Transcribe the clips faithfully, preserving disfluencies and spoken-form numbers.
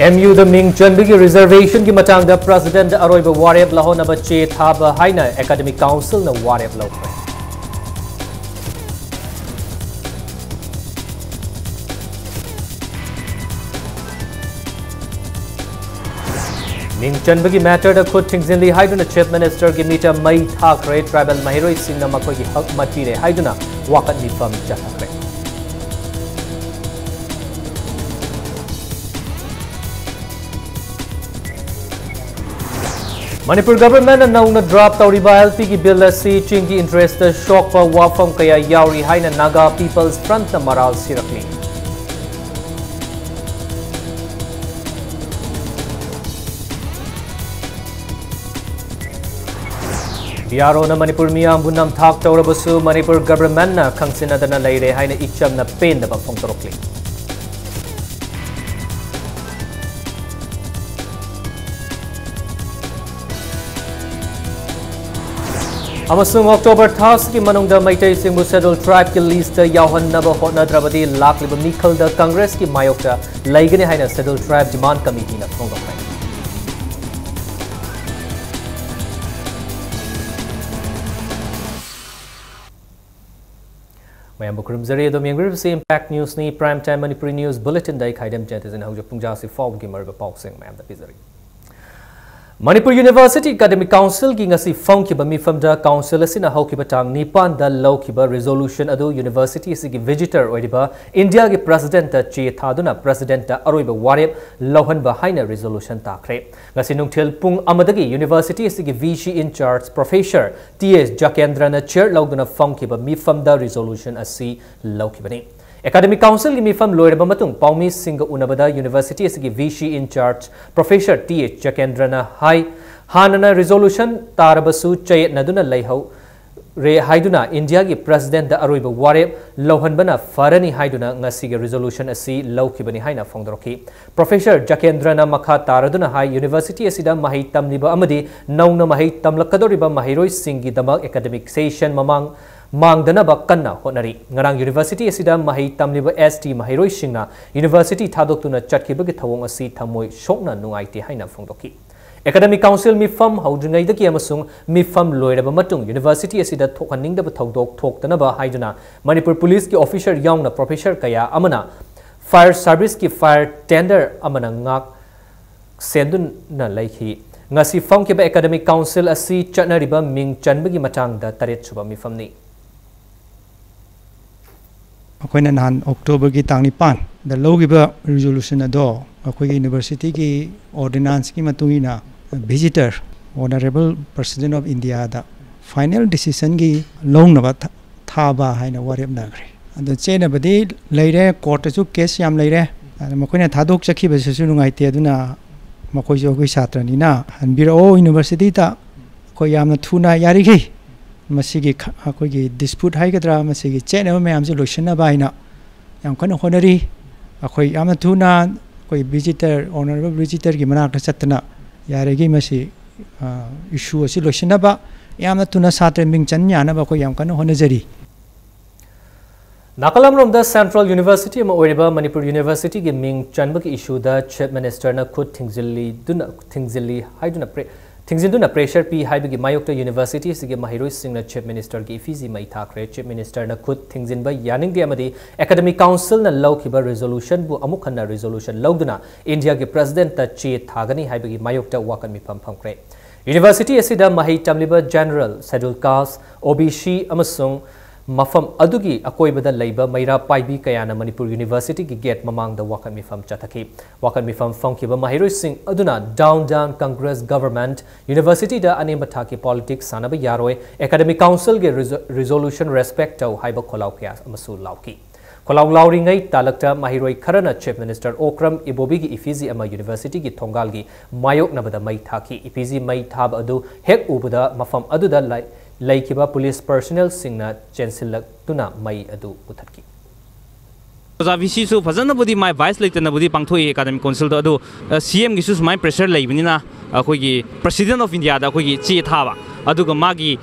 M ꯌꯨꯗ ꯃꯤꯡ ꯆꯟꯕꯒꯤ reservationꯒꯤ ꯃꯇꯥꯡꯗ Presidentꯇ ꯑꯔꯣꯏꯕ ꯋꯥꯔꯦꯞ ꯂꯧꯍꯣꯟꯅꯕ ꯆꯦ ꯊꯥꯕ ꯍꯥꯏꯅ Academic Councilꯅ ꯋꯥꯔꯦꯞ ꯂꯧꯈ꯭ꯔꯦ꯫ ꯃꯤꯡ ꯆꯟꯕꯒꯤ matterꯗ ꯈꯨꯠ ꯊꯤꯡꯖꯤꯜꯂꯤ ꯍꯥꯏꯗꯨꯅ Chief Ministerꯒꯤ ꯃꯤꯠꯇ ꯃꯩ ꯊꯥꯈ꯭ꯔꯦ꯫ Tribal ꯃꯍꯩꯔꯣꯏꯁꯤꯡꯅ ꯃꯈꯣꯏꯒꯤ ꯍꯛ ꯃꯠꯄꯤꯔꯦ ꯍꯥꯏꯗꯨꯅ ꯋꯥꯀꯠ ꯃꯤꯐꯝ ꯆꯠꯊꯈ꯭ꯔꯦ꯫ ꯃꯅꯤꯄꯨꯔ Governmentꯅ ꯅꯧꯅ draft ꯇꯧꯔꯤꯕ ꯑꯦꯜ ꯄꯤꯒꯤ bill ꯑꯁꯤ ꯆꯤꯡꯒꯤ interestꯇ ꯁꯣꯛꯄ ꯋꯥꯐꯝ ꯀꯌꯥ ꯌꯥꯎꯔꯤ ꯍꯥꯏꯅ Naga People's Frontꯅ ꯃꯔꯥꯜ ꯁꯤꯔꯛꯂꯤ꯫ ꯕꯤ ꯑꯥꯔ ꯑꯣꯅ ꯃꯅꯤꯄꯨꯔ ꯃꯤꯌꯥꯝꯕꯨ ꯅꯝꯊꯥꯛ ꯇꯧꯔꯕꯁꯨ ꯃꯅꯤꯄꯨꯔ Governmentꯅ ꯈꯪꯖꯤꯟꯅꯗꯅ ꯂꯩꯔꯦ ꯍꯥꯏꯅ ꯏꯆꯝꯅ ꯄꯦꯟꯗꯕ ꯐꯣꯡꯗꯣꯔꯛꯂꯤ꯫ ꯑꯃꯁꯨꯡ October ꯊꯥ ꯑꯁꯤꯒꯤ ꯃꯅꯨꯡꯗ ꯃꯩꯇꯩꯁꯤꯡꯕꯨ Scheduled Tribeꯀꯤ listꯇ ꯌꯥꯎꯍꯟꯅꯕ ꯍꯣꯠꯅꯗ꯭ꯔꯕꯗꯤ ꯂꯥꯛꯂꯤꯕ ꯃꯤꯈꯜꯗ Congressꯀꯤ ꯃꯥꯌꯣꯛꯇ ꯂꯩꯒꯅꯤ ꯍꯥꯏꯅ Scheduled Tribe Demand Committeeꯅ ꯐꯣꯡꯗꯣꯛꯈ꯭ꯔꯦ꯫ ꯃꯌꯥꯝꯕꯨ ꯈꯨꯔꯨꯝꯖꯔꯤ꯫ ꯑꯗꯣꯝ ꯌꯦꯡꯕꯤꯔꯤꯕꯁꯤ Impact Newsꯅꯤ꯫ Prime Time Manipuri news bulletinꯗ ꯑꯩ ꯈꯥꯏꯗꯦꯝ ꯖꯌꯟꯇꯁꯤꯅ ꯍꯧꯖꯤꯛ ꯄꯨꯡ ꯖꯥꯁꯤ ꯐꯥꯎꯕꯒꯤ ꯃꯔꯨꯑꯣꯏꯕ ꯄꯥꯎꯁꯤꯡ ꯃꯌꯥꯝꯗ ꯄꯤꯖꯔꯤ꯫ ꯃꯅꯤꯄꯨꯔ University Academic Councilꯒꯤ ꯉꯁꯤ ꯐꯝꯈꯤꯕ ꯃꯤꯐꯝꯗ council ꯑꯁꯤꯅ ꯍꯧꯈꯤꯕ ꯇꯥꯡ ꯅꯤꯄꯥꯟꯗ ꯂꯧꯈꯤꯕ resolution ꯑꯗꯨ university ꯑꯁꯤꯒꯤ visitor ꯑꯣꯏꯔꯤꯕ ꯏꯟꯗꯤꯌꯥꯒꯤ Presidentꯇ ꯆꯦ ꯊꯥꯗꯨꯅ Presidentꯇ ꯑꯔꯣꯏꯕ ꯋꯥꯔꯦꯞ ꯂꯧꯍꯟꯕ ꯍꯥꯏꯅ resolution ꯇꯥꯈ꯭ꯔꯦ꯫ ꯉꯁꯤ ꯅꯨꯡꯊꯤꯜ ꯄꯨꯡ ꯑꯃꯗꯒꯤ university ꯑꯁꯤꯒꯤ V C in charge Professor T S ꯖꯀꯦꯟꯗ꯭ꯔꯅ chair ꯂꯧꯗꯨꯅ ꯐꯝꯈꯤꯕ ꯃꯤꯐꯝꯗ resolution ꯑꯁꯤ ꯂꯧꯈꯤꯕꯅꯤ꯫ Academic Councilꯒꯤ ꯃꯤꯐꯝ ꯂꯣꯏꯔꯕ ꯃꯇꯨꯡ ꯄꯥꯎꯃꯤꯁꯤꯡꯒ ꯎꯅꯕꯗ university ꯑꯁꯤꯒꯤ V C in charge Professor T S ꯖꯀꯦꯟꯗ꯭ꯔꯅ ꯍꯥꯏ, ꯍꯥꯟꯅꯅ resolution ꯇꯥꯔꯕꯁꯨ ꯆꯌꯦꯠꯅꯗꯨꯅ ꯂꯩꯍꯧꯔꯦ ꯍꯥꯏꯗꯨꯅ ꯏꯟꯗꯤꯌꯥꯒꯤ Presidentꯇ ꯑꯔꯣꯏꯕ ꯋꯥꯔꯦꯞ ꯂꯧꯍꯟꯕꯅ ꯐꯔꯅꯤ ꯍꯥꯏꯗꯨꯅ ꯉꯁꯤꯒꯤ resolution ꯑꯁꯤ ꯂꯧꯈꯤꯕꯅꯤ ꯍꯥꯏꯅ ꯐꯣꯡꯗꯣꯔꯛꯈꯤ꯫ Professor ꯖꯀꯦꯟꯗ꯭ꯔꯅ ꯃꯈꯥ ꯇꯥꯔꯗꯨꯅ ꯍꯥꯏ, university ꯑꯁꯤꯗ ꯃꯍꯩ ꯇꯝꯂꯤꯕ ꯑꯃꯗꯤ ꯅꯧꯅ ꯃꯍꯩ ꯇꯝꯂꯛꯀꯗꯧꯔꯤꯕ ꯃꯍꯩꯔꯣꯏꯁꯤꯡꯒꯤꯗꯃꯛ academic session ꯃꯃꯥꯡ ꯃꯥꯡꯗꯅꯕ ꯀꯟꯅ ꯍꯣꯠꯅꯔꯤ꯫ ꯉꯔꯥꯡ university ꯑꯁꯤꯗ ꯃꯍꯩ ꯇꯝꯂꯤꯕ S T ꯃꯍꯩꯔꯣꯏꯁꯤꯡꯅ university ꯊꯥꯗꯣꯛꯇꯨꯅ ꯆꯠꯈꯤꯕꯒꯤ ꯊꯧꯑꯣꯡ ꯑꯁꯤ ꯊꯃꯣꯏ ꯁꯣꯛꯅ ꯅꯨꯡꯉꯥꯏꯇꯦ ꯍꯥꯏꯅ ꯐꯣꯡꯗꯣꯛꯈꯤ꯫ Academic Council ꯃꯤꯐꯝ ꯍꯧꯗ꯭ꯔꯤꯉꯩꯗꯒꯤ ꯑꯃꯁꯨꯡ ꯃꯤꯐꯝ ꯂꯣꯏꯔꯕ ꯃꯇꯨꯡ university ꯑꯁꯤꯗ ꯊꯣꯛꯍꯟꯅꯤꯡꯗꯕ ꯊꯧꯗꯣꯛ ꯊꯣꯛꯇꯅꯕ ꯍꯥꯏꯗꯨꯅ ꯃꯅꯤꯄꯨꯔ ꯄꯨꯂꯤꯁꯀꯤ officer ꯌꯥꯎꯅ professor ꯀꯌꯥ ꯑꯃꯅ fire serviceꯀꯤ fire tender ꯑꯃꯅ ꯉꯥꯛ ꯁꯦꯟꯗꯨꯅ ꯂꯩꯈꯤ꯫ ꯉꯁꯤ ꯐꯝꯈꯤꯕ Academic Council ꯑꯁꯤ ꯆꯠꯅꯔꯤꯕ ꯃꯤꯡ ꯆꯟꯕꯒꯤ ꯃꯇꯥꯡꯗ ꯇꯔꯦꯠꯁꯨꯕ ꯃꯤꯐꯝꯅꯤ꯫ ꯑꯩꯈꯣꯏꯅ ꯅꯍꯥꯟ Octoberꯒꯤ ꯇꯥꯡ ꯅꯤꯄꯥꯟꯗ ꯂꯧꯈꯤꯕ resolution ꯑꯗꯣ ꯑꯩꯈꯣꯏꯒꯤ universityꯒꯤ ordinanceꯀꯤ ꯃꯇꯨꯡ ꯏꯟꯅ visitor, Honorable President of Indiaꯗ final decisionꯒꯤ ꯂꯧꯅꯕ ꯊꯥ- ꯊꯥꯕ ꯍꯥꯏꯅ ꯋꯥꯔꯦꯞꯅꯈ꯭ꯔꯦ꯫ ꯑꯗꯣ ꯆꯦꯟꯅꯕꯗꯤ ꯂꯩꯔꯦ, courtꯇꯁꯨ case ꯌꯥꯝ ꯂꯩꯔꯦ꯫ ꯑꯗ ꯃꯈꯣꯏꯅ ꯊꯥꯗꯣꯛꯆꯈꯤꯕꯁꯤꯁꯨ ꯅꯨꯡꯉꯥꯏꯇꯦ꯫ ꯑꯗꯨꯅ ꯃꯈꯣꯏꯁꯨ ꯑꯩꯈꯣꯏ ꯁꯥꯇ꯭ꯔꯅꯤꯅ ꯍꯟꯕꯤꯔꯛꯑꯣ universityꯗ꯫ ꯑꯩꯈꯣꯏ ꯌꯥꯝꯅ ꯊꯨꯅ ꯌꯥꯔꯤꯈꯩ ꯃꯁꯤꯒꯤ ꯈ- ꯑꯩꯈꯣꯏꯒꯤ dispute ꯍꯥꯏꯒꯗ꯭ꯔꯥ, ꯃꯁꯤꯒꯤ ꯆꯦꯠꯅꯕ ꯃꯌꯥꯝꯁꯦ ꯂꯣꯏꯁꯤꯟꯅꯕ ꯍꯥꯏꯅ ꯌꯥꯝ ꯀꯟꯅ ꯍꯣꯠꯅꯔꯤ꯫ ꯑꯩꯈꯣꯏ ꯌꯥꯝꯅ ꯊꯨꯅ ꯑꯩꯈꯣꯏ visitor, Honorable visitorꯒꯤ ꯃꯅꯥꯛꯇ ꯆꯠꯇꯅ ꯌꯥꯔꯤꯈꯩ ꯃꯁꯤ, ꯑ, issue ꯑꯁꯤ ꯂꯣꯏꯁꯤꯟꯅꯕ, ꯌꯥꯝꯅ ꯊꯨꯅ ꯁꯥꯇ꯭ꯔ ꯃꯤꯡ ꯆꯟ ꯌꯥꯅꯕ ꯑꯩꯈꯣꯏ ꯌꯥꯝ ꯀꯟꯅ ꯍꯣꯠꯅꯖꯔꯤ꯫ ꯅꯥꯀꯜ ꯑꯃꯔꯣꯝꯗ Central University ꯑꯃ ꯑꯣꯏꯔꯤꯕ ꯃꯅꯤꯄꯨꯔ universityꯒꯤ ꯃꯤꯡ ꯆꯟꯕꯒꯤ issueꯗ Chief Ministerꯅ ꯈꯨꯠ ꯊꯤꯡꯖꯤꯜꯂꯤꯗꯨꯅ, ꯊꯤꯡꯖꯤꯜꯂꯤ ꯍꯥꯏꯗꯨꯅ pre- ꯊꯤꯡꯖꯤꯟꯗꯨꯅ pressure ꯄꯤ ꯍꯥꯏꯕꯒꯤ ꯃꯥꯌꯣꯛꯇ university ꯑꯁꯤꯒꯤ ꯃꯍꯩꯔꯣꯏꯁꯤꯡꯅ Chief Ministerꯒꯤ ꯏꯐꯤꯖꯤ ꯃꯩ ꯊꯥꯈ꯭ꯔꯦ꯫ Chief Ministerꯅ ꯈꯨꯠ ꯊꯤꯡꯖꯤꯟꯕ ꯌꯥꯅꯤꯡꯗꯦ ꯑꯃꯗꯤ Academic Councilꯅ ꯂꯧꯈꯤꯕ resolutionꯕꯨ ꯑꯃꯨꯛ ꯍꯟꯅ resolution ꯂꯧꯗꯨꯅ Indiaꯒꯤ Presidentꯇ ꯆꯦ ꯊꯥꯒꯅꯤ ꯍꯥꯏꯕꯒꯤ ꯃꯥꯌꯣꯛꯇ ꯋꯥꯀꯠ ꯃꯤꯐꯝ ꯐꯝꯈ꯭ꯔꯦ꯫ University ꯑꯁꯤꯗ ꯃꯍꯩ ꯇꯝꯂꯤꯕ General, Scheduled Caste, OBC ꯑꯃꯁꯨꯡ ꯃꯐꯝ ꯑꯗꯨꯒꯤ ꯑꯀꯣꯏꯕꯗ ꯂꯩꯕ ꯃꯩꯔꯥ ꯄꯥꯏꯕꯤ ꯀꯌꯥꯅ ꯃꯅꯤꯄꯨꯔ universityꯒꯤ gate ꯃꯃꯥꯡꯗ ꯋꯥꯀꯠ ꯃꯤꯐꯝ ꯆꯠꯊꯈꯤ꯫ ꯋꯥꯀꯠ ꯃꯤꯐꯝ ꯐꯝꯈꯤꯕ ꯃꯍꯩꯔꯣꯏꯁꯤꯡ ꯑꯗꯨꯅ down down Congress government, universityꯗ ꯑꯅꯦꯝꯕ ꯊꯥꯛꯀꯤ politics ꯁꯥꯟꯅꯕ ꯌꯥꯔꯣꯏ, Academic Councilꯒꯤ resol- resolution respect ꯇꯧ ꯍꯥꯏꯕ ꯈꯣꯜꯂꯥꯎ ꯀꯌꯥ ꯑꯃꯁꯨ ꯂꯥꯎꯈꯤ꯫ ꯈꯣꯜꯂꯥꯎ ꯂꯥꯎꯔꯤꯉꯩ ꯇꯥꯂꯛꯇ ꯃꯍꯩꯔꯣꯏ ꯈꯔꯅ Chief Minister Okram Ibobiꯒꯤ ꯏꯐꯤꯖꯤ ꯑꯃ universityꯒꯤ ꯊꯣꯡꯒꯥꯜꯒꯤ ꯃꯥꯌꯣꯛꯅꯕꯗ ꯃꯩ ꯊꯥꯈꯤ꯫ ꯏꯐꯤꯖꯤ ꯃꯩ ꯊꯥꯕ ꯑꯗꯨ ꯍꯦꯛ ꯎꯕꯗ ꯃꯐꯝ ꯑꯗꯨꯗ ꯂꯩ- ꯂꯩꯈꯤꯕ police personnelꯁꯤꯡꯅ ꯆꯦꯟꯁꯤꯜꯂꯛꯇꯨꯅ ꯃꯩ ꯑꯗꯨ ꯃꯨꯊꯠꯈꯤ꯫ ꯑꯣꯖꯥ ꯚꯤ ꯁꯤꯁꯨ ꯐꯖꯅꯕꯨꯗꯤ ꯃꯥꯏ ꯚꯥꯏꯁ ꯂꯩꯇꯅꯕꯨꯗꯤ ꯄꯥꯡꯊꯣꯛꯏ Academic Councilꯗꯣ, ꯑꯗꯨ ꯁꯤ ꯑꯦꯝꯒꯤꯁꯨ ꯁꯨꯃꯥꯏꯅ pressure ꯂꯩꯕꯅꯤꯅ ꯑꯩꯈꯣꯏꯒꯤ President of Indiaꯗ ꯑꯩꯈꯣꯏꯒꯤ ꯆꯦ ꯊꯥꯕ, ꯑꯗꯨꯒ ꯃꯥꯒꯤ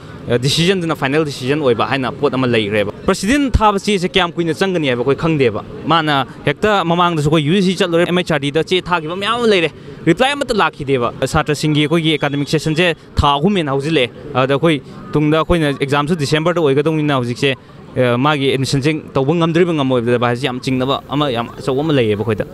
ꯗꯤꯁꯤꯖꯟꯗꯨꯅ ꯐꯥꯏꯅꯦꯜ ꯗꯤꯁꯤꯖꯟ ꯑꯣꯏꯕ ꯍꯥꯏꯅ ꯄꯣꯠ ꯑꯃ ꯂꯩꯈ꯭ꯔꯦꯕ꯫ ꯄ꯭ꯔꯁꯤꯗꯦꯟ ꯊꯥꯕ ꯆꯦꯁꯦ ꯀꯌꯥꯝ ꯀꯨꯏꯅ ꯆꯪꯒꯅꯤ ꯍꯥꯏꯕ ꯑꯩꯈꯣꯏ ꯈꯪꯗꯦꯕ꯫ ꯃꯥꯅ ꯍꯦꯛꯇ ꯃꯃꯥꯡꯗꯁꯨ ꯑꯩꯈꯣꯏ ꯌꯨ ꯖꯤ ꯁꯤ ꯆꯠꯂꯨꯔꯦ, ꯑꯦꯝ ꯑꯩꯆ ꯑꯥꯔ ꯗꯤꯗ ꯆꯦ ꯊꯥꯈꯤꯕ ꯃꯌꯥꯝ ꯑꯃ ꯂꯩꯔꯦ, ꯔꯤꯄ꯭ꯂꯥꯏ ꯑꯃꯠꯇ ꯂꯥꯛꯈꯤꯗꯦꯕ꯫ ꯁꯥꯇ꯭ꯔꯁꯤꯡꯒꯤ ꯑꯩꯈꯣꯏꯒꯤ ꯑꯦꯀꯥꯗꯃꯤꯛ ꯁꯦꯁꯟꯁꯦ ꯊꯥ ꯑꯍꯨꯝ ꯍꯦꯟꯅ ꯍꯧꯖꯤꯜꯂꯛꯑꯦ꯫ ꯑꯗ ꯑꯩꯈꯣꯏ ꯇꯨꯡꯗ ꯑꯩꯈꯣꯏꯅ ꯑꯦꯛꯖꯥꯝꯁꯨ ꯗꯤꯁꯦꯝꯕꯔꯗ ꯑꯣꯏꯒꯗꯧꯅꯤꯅ ꯍꯧꯖꯤꯛꯁꯦ, ꯑ, ꯃꯥꯒꯤ ꯑꯦꯗꯃꯤꯁꯟꯁꯦ ꯇꯧꯕ ꯉꯝꯗꯣꯔꯤꯕ ꯉꯝꯃꯣꯏꯗꯕ ꯍꯥꯏꯁꯦ ꯌꯥꯝ ꯆꯤꯡꯅꯕ ꯑꯃ, ꯌꯥꯝ ꯑꯆꯧꯕ ꯑꯃ ꯂꯩꯌꯦꯕ ꯑꯩꯈꯣꯏꯗ꯫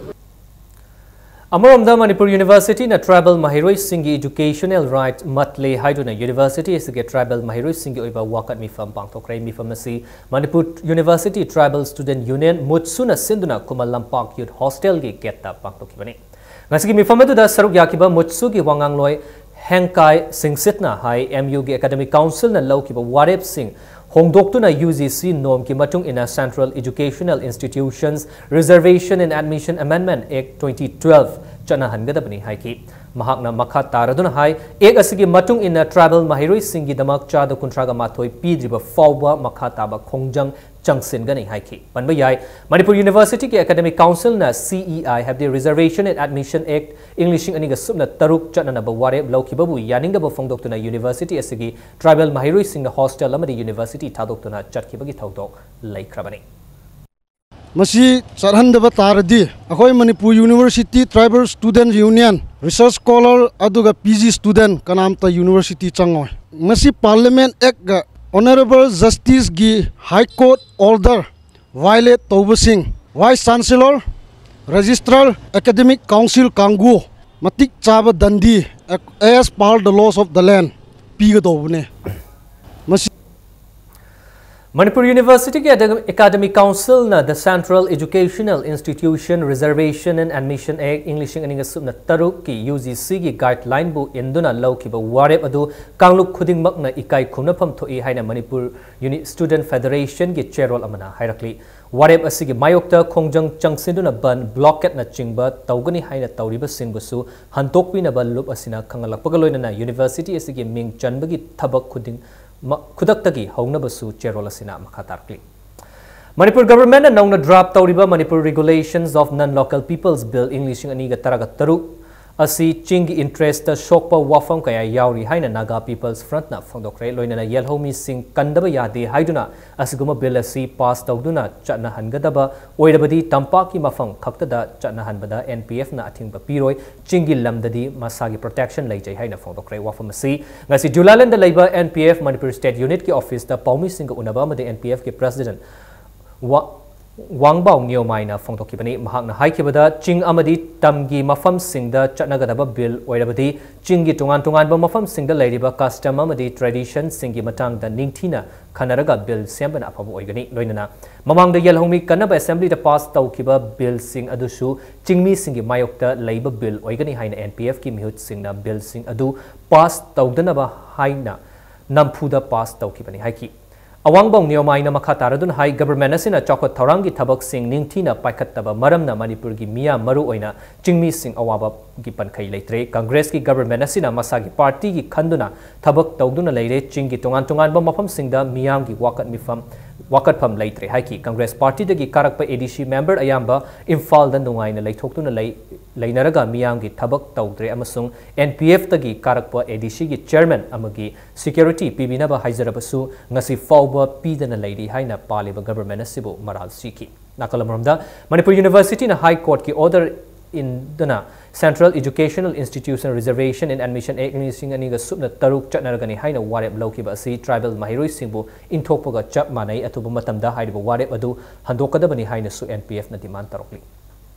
ꯑꯃꯔꯣꯝꯗ ꯃꯅꯤꯄꯨꯔ ꯌꯨꯅꯤꯚꯔꯁꯤꯇꯤꯅ ꯇ꯭ꯔꯥꯏꯕꯦꯜ ꯃꯍꯩꯔꯣꯏꯁꯤꯡꯒꯤ ꯏꯗꯨꯀꯦꯁꯅꯦꯜ ꯔꯥꯏꯠ ꯃꯠꯂꯦ ꯍꯥꯏꯗꯨꯅ ꯌꯨꯅꯤꯚꯔꯁꯤꯇꯤ ꯑꯁꯤꯒꯤ ꯇ꯭ꯔꯥꯏꯕꯦꯜ ꯃꯍꯩꯔꯣꯏꯁꯤꯡꯒꯤ ꯑꯣꯏꯕ ꯋꯥꯀꯠ ꯃꯤꯐꯝ ꯄꯥꯡꯊꯣꯛꯈ꯭ꯔꯦ꯫ ꯃꯤꯐꯝ ꯑꯁꯤ Manipur university tribal student union, ꯃꯨꯠꯁꯨꯅ ꯁꯤꯟꯗꯨꯅ ꯈꯨꯃꯟ ꯂꯝꯄꯥꯛ ꯌꯨꯠ ꯍꯣꯁꯇꯦꯜꯒꯤ ꯒꯦꯠꯇ ꯄꯥꯡꯊꯣꯛꯈꯤꯕꯅꯤ꯫ ꯉꯁꯤꯒꯤ ꯃꯤꯐꯝ ꯑꯗꯨꯗ ꯁꯔꯨꯛ ꯌꯥꯈꯤꯕ ꯃꯨꯠꯁꯨꯒꯤ ꯋꯥꯉꯥꯡꯂꯣꯏ ꯍꯦꯡꯀꯥꯏ ꯁꯤꯡꯁꯤꯠꯅ ꯍꯥꯏ, ꯑꯦꯝ ꯌꯨꯒꯤ ꯑꯦꯀꯥꯗꯃꯤꯛ ꯀꯥꯎꯟꯁꯤꯜꯅ ꯂꯧꯈꯤꯕ ꯋꯥꯔꯦꯞꯁꯤꯡ ꯍꯣꯡꯗꯣꯛꯇꯨꯅ ꯌꯨ ꯖꯤ ꯁꯤ ꯅꯣꯔꯝꯒꯤ ꯃꯇꯨꯡ ꯏꯟꯅ Central Educational Institutions Reservation and Admission Amendment Act twenty twelve ꯆꯠꯅꯍꯟꯒꯗꯕꯅꯤ ꯍꯥꯏꯈꯤ꯫ ꯃꯍꯥꯛꯅ ꯃꯈꯥ ꯇꯥꯔꯗꯨꯅ ꯍꯥꯏ, ꯑꯦꯛ ꯑꯁꯤꯒꯤ ꯃꯇꯨꯡ ꯏꯟꯅ ꯇ꯭ꯔꯥꯏꯕꯦꯜ ꯃꯍꯩꯔꯣꯏꯁꯤꯡꯒꯤꯗꯃꯛ ꯆꯥꯗ ꯀꯨꯟꯊ꯭ꯔꯥꯒ ꯃꯥꯊꯣꯏ ꯄꯤꯗ꯭ꯔꯤꯕ ꯐꯥꯎꯕ ꯃꯈꯥ ꯇꯥꯕ ꯈꯣꯡꯖꯪ ꯆꯪꯁꯤꯟꯒꯅꯤ ꯍꯥꯏꯈꯤ꯫ ꯄꯟꯕ ꯌꯥꯏ, ꯃꯅꯤꯄꯨꯔ ꯌꯨꯅꯤꯚꯔꯁꯤꯇꯤꯒꯤ ꯑꯦꯀꯥꯗꯃꯤꯛ ꯀꯥꯎꯟꯁꯤꯜꯅ ꯁꯤ ꯏ ꯑꯥꯏ, ꯍꯥꯏꯕꯗꯤ Reservation and Admission Act, ꯏꯪ ꯂꯤꯁꯤꯡ ꯑꯅꯤꯒ ꯁꯨꯞꯅ ꯇꯔꯨꯛ ꯆꯠꯅꯅꯕ ꯋꯥꯔꯦꯞ ꯂꯧꯈꯤꯕꯕꯨ ꯌꯥꯅꯤꯡꯗꯕ ꯐꯣꯡꯗꯣꯛꯇꯨꯅ ꯌꯨꯅꯤꯚꯔꯁꯤꯇꯤ ꯑꯁꯤꯒꯤ ꯇ꯭ꯔꯥꯏꯕꯦꯜ ꯃꯍꯩꯔꯣꯏꯁꯤꯡꯅ ꯍꯣꯁꯇꯦꯜ ꯑꯃꯗꯤ ꯌꯨꯅꯤꯚꯔꯁꯤꯇꯤ ꯊꯥꯗꯣꯛꯇꯨꯅ ꯆꯠꯈꯤꯕꯒꯤ ꯊꯧꯗꯣꯛ ꯂꯩꯈ꯭ꯔꯕꯅꯤ꯫ ꯃꯁꯤ ꯆꯠꯍꯟꯗꯕ ꯇꯥꯔꯗꯤ ꯑꯩꯈꯣꯏ Manipur university tribal student union, research scholar ꯑꯗꯨꯒ ꯄꯤ ꯖꯤ ꯁ꯭ꯇꯨꯗꯦꯟꯠ ꯀꯅꯥꯝꯇ ꯌꯨꯅꯤꯚꯔꯁꯤꯇꯤ ꯆꯪꯉꯣꯏ꯫ ꯃꯁꯤ ꯄꯥꯔꯂꯤꯌꯥꯃꯦꯟꯠ ꯑꯦꯛꯒ ꯑꯣꯅꯔꯦꯕꯜ ꯖꯁꯇꯤꯁꯒꯤ ꯍꯥꯏ ꯀꯣꯔꯠ ꯑꯣꯔꯗꯔ ꯚꯥꯏꯑꯣꯂꯦꯠ ꯇꯧꯕꯁꯤꯡ, vice chancellor, registrar, academic council ꯀꯥꯡꯕꯨ ꯃꯇꯤꯛ ꯆꯥꯕ ꯗꯟꯗꯤ, as per the laws of the land, ꯄꯤꯒꯗꯧꯕꯅꯦ꯫ ꯃꯁꯤ ꯃꯅꯤꯄꯨꯔ ꯌꯨꯅꯤꯚꯔꯁꯤꯇꯤꯒꯤ ꯑꯦꯗ-, ꯑꯦꯀꯥꯗꯃꯤꯛ ꯀꯥꯎꯟꯁꯤꯜꯅ The Central Educational Institution Reservation and Admission Act, ꯏꯪ ꯂꯤꯁꯤꯡ ꯑꯅꯤꯒ ꯁꯨꯞꯅ ꯇꯔꯨꯛꯀꯤ ꯌꯨ ꯖꯤ ꯁꯤꯒꯤ ꯒꯥꯏꯗꯂꯥꯏꯟꯕꯨ ꯏꯟꯗꯨꯅ ꯂꯧꯈꯤꯕ ꯋꯥꯔꯦꯞ ꯑꯗꯨ ꯀꯥꯡꯂꯨꯞ ꯈꯨꯗꯤꯡꯃꯛꯅ ꯏꯀꯥꯏ ꯈꯨꯝꯅꯐꯝ ꯊꯣꯛꯏ ꯍꯥꯏꯅ ꯃꯅꯤꯄꯨꯔ ꯌꯨꯅꯤ-, ꯁ꯭ꯇꯨꯗꯦꯟꯠ ꯐꯦꯗꯔꯦꯁꯟꯒꯤ ꯆꯦꯔꯣꯜ ꯑꯃꯅ ꯍꯥꯏꯔꯛꯂꯤ꯫ ꯋꯥꯔꯦꯞ ꯑꯁꯤꯒꯤ ꯃꯥꯌꯣꯛꯇ ꯈꯣꯡꯖꯪ ꯆꯪꯁꯤꯟꯗꯨꯅ ꯕꯟ, ꯕ꯭ꯂꯣꯀꯦꯠꯅꯆꯤꯡꯕ ꯇꯧꯒꯅꯤ ꯍꯥꯏꯅ ꯇꯧꯔꯤꯕꯁꯤꯡꯕꯨꯁꯨ ꯍꯟꯗꯣꯛꯄꯤꯅꯕ ꯂꯨꯞ ꯑꯁꯤꯅ ꯈꯪꯍꯜꯂꯛꯄꯒ ꯂꯣꯏꯅꯅ ꯌꯨꯅꯤꯚꯔꯁꯤꯇꯤ ꯑꯁꯤꯒꯤ ꯃꯤꯡ ꯆꯟꯕꯒꯤ ꯊꯕꯛ ꯈꯨꯗꯤꯡꯃꯛ ꯈꯨꯗꯛꯇꯒꯤ ꯍꯧꯅꯕꯁꯨ ꯆꯦꯔꯣꯜ ꯑꯁꯤꯅ ꯃꯈꯥ ꯇꯥꯔꯛꯂꯤ꯫ ꯃꯅꯤꯄꯨꯔ ꯒꯚꯔꯟꯃꯦꯟꯠꯅ ꯅꯧꯅ ꯗ꯭ꯔꯥꯐ ꯇꯧꯔꯤꯕ Manipur Regulations of Non-Local Peoples Bill ꯏꯪ ꯂꯤꯁꯤꯡ ꯑꯅꯤꯒ ꯇꯔꯥꯒ ꯇꯔꯨꯛ ꯑꯁꯤ ꯆꯤꯡꯒꯤ interest ꯁꯣꯛꯄ ꯋꯥꯐꯝ ꯀꯌꯥ ꯌꯥꯎꯔꯤ ꯍꯥꯏꯅ Naga People's Front ꯅ ꯐꯣꯡꯗꯣꯛꯈ꯭ꯔꯦ꯫ ꯂꯣꯏꯅꯅ ꯌꯦꯜꯍꯧꯃꯤꯁꯤꯡ ꯀꯟꯗꯕ ꯌꯥꯗꯦ ꯍꯥꯏꯗꯨꯅ ꯑꯁꯤꯒꯨꯝꯕ bill ꯑꯁꯤ pass ꯇꯧꯗꯨꯅ ꯆꯠꯅꯍꯟꯒꯗꯕ ꯑꯣꯏꯔꯕꯗꯤ ꯇꯝꯄꯥꯛꯀꯤ ꯃꯐꯝ ꯈꯛꯇꯗ ꯆꯠꯅꯍꯟꯕꯗ N P F ꯅ ꯑꯊꯤꯡꯕ ꯄꯤꯔꯣꯏ꯫ ꯆꯤꯡꯒꯤ ꯂꯝꯗꯗꯤ ꯃꯁꯥꯒꯤ protection ꯂꯩꯖꯩ ꯍꯥꯏꯅ ꯐꯣꯡꯗꯣꯛꯈ꯭ꯔꯦ꯫ ꯋꯥꯐꯝ ꯑꯁꯤ ꯉꯁꯤ Junaland ꯗ ꯂꯩꯕ N P F Manipur State Unit ꯀꯤ office ꯇ ꯄꯥꯎꯃꯤꯁꯤꯡꯒ ꯎꯅꯕ ꯑꯃꯗ N P F ꯀꯤ president ꯋꯥ-, ꯋꯥꯡꯕꯥꯎ ꯅꯤꯌꯣꯃꯥꯏꯅ ꯐꯣꯡꯗꯣꯛꯈꯤꯕꯅꯤ꯫ ꯃꯍꯥꯛꯅ ꯍꯥꯏꯈꯤꯕꯗ, ꯆꯤꯡ ꯑꯃꯗꯤ ꯇꯝꯒꯤ ꯃꯐꯝꯁꯤꯡꯗ ꯆꯠꯅꯒꯗꯕ bill ꯑꯣꯏꯔꯕꯗꯤ ꯆꯤꯡꯒꯤ ꯇꯣꯉꯥꯟ ꯇꯣꯉꯥꯟꯕ ꯃꯐꯝꯁꯤꯡꯗ ꯂꯩꯔꯤꯕ custom ꯑꯃꯗꯤ tradition ꯁꯤꯡꯒꯤ ꯃꯇꯥꯡꯗ ꯅꯤꯡꯊꯤꯅ ꯈꯟꯅꯔꯒ bill ꯁꯦꯝꯕꯅ ꯑꯐꯕ ꯑꯣꯏꯒꯅꯤ꯫ ꯂꯣꯏꯅꯅ ꯃꯃꯥꯡꯗ ꯌꯦꯜꯍꯧꯃꯤ ꯀꯟꯅꯕ assembly ꯗ pass ꯇꯧꯈꯤꯕ bill ꯁꯤꯡ ꯑꯗꯨꯁꯨ ꯆꯤꯡꯃꯤꯁꯤꯡꯒꯤ ꯃꯥꯌꯣꯛꯇ ꯂꯩꯕ bill ꯑꯣꯏꯒꯅꯤ ꯍꯥꯏꯅ N P F ꯀꯤ ꯃꯤꯍꯨꯠꯁꯤꯡꯅ bill ꯁꯤꯡ ꯑꯗꯨ pass ꯇꯧꯗꯅꯕ ꯍꯥꯏꯅ ꯅꯝꯐꯨꯗ pass ꯇꯧꯈꯤꯕꯅꯤ ꯍꯥꯏꯈꯤ꯫ ꯑꯋꯥꯡꯕꯧ ꯅꯤꯌꯣꯃꯥꯏꯅ ꯃꯈꯥ ꯇꯥꯔꯗꯨꯅ ꯍꯥꯏ, government ꯑꯁꯤꯅ ꯆꯥꯎꯈꯠ ꯊꯧꯔꯥꯡꯒꯤ ꯊꯕꯛꯁꯤꯡ ꯅꯤꯡꯊꯤꯅ ꯄꯥꯏꯈꯠꯇꯕ ꯃꯔꯝꯅ ꯃꯅꯤꯄꯨꯔꯒꯤ ꯃꯤꯌꯥꯝ, ꯃꯔꯨ ꯑꯣꯏꯅ ꯆꯤꯡꯃꯤꯁꯤꯡ, ꯑꯋꯥꯕꯒꯤ ꯄꯟꯈꯩ ꯂꯩꯇ꯭ꯔꯦ꯫ Congress ꯀꯤ government ꯑꯁꯤꯅ ꯃꯁꯥꯒꯤ party ꯒꯤ ꯈꯟꯗꯨꯅ ꯊꯕꯛ ꯇꯧꯗꯨꯅ ꯂꯩꯔꯦ꯫ ꯆꯤꯡꯒꯤ ꯇꯣꯉꯥꯟ ꯇꯣꯉꯥꯟꯕ ꯃꯐꯝꯁꯤꯡꯗ ꯃꯤꯌꯥꯝꯒꯤ ꯋꯥꯀꯠ ꯃꯤꯐꯝ, ꯋꯥꯀꯠꯐꯝ ꯂꯩꯇ꯭ꯔꯦ ꯍꯥꯏꯈꯤ꯫ Congress party ꯗꯒꯤ ꯀꯥꯔꯛꯄ A D C member ꯑꯌꯥꯝꯕ ꯏꯝꯐꯥꯜꯗ ꯅꯨꯡꯉꯥꯏꯅ ꯂꯩꯊꯣꯛꯇꯨꯅ ꯂꯩ, ꯂꯩꯅꯔꯒ ꯃꯤꯌꯥꯝꯒꯤ ꯊꯕꯛ ꯇꯧꯗ꯭ꯔꯦ ꯑꯃꯁꯨꯡ N P F ꯇꯒꯤ ꯀꯥꯔꯛꯄ A D C ꯒꯤ chairman ꯑꯃꯒꯤ security ꯄꯤꯕꯤꯅꯕ ꯍꯥꯏꯖꯔꯕꯁꯨ ꯉꯁꯤ ꯐꯥꯎꯕ ꯄꯤꯗꯅ ꯂꯩꯔꯤ ꯍꯥꯏꯅ ꯄꯥꯜꯂꯤꯕ government ꯑꯁꯤꯕꯨ ꯃꯔꯥꯜ ꯁꯤꯈꯤ꯫ ꯅꯥꯀꯜ ꯑꯃꯔꯣꯝꯗ, ꯃꯅꯤꯄꯨꯔ University ꯅ High Court ꯀꯤ order ꯏꯟꯗꯨꯅ Central Educational Institution Reservation in Admission Act ꯂꯤꯁꯤꯡ ꯑꯅꯤꯒ ꯁꯨꯞꯅ ꯇꯔꯨꯛ ꯆꯠꯅꯔꯒꯅꯤ ꯍꯥꯏꯅ ꯋꯥꯔꯦꯞ ꯂꯧꯈꯤꯕ ꯑꯁꯤ tribal ꯃꯍꯩꯔꯣꯏꯁꯤꯡꯕꯨ ꯏꯟꯊꯣꯛꯄꯒ ꯆꯞ ꯃꯥꯟꯅꯩ꯫ ꯑꯊꯨꯕ ꯃꯇꯝꯗ ꯍꯥꯏꯔꯤꯕ ꯋꯥꯔꯦꯞ ꯑꯗꯨ ꯍꯟꯗꯣꯛꯀꯗꯕꯅꯤ ꯍꯥꯏꯅꯁꯨ N P F ꯅ demand ꯇꯧꯔꯛꯂꯤ꯫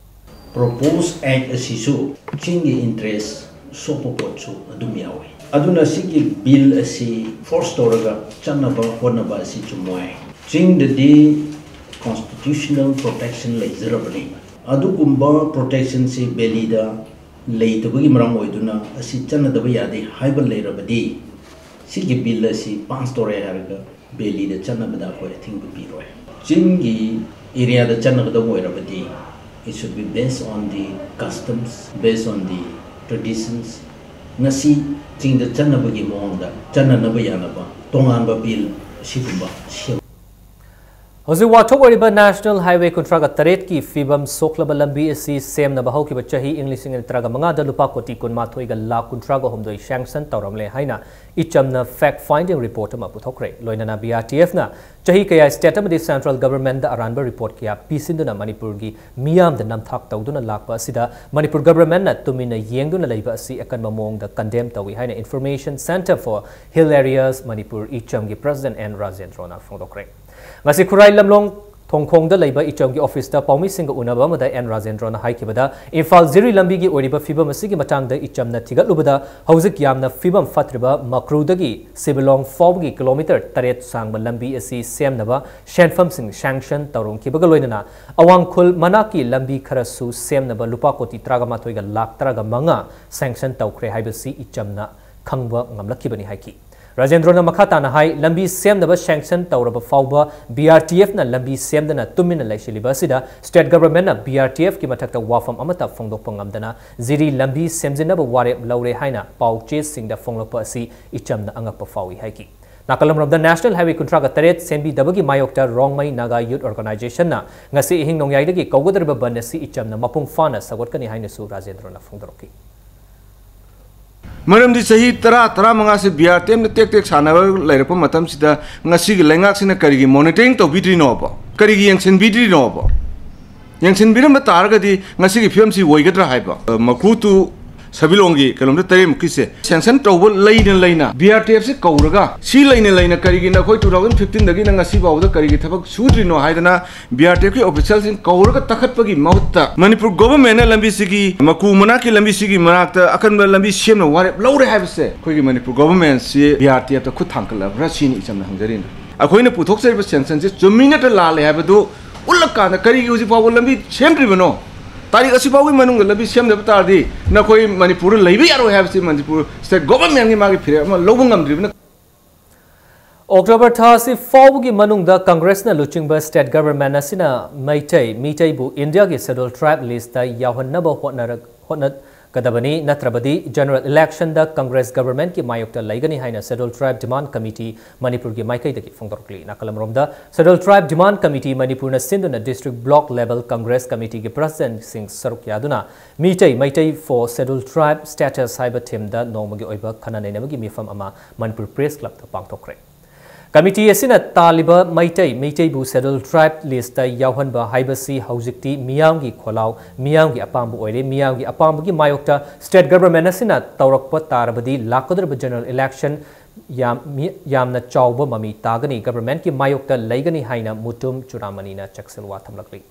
Propose Act ꯑꯁꯤꯁꯨ ꯆꯤꯡꯒꯤ interest ꯁꯣꯛꯄ ꯄꯣꯠꯁꯨ ꯑꯗꯨꯝ ꯌꯥꯎꯏ꯫ ꯑꯗꯨꯅ ꯁꯤꯒꯤ bill ꯑꯁꯤ force ꯇꯧꯔꯒ ꯆꯠꯅꯕ ꯍꯣꯠꯅꯕ ꯑꯁꯤ ꯆꯨꯝꯃꯣꯏ꯫ ꯆꯤꯡꯗꯗꯤ constitutional protection ꯂꯩꯖꯔꯕꯅꯤ꯫ ꯑꯗꯨꯒꯨꯝꯕ protection ꯁꯤ valley ꯗ ꯂꯩꯇꯕꯒꯤ ꯃꯔꯝ ꯑꯣꯏꯗꯨꯅ ꯑꯁꯤ ꯆꯠꯅꯗꯕ ꯌꯥꯗꯦ ꯍꯥꯏꯕ ꯂꯩꯔꯕꯗꯤ, ꯁꯤꯒꯤ bill ꯑꯁꯤ pass ꯇꯧꯔꯦ ꯍꯥꯏꯔꯒ valley ꯗ ꯆꯠꯅꯕꯗ ꯑꯩꯈꯣꯏ ꯑꯊꯤꯡꯕ ꯄꯤꯔꯣꯏ꯫ ꯆꯤꯡꯒꯤ area ꯗ ꯆꯠꯅꯒꯗꯕ ꯑꯣꯏꯔꯕꯗꯤ, it should be based on the customs, based on the traditions꯫ ꯉꯁꯤ ꯆꯤꯡꯗ ꯆꯠꯅꯕꯒꯤ ꯃꯑꯣꯡꯗ ꯆꯠꯅꯅꯕ ꯌꯥꯅꯕ ꯇꯣꯉꯥꯟꯕ bill ꯑꯁꯤꯒꯨꯝꯕ ꯁꯦꯝ- ꯍꯧꯖꯤꯛ ꯋꯥꯊꯣꯛ ꯑꯣꯏꯔꯤꯕ National Highway ꯀꯨꯟꯊ꯭ꯔꯥꯒ ꯇꯔꯦꯠꯀꯤ ꯐꯤꯕꯝ ꯁꯣꯛꯂꯕ ꯂꯝꯕꯤ ꯑꯁꯤ ꯁꯦꯝꯅꯕ ꯍꯧꯈꯤꯕ ꯆꯍꯤ ꯏꯪ ꯂꯤꯁꯤꯡ ꯑꯅꯤ ꯇꯔꯥꯒ ꯃꯉꯥꯗ ꯂꯨꯄꯥ ꯀꯣꯇꯤ ꯀꯨꯟꯃꯥꯊꯣꯏꯒ ꯂꯥꯈ ꯀꯨꯟꯊ꯭ꯔꯥꯒ ꯍꯨꯝꯗꯣꯏ sanction ꯇꯧꯔꯝꯂꯦ ꯍꯥꯏꯅ ꯏꯆꯝꯅ fact finding report ꯑꯃ ꯄꯨꯊꯣꯛꯈ꯭ꯔꯦ꯫ ꯂꯣꯏꯅꯅ BRTFꯅ ꯆꯍꯤ ꯀꯌꯥ state ꯑꯃꯗꯤ central governmentꯗ ꯑꯔꯥꯟꯕ report ꯀꯌꯥ ꯄꯤꯁꯤꯟꯗꯨꯅ ꯃꯅꯤꯄꯨꯔꯒꯤ ꯃꯤꯌꯥꯝꯗ ꯅꯝꯊꯥꯛ ꯇꯧꯗꯨꯅ ꯂꯥꯛꯄ ꯑꯁꯤꯗ ꯃꯅꯤꯄꯨꯔ governmentꯅ ꯇꯨꯃꯤꯟꯅ ꯌꯦꯡꯗꯨꯅ ꯂꯩꯕ ꯑꯁꯤ ꯑꯀꯟꯕ ꯃꯑꯣꯡꯗ condemn ꯇꯧꯏ ꯍꯥꯏꯅ Information Centre for Hill Areas Manipur ꯏꯆꯝꯒꯤ president ꯑꯦꯟ ꯔꯥꯖꯦꯟꯗ꯭ꯔꯣꯅ ꯐꯣꯡꯗꯣꯛꯈ꯭ꯔꯦ꯫ ꯉꯁꯤ ꯈꯨꯔꯥꯏ ꯂꯝꯂꯣꯡ ꯊꯣꯡꯈꯣꯡꯗ ꯂꯩꯕ ꯏꯆꯝꯒꯤ officeꯇ ꯄꯥꯎꯃꯤꯁꯤꯡꯒ ꯎꯅꯕ ꯑꯃꯗ ꯑꯦꯟ ꯔꯥꯖꯦꯟꯗ꯭ꯔꯣꯅ ꯍꯥꯏꯈꯤꯕꯗ, ꯏꯝꯐꯥꯜ ꯖꯤꯔꯤ ꯂꯝꯕꯤꯒꯤ ꯑꯣꯏꯔꯤꯕ ꯐꯤꯕꯝ ꯑꯁꯤꯒꯤ ꯃꯇꯥꯡꯗ ꯏꯆꯝꯅ ꯊꯤꯒꯠꯂꯨꯕꯗ, ꯍꯧꯖꯤꯛ ꯌꯥꯝꯅ ꯐꯤꯕꯝ ꯐꯠꯇ꯭ꯔꯤꯕ ꯃꯀ꯭ꯔꯨꯗꯒꯤ ꯁꯤꯕꯤꯂꯣꯡ ꯐꯥꯎꯕꯒꯤ ꯀꯤꯂꯣꯃꯤꯇꯔ ꯇꯔꯦꯠ ꯁꯥꯡꯕ ꯂꯝꯕꯤ ꯑꯁꯤ ꯁꯦꯝꯅꯕ ꯁꯦꯟꯐꯝꯁꯤꯡ sanction ꯇꯧꯔꯝꯈꯤꯕꯒ ꯂꯣꯏꯅꯅ ꯑꯋꯥꯡꯈꯨꯜ ꯃꯅꯥꯛꯀꯤ ꯂꯝꯕꯤ ꯈꯔꯁꯨ ꯁꯦꯝꯅꯕ ꯂꯨꯄꯥ ꯀꯣꯇꯤ ꯇꯔꯥꯒ ꯃꯥꯊꯣꯏꯒ ꯂꯥꯈ ꯇꯔꯥꯒ ꯃꯉꯥ sanction ꯇꯧꯈ꯭ꯔꯦ ꯍꯥꯏꯕꯁꯤ ꯏꯆꯝꯅ ꯈꯪꯕ ꯉꯝꯂꯛꯈꯤꯕꯅꯤ ꯍꯥꯏꯈꯤ꯫ ꯔꯥꯖꯦꯟꯗ꯭ꯔꯣꯅ ꯃꯈꯥ ꯇꯥꯅ ꯍꯥꯏ, ꯂꯝꯕꯤ ꯁꯦꯝꯅꯕ sanction ꯇꯧꯔꯕ ꯐꯥꯎꯕ BRTFꯅ ꯂꯝꯕꯤ ꯁꯦꯝꯗꯅ ꯇꯨꯃꯤꯟꯅ ꯂꯩꯁꯤꯜꯂꯤꯕ ꯑꯁꯤꯗ state governmentꯅ BRTFꯀꯤ ꯃꯊꯛꯇ ꯋꯥꯐꯝ ꯑꯃꯠꯇ ꯐꯣꯡꯗꯣꯛꯄ ꯉꯝꯗꯅ ꯖꯤꯔꯤ ꯂꯝꯕꯤ ꯁꯦꯝꯖꯤꯟꯅꯕ ꯋꯥꯔꯦꯞ ꯂꯧꯔꯦ ꯍꯥꯏꯅ ꯄꯥꯎ ꯆꯦꯁꯤꯡꯗ ꯐꯣꯡꯂꯛꯄ ꯑꯁꯤ ꯏꯆꯝꯅ ꯑꯉꯛꯄ ꯐꯥꯎꯏ ꯍꯥꯏꯈꯤ꯫ ꯅꯥꯀꯜ ꯑꯃꯔꯣꯝꯗ National Highway ꯀꯨꯟꯊ꯭ꯔꯥꯒ ꯇꯔꯦꯠ ꯁꯦꯝꯕꯤꯗꯕꯒꯤ ꯃꯥꯌꯣꯛꯇ ꯔꯣꯡꯃꯩ ꯅꯥꯒꯥ Youth Organizationꯅ ꯉꯁꯤ ꯑꯍꯤꯡ ꯅꯣꯡꯌꯥꯏꯗꯒꯤ ꯀꯧꯒꯗꯧꯔꯤꯕ ꯕꯟ ꯑꯁꯤ ꯏꯆꯝꯅ ꯃꯄꯨꯡ ꯐꯥꯅ ꯁꯧꯒꯠꯀꯅꯤ ꯍꯥꯏꯅꯁꯨ ꯔꯥꯖꯦꯟꯗ꯭ꯔꯣꯅ ꯐꯣꯡꯗꯣꯔꯛꯈꯤ꯫ ꯃꯔꯝꯗꯤ ꯆꯍꯤ ꯇꯔꯥ, ꯇꯔꯥꯃꯉꯥꯁꯦ BRTFꯅ ꯇꯦꯛ ꯇꯦꯛ ꯁꯥꯟꯅꯔ ꯂꯩꯔꯛꯄ ꯃꯇꯝꯁꯤꯗ ꯉꯁꯤꯒꯤ ꯂꯩꯉꯥꯛꯁꯤꯅ ꯀꯔꯤꯒꯤ monitoring ꯇꯧꯕꯤꯗ꯭ꯔꯤꯅꯣꯕ? ꯀꯔꯤꯒꯤ ꯌꯦꯡꯁꯤꯟꯕꯤꯗ꯭ꯔꯤꯅꯣꯕ? ꯌꯦꯡꯁꯤꯟꯕꯤꯔꯝꯕ ꯇꯥꯔꯒꯗꯤ ꯉꯁꯤꯒꯤ ꯐꯤꯕꯝꯁꯤ ꯑꯣꯏꯒꯗ꯭ꯔꯥ ꯍꯥꯏꯕ? ꯑ, ꯃꯀ꯭ꯔꯨ to ꯁꯕꯤꯂꯣꯡꯒꯤ ꯀꯤꯂꯣꯃꯤꯇꯔ ꯇꯔꯦꯠ ꯃꯨꯛꯀꯤꯁꯦ sanction ꯇꯧꯕ ꯂꯩꯅ ꯂꯩꯅ BRTFꯁꯤ ꯀꯧꯔꯒ ꯁꯤ ꯂꯩꯅ ꯂꯩꯅ ꯀꯔꯤꯒꯤ ꯅꯈꯣꯏ two thousand fifteenꯗꯒꯤꯅ ꯉꯁꯤ ꯐꯥꯎꯕꯗ ꯀꯔꯤꯒꯤ ꯊꯕꯛ ꯁꯨꯗ꯭ꯔꯤꯅꯣ ꯍꯥꯏꯗꯅ BRTFꯀꯤ officialꯁꯤꯡ ꯀꯧꯔꯒ ꯇꯛꯈꯠꯄꯒꯤ ꯃꯍꯨꯠꯇ ꯃꯅꯤꯄꯨꯔ governmentꯅ ꯂꯝꯕꯤꯁꯤꯒꯤ ꯃꯀꯨ ꯃꯅꯥꯛꯀꯤ ꯂꯝꯕꯤꯁꯤꯒꯤ ꯃꯅꯥꯛꯇ ꯑꯀꯟꯕ ꯂꯝꯕꯤ ꯁꯦꯝꯅꯕ ꯋꯥꯔꯦꯞ ꯂꯧꯔꯦ ꯍꯥꯏꯕꯁꯦ ꯑꯩꯈꯣꯏꯒꯤ ꯃꯅꯤꯄꯨꯔ governmentꯁꯤ BRTFꯇ ꯈꯨꯠ ꯊꯥꯡꯒꯠꯂꯕ꯭ꯔꯥ ꯁꯤꯅꯤ ꯏꯆꯝꯅ ꯍꯪꯖꯔꯤꯅ꯫ ꯑꯩꯈꯣꯏꯅ ꯄꯨꯊꯣꯛꯆꯔꯤꯕ sanctionꯁꯤ ꯆꯨꯝꯃꯤ ꯅꯠꯇ꯭ꯔ ꯂꯥꯜꯂꯦ ꯍꯥꯏꯕꯗꯨ ꯎꯠꯂꯀꯥꯟꯗ ꯀꯔꯤꯒꯤ ꯍꯧꯖꯤꯛ ꯐꯥꯎꯕ ꯂꯝꯕꯤ ꯁꯦꯝꯗ꯭ꯔꯤꯕꯅꯣ? ꯇꯥꯔꯤꯛ ꯑꯁꯤ ꯐꯥꯎꯒꯤ ꯃꯅꯨꯡꯗ ꯂꯝꯕꯤ ꯁꯦꯝꯗꯕ ꯇꯥꯔꯗꯤ ꯅꯈꯣꯏ ꯃꯅꯤꯄꯨꯔꯗ ꯂꯩꯕ ꯌꯥꯔꯣꯏ ꯍꯥꯏꯕꯁꯤ ꯃꯅꯤꯄꯨꯔ state governmentꯒꯤ ꯃꯥꯒꯤ ꯐꯤꯔꯦꯞ ꯑꯃ ꯂꯧꯕ ꯉꯝꯗ꯭ꯔꯤꯕꯅ꯫ ꯑꯣꯛꯇꯣꯕꯔ ꯊꯥ ꯑꯁꯤ ꯐꯥꯎꯕꯒꯤ ꯃꯅꯨꯡꯗ ꯀꯪꯒ꯭ꯔꯦꯁꯅ ꯂꯨꯆꯤꯡꯕ state government ꯑꯁꯤꯅ ꯃꯩꯇꯩ ꯃꯤꯇꯩꯕꯨ ꯏꯟꯗꯤꯌꯥꯒꯤ schedule tribe listꯇ ꯌꯥꯎꯍꯟꯅꯕ ꯍꯣꯠꯅꯔꯛ-, ꯍꯣꯠꯅ-, ꯀꯗꯕꯅꯤ, ꯅꯠꯇ꯭ꯔꯕꯗꯤ ꯖꯦꯅꯔꯦꯜ ꯏꯂꯦꯛꯁꯟꯗ ꯀꯪꯒ꯭ꯔꯦꯁ ꯒꯚꯔꯟꯃꯦꯟꯠꯀꯤ ꯃꯥꯌꯣꯛꯇ ꯂꯩꯒꯅꯤ ꯍꯥꯏꯅ ꯁꯦꯗ꯭ꯌꯨꯜ ꯇ꯭ꯔꯥꯏꯕ ꯗꯤꯃꯥꯟꯗ ꯀꯃꯤꯇꯤ ꯃꯅꯤꯄꯨꯔꯒꯤ ꯃꯥꯏꯀꯩꯗꯒꯤ ꯐꯣꯡꯗꯣꯔꯛꯂꯤ꯫ ꯅꯥꯀꯜ ꯑꯃꯔꯣꯝꯗ, ꯁꯦꯗ꯭ꯌꯨꯜ ꯇ꯭ꯔꯥꯏꯕ ꯗꯤꯃꯥꯟꯗ ꯀꯃꯤꯇꯤ ꯃꯅꯤꯄꯨꯔꯅ ꯁꯤꯟꯗꯨꯅ ꯗꯤꯁꯇ꯭ꯔꯤꯛ ꯕ꯭ꯂꯣꯛ ꯂꯦꯚꯦꯜ ꯀꯪꯒ꯭ꯔꯦꯁ ꯀꯃꯤꯇꯤꯒꯤ ꯄ꯭ꯔꯁꯤꯗꯦꯟꯠꯁꯤꯡ ꯁꯔꯨꯛ ꯌꯥꯗꯨꯅ Meitei, Meitei for Schedule Tribe Status ꯍꯥꯏꯕ ꯊꯤꯝꯗ ꯅꯣꯡꯃꯒꯤ ꯑꯣꯏꯕ ꯈꯟꯅ ꯅꯩꯅꯕꯒꯤ ꯃꯤꯐꯝ ꯑꯃ ꯃꯅꯤꯄꯨꯔ ꯄ꯭ꯔꯦꯁ ꯀ꯭ꯂꯕꯇ ꯄꯥꯡꯊꯣꯛꯈ꯭ꯔꯦ꯫ ꯀꯃꯤꯇꯤ ꯑꯁꯤꯅ ꯇꯥꯜꯂꯤꯕ ꯃꯩꯇꯩ, ꯃꯩꯇꯩꯕꯨ ꯁꯦꯗ꯭ꯌꯨꯜ ꯇ꯭ꯔꯥꯏꯕ ꯂꯤꯁꯇ ꯌꯥꯎꯍꯟꯕ ꯍꯥꯏꯕꯁꯤ ꯍꯧꯖꯤꯛꯇꯤ ꯃꯤꯌꯥꯝꯒꯤ ꯈꯣꯜꯂꯥꯎ, ꯃꯤꯌꯥꯝꯒꯤ ꯑꯄꯥꯝꯕ ꯑꯣꯏꯔꯦ꯫ ꯃꯤꯌꯥꯝꯒꯤ ꯑꯄꯥꯝꯕꯒꯤ ꯃꯥꯌꯣꯛꯇ ꯁ꯭ꯇꯦꯠ ꯒꯚꯔꯟꯃꯦꯟꯠ ꯑꯁꯤꯅ ꯇꯧꯔꯛꯄ ꯇꯥꯔꯕꯗꯤ ꯂꯥꯛꯀꯗꯧꯔꯤꯕ ꯖꯦꯅꯔꯦꯜ ꯏꯂꯦꯛꯁꯟ ꯌꯥꯝ, ꯃꯤ, ꯌꯥꯝꯅ ꯆꯥꯎꯕ ꯃꯃꯤ ꯇꯥꯒꯅꯤ, ꯒꯚꯔꯟꯃꯦꯟꯠꯀꯤ ꯃꯥꯌꯣꯛꯇ ꯂꯩꯒꯅꯤ ꯍꯥꯏꯅ ꯃꯨꯇꯨꯝ ꯆꯨꯔꯥꯃꯅꯤꯅ ꯆꯦꯛꯁꯤꯜ ꯋꯥ ꯊꯝꯂꯛꯂꯤ꯫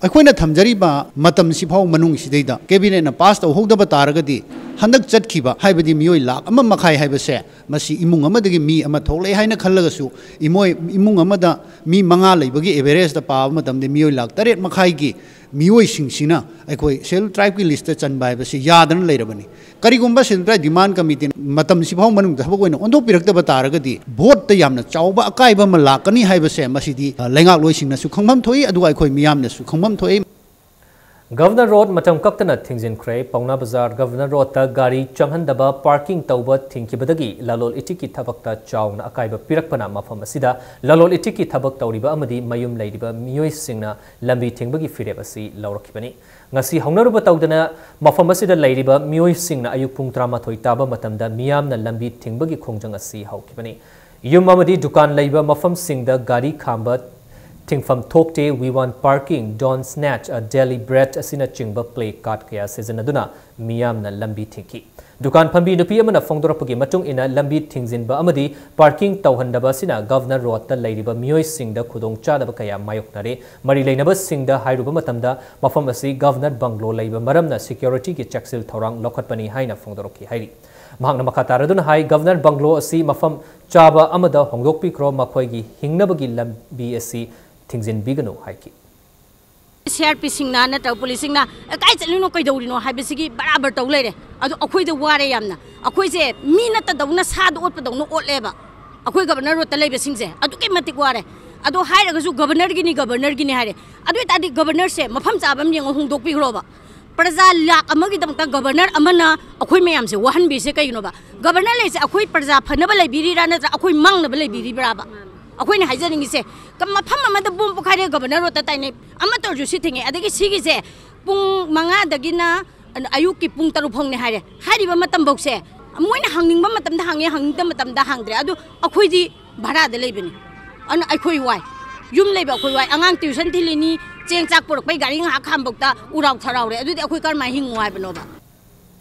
ꯑꯩꯈꯣꯏꯅ ꯊꯝꯖꯔꯤꯕ ꯃꯇꯝꯁꯤꯐꯥꯎ ꯃꯅꯨꯡꯁꯤꯗꯩꯗ ꯀꯦꯕꯤꯅꯦꯠꯅ ꯄꯥꯁ ꯇꯧꯍꯧꯗꯕ ꯇꯥꯔꯒꯗꯤ ꯍꯟꯗꯛ ꯆꯠꯈꯤꯕ, ꯍꯥꯏꯕꯗꯤ ꯃꯤꯑꯣꯏ ꯂꯥꯈ ꯑꯃ ꯃꯈꯥꯏ ꯍꯥꯏꯕꯁꯦ, ꯃꯁꯤ ꯏꯃꯨꯡ ꯑꯃꯗꯒꯤ ꯃꯤ ꯑꯃ ꯊꯣꯛꯂꯛꯑꯦ ꯍꯥꯏꯅ ꯈꯜꯂꯒꯁꯨ, ꯏꯃꯣꯏ-, ꯏꯃꯨꯡ ꯑꯃꯗ ꯃꯤ ꯃꯉꯥ ꯂꯩꯕꯒꯤ ꯑꯦꯚꯔꯦꯖꯇ ꯄꯥꯕ ꯃꯇꯝꯗ ꯃꯤꯑꯣꯏ ꯂꯥꯈ ꯇꯔꯦꯠ ꯃꯈꯥꯏꯒꯤ ꯃꯤꯑꯣꯏꯁꯤꯡꯁꯤꯅ ꯑꯩꯈꯣꯏ ꯁꯦꯗ꯭ꯌꯨꯜ ꯇ꯭ꯔꯥꯏꯕꯀꯤ ꯂꯤꯁꯇ ꯆꯟꯕ ꯍꯥꯏꯕꯁꯤ ꯌꯥꯗꯅ ꯂꯩꯔꯕꯅꯤ꯫ ꯀꯔꯤꯒꯨꯝꯕ ꯁꯦꯗ꯭ꯌꯨꯜ ꯇ꯭ꯔꯥꯏꯕ ꯗꯤꯃꯥꯟꯗ ꯀꯃꯤꯇꯤꯅ ꯃꯇꯝꯁꯤꯐꯥꯎ ꯃꯅꯨꯡꯗ ꯊꯕꯛ ꯑꯣꯏꯅ ꯑꯣꯟꯊꯣꯛꯄꯤꯔꯛꯇꯕ ꯇꯥꯔꯒꯗꯤ ꯚꯣꯠꯇ ꯌꯥꯝꯅ ꯆꯥꯎꯕ ꯑꯀꯥꯏꯕ ꯑꯃ ꯂꯥꯛꯀꯅꯤ ꯍꯥꯏꯕꯁꯦ, ꯃꯁꯤꯗꯤ, ꯑ, ꯂꯩꯉꯥꯛꯂꯣꯏꯁꯤꯡꯅꯁꯨ ꯈꯪꯐꯝ ꯊꯣꯛꯏ, ꯑꯗꯨꯒ ꯑꯩꯈꯣꯏ ꯃꯤꯌꯥꯝꯅꯁꯨ ꯈꯪꯐꯝ ꯊꯣꯛꯏ꯫ ꯒꯚꯔꯅꯔ ꯔꯣꯗ ꯃꯇꯝ ꯀꯛꯇꯅ ꯊꯤꯡꯖꯤꯟꯈ꯭ꯔꯦ꯫ ꯄꯥꯎꯅꯥ ꯕꯖꯥꯔ ꯒꯚꯔꯅꯔ ꯔꯣꯗꯇ ꯒꯥꯔꯤ ꯆꯪꯍꯟꯗꯕ, ꯄꯥꯔꯀꯤꯡ ꯇꯧꯕ ꯊꯤꯡꯈꯤꯕꯗꯒꯤ ꯂꯂꯣꯜ ꯏꯇꯤꯛꯀꯤ ꯊꯕꯛꯇ ꯆꯥꯎꯅ ꯑꯀꯥꯏꯕ ꯄꯤꯔꯛꯄꯅ ꯃꯐꯝ ꯑꯁꯤꯗ ꯂꯂꯣꯜ ꯏꯇꯤꯛꯀꯤ ꯊꯕꯛ ꯇꯧꯔꯤꯕ ꯑꯃꯗꯤ ꯃꯌꯨꯝ ꯂꯩꯔꯤꯕ ꯃꯤꯑꯣꯏꯁꯤꯡꯅ ꯂꯝꯕꯤ ꯊꯤꯡꯕꯒꯤ ꯐꯤꯔꯦꯞ ꯑꯁꯤ ꯂꯧꯔꯛꯈꯤꯕꯅꯤ꯫ ꯉꯁꯤ ꯍꯧꯅꯔꯨꯕ ꯇꯧꯗꯅ ꯃꯐꯝ ꯑꯁꯤꯗ ꯂꯩꯔꯤꯕ ꯃꯤꯑꯣꯏꯁꯤꯡꯅ ꯑꯌꯨꯛ ꯄꯨꯡ ꯇꯔꯥꯃꯥꯊꯣꯏ ꯇꯥꯕ ꯃꯇꯝꯗ ꯃꯤꯌꯥꯝꯅ ꯂꯝꯕꯤ ꯊꯤꯡꯕꯒꯤ ꯈꯣꯡꯖꯪ ꯑꯁꯤ ꯍꯧꯈꯤꯕꯅꯤ꯫ ꯌꯨꯝ ꯑꯃꯗꯤ ꯗꯨꯀꯥꯟ ꯂꯩꯕ ꯃꯐꯝꯁꯤꯡꯗ ꯒꯥꯔꯤ ꯈꯥꯝꯕ ꯊꯤꯡꯐꯝ ꯊꯣꯛꯇꯦ, "We want parking, don't snatch a daily bread" ꯑꯁꯤꯅꯆꯤꯡꯕ ꯄ꯭ꯂꯦ ꯀꯥꯔꯗ ꯀꯌꯥ ꯁꯤꯖꯤꯟꯅꯗꯨꯅ ꯃꯤꯌꯥꯝꯅ ꯂꯝꯕꯤ ꯊꯤꯡꯈꯤ꯫ ꯗꯨꯀꯥꯟ ꯐꯝꯕꯤ ꯅꯨꯄꯤ ꯑꯃꯅ ꯐꯣꯡꯗꯣꯔꯛꯄꯒꯤ ꯃꯇꯨꯡ ꯏꯟꯅ, ꯂꯝꯕꯤ ꯊꯤꯡꯖꯤꯟꯕ ꯑꯃꯗꯤ ꯄꯥꯔꯀꯤꯡ ꯇꯧꯍꯟꯗꯕ ꯑꯁꯤꯅ ꯒꯚꯔꯅꯔ ꯔꯣꯗꯇ ꯂꯩꯔꯤꯕ ꯃꯤꯑꯣꯏꯁꯤꯡꯗ ꯈꯨꯗꯣꯡꯆꯥꯗꯕ ꯀꯌꯥ ꯃꯥꯌꯣꯛꯅꯔꯦ꯫ ꯃꯔꯤ ꯂꯩꯅꯕꯁꯤꯡꯗ ꯍꯥꯏꯔꯨꯕ ꯃꯇꯝꯗ, ꯃꯐꯝ ꯑꯁꯤ ꯒꯚꯔꯅꯔ ꯕꯪꯒ꯭ꯂꯣ ꯂꯩꯕ ꯃꯔꯝꯅ ꯁꯦꯀ꯭ꯌꯨꯔꯤꯇꯤꯒꯤ ꯆꯦꯛꯁꯤꯜ ꯊꯧꯔꯥꯡ ꯂꯧꯈꯠꯄꯅꯤ ꯍꯥꯏꯅ ꯐꯣꯡꯗꯣꯔꯛꯈꯤ ꯍꯥꯏꯔꯤ꯫ ꯃꯍꯥꯛꯅ ꯃꯈꯥ ꯇꯥꯔꯗꯨꯅ ꯍꯥꯏ, "ꯒꯚꯔꯅꯔ ꯕꯪꯒ꯭ꯂꯣ ꯑꯁꯤ ꯃꯐꯝ ꯆꯥꯕ ꯑꯃꯗ ꯍꯣꯡꯗꯣꯛꯄꯤꯈ꯭ꯔꯣ, ꯃꯈꯣꯏꯒꯤ ꯍꯤꯡꯅꯕꯒꯤ ꯂꯝꯕꯤ ꯑꯁꯤ ꯊꯤꯡꯖꯤꯟꯕꯤꯒꯅꯨ" ꯍꯥꯏꯈꯤ꯫ ꯁꯤ ꯑꯥꯔ ꯄꯤꯁꯤꯡꯅ ꯅꯠꯇ꯭ꯔꯒ ꯄꯨꯂꯤꯁꯁꯤꯡꯅ, "ꯑꯦ, ꯀꯥꯏ ꯆꯠꯂꯤꯅꯣ, ꯀꯩꯗꯧꯔꯤꯅꯣ?" ꯍꯥꯏꯕꯁꯤꯒꯤ ꯕꯔꯥꯕꯔ ꯇꯧ ꯂꯩꯔꯦ꯫ ꯑꯗꯣ ꯑꯩꯈꯣꯏꯗ ꯋꯥꯔꯦ ꯌꯥꯝꯅ꯫ ꯑꯩꯈꯣꯏꯁꯦ ꯃꯤ ꯅꯠꯇꯗꯧꯅ ꯁꯥꯗ ꯑꯣꯠꯄꯗꯧꯅ ꯑꯣꯠꯂꯦꯕ ꯑꯩꯈꯣꯏ ꯒꯕꯔꯅꯔ ꯔꯣꯗꯇ ꯂꯩꯕꯁꯤꯡꯁꯦ꯫ ꯑꯗꯨꯛꯀꯤ ꯃꯇꯤꯛ ꯋꯥꯔꯦ꯫ ꯑꯗꯣ ꯍꯥꯏꯔꯒꯁꯨ ꯒꯕꯔꯅꯔꯒꯤꯅꯤ, ꯒꯕꯔꯅꯔꯒꯤꯅꯤ ꯍꯥꯏꯔꯦ꯫ ꯑꯗꯨ ꯑꯣꯏ ꯇꯥꯔꯗꯤ ꯒꯕꯔꯅꯔꯁꯦ ꯃꯐꯝ ꯆꯥꯕ ꯑꯃ ꯌꯦꯡꯉ ꯍꯣꯡꯗꯣꯛꯄꯤꯈ꯭ꯔꯣꯕ꯫ ꯄ꯭ꯔꯖꯥ ꯂꯥꯛ ꯑꯃꯒꯤꯗꯃꯛꯇ ꯒꯕꯔꯅꯔ ꯑꯃꯅ ꯑꯩꯈꯣꯏ ꯃꯌꯥꯝꯁꯦ ꯋꯥꯍꯟꯕꯤꯔꯤꯁꯦ ꯀꯩꯒꯤꯅꯣꯕ? ꯒꯕꯔꯅꯔ ꯂꯩꯁꯦ ꯑꯩꯈꯣꯏ ꯄ꯭ꯔꯖꯥ ꯐꯅꯕ ꯂꯩꯕꯤꯔꯤꯔꯥ, ꯅꯠꯇ꯭ꯔꯒ ꯑꯩꯈꯣꯏ ꯃꯥꯡꯅꯕ ꯂꯩꯕꯤꯔꯤꯕ꯭ꯔꯥꯕ? ꯑꯩꯈꯣꯏꯅ ꯍꯥꯏꯖꯅꯤꯡꯉꯤꯁꯦ, ꯀ-, ꯃꯐꯝ ꯑꯃꯗ ꯕꯣꯝ ꯄꯣꯈꯥꯏꯔꯦ, ꯒꯕꯔꯅꯔ ꯔꯣꯗꯇ ꯇꯥꯏꯅꯩ, ꯑꯃ ꯇꯧꯔꯁꯨ ꯁꯤ ꯊꯤꯡꯉꯦ꯫ ꯑꯗꯒꯤ ꯁꯤꯒꯤꯁꯦ ꯄꯨꯡ ꯃꯉꯥꯗꯒꯤꯅ ꯑꯌꯨꯛꯀꯤ ꯄꯨꯡ ꯇꯔꯨꯛ ꯐꯥꯎꯅꯦ ꯍꯥꯏꯔꯦ꯫ ꯍꯥꯏꯔꯤꯕ ꯃꯇꯝꯐꯧꯁꯦ ꯃꯣꯏꯅ ꯍꯪꯅꯤꯡꯕ ꯃꯇꯝꯗ ꯍꯪꯉꯦ, ꯍꯪꯅꯤꯡꯗꯕ ꯃꯇꯝꯗ ꯍꯪꯗ꯭ꯔꯦ꯫ ꯑꯗꯨ ꯑꯩꯈꯣꯏꯗꯤ ꯚꯔꯥꯗ ꯂꯩꯕꯅꯤ꯫ ꯑꯗꯨꯅ ꯑꯩꯈꯣꯏ ꯋꯥꯏ꯫ ꯌꯨꯝ ꯂꯩꯕ ꯑꯩꯈꯣꯏ ꯋꯥꯏ꯫ ꯑꯉꯥꯡ ꯇ꯭ꯌꯨꯁꯟ ꯊꯤꯜꯂꯤꯅꯤ, ꯆꯦꯡ ꯆꯥꯛ ꯄꯨꯔꯛꯄꯩ ꯒꯥꯔꯤ ꯉꯥꯏꯍꯥꯛ ꯈꯥꯝꯕꯧꯇ ꯎꯔꯥꯎ ꯊꯔꯥꯎꯔꯦ꯫ ꯑꯗꯨꯗꯤ ꯑꯩꯈꯣꯏ ꯀꯔꯝꯍꯥꯏꯅ ꯍꯤꯡꯉꯨ ꯍꯥꯏꯕꯅꯣꯕ?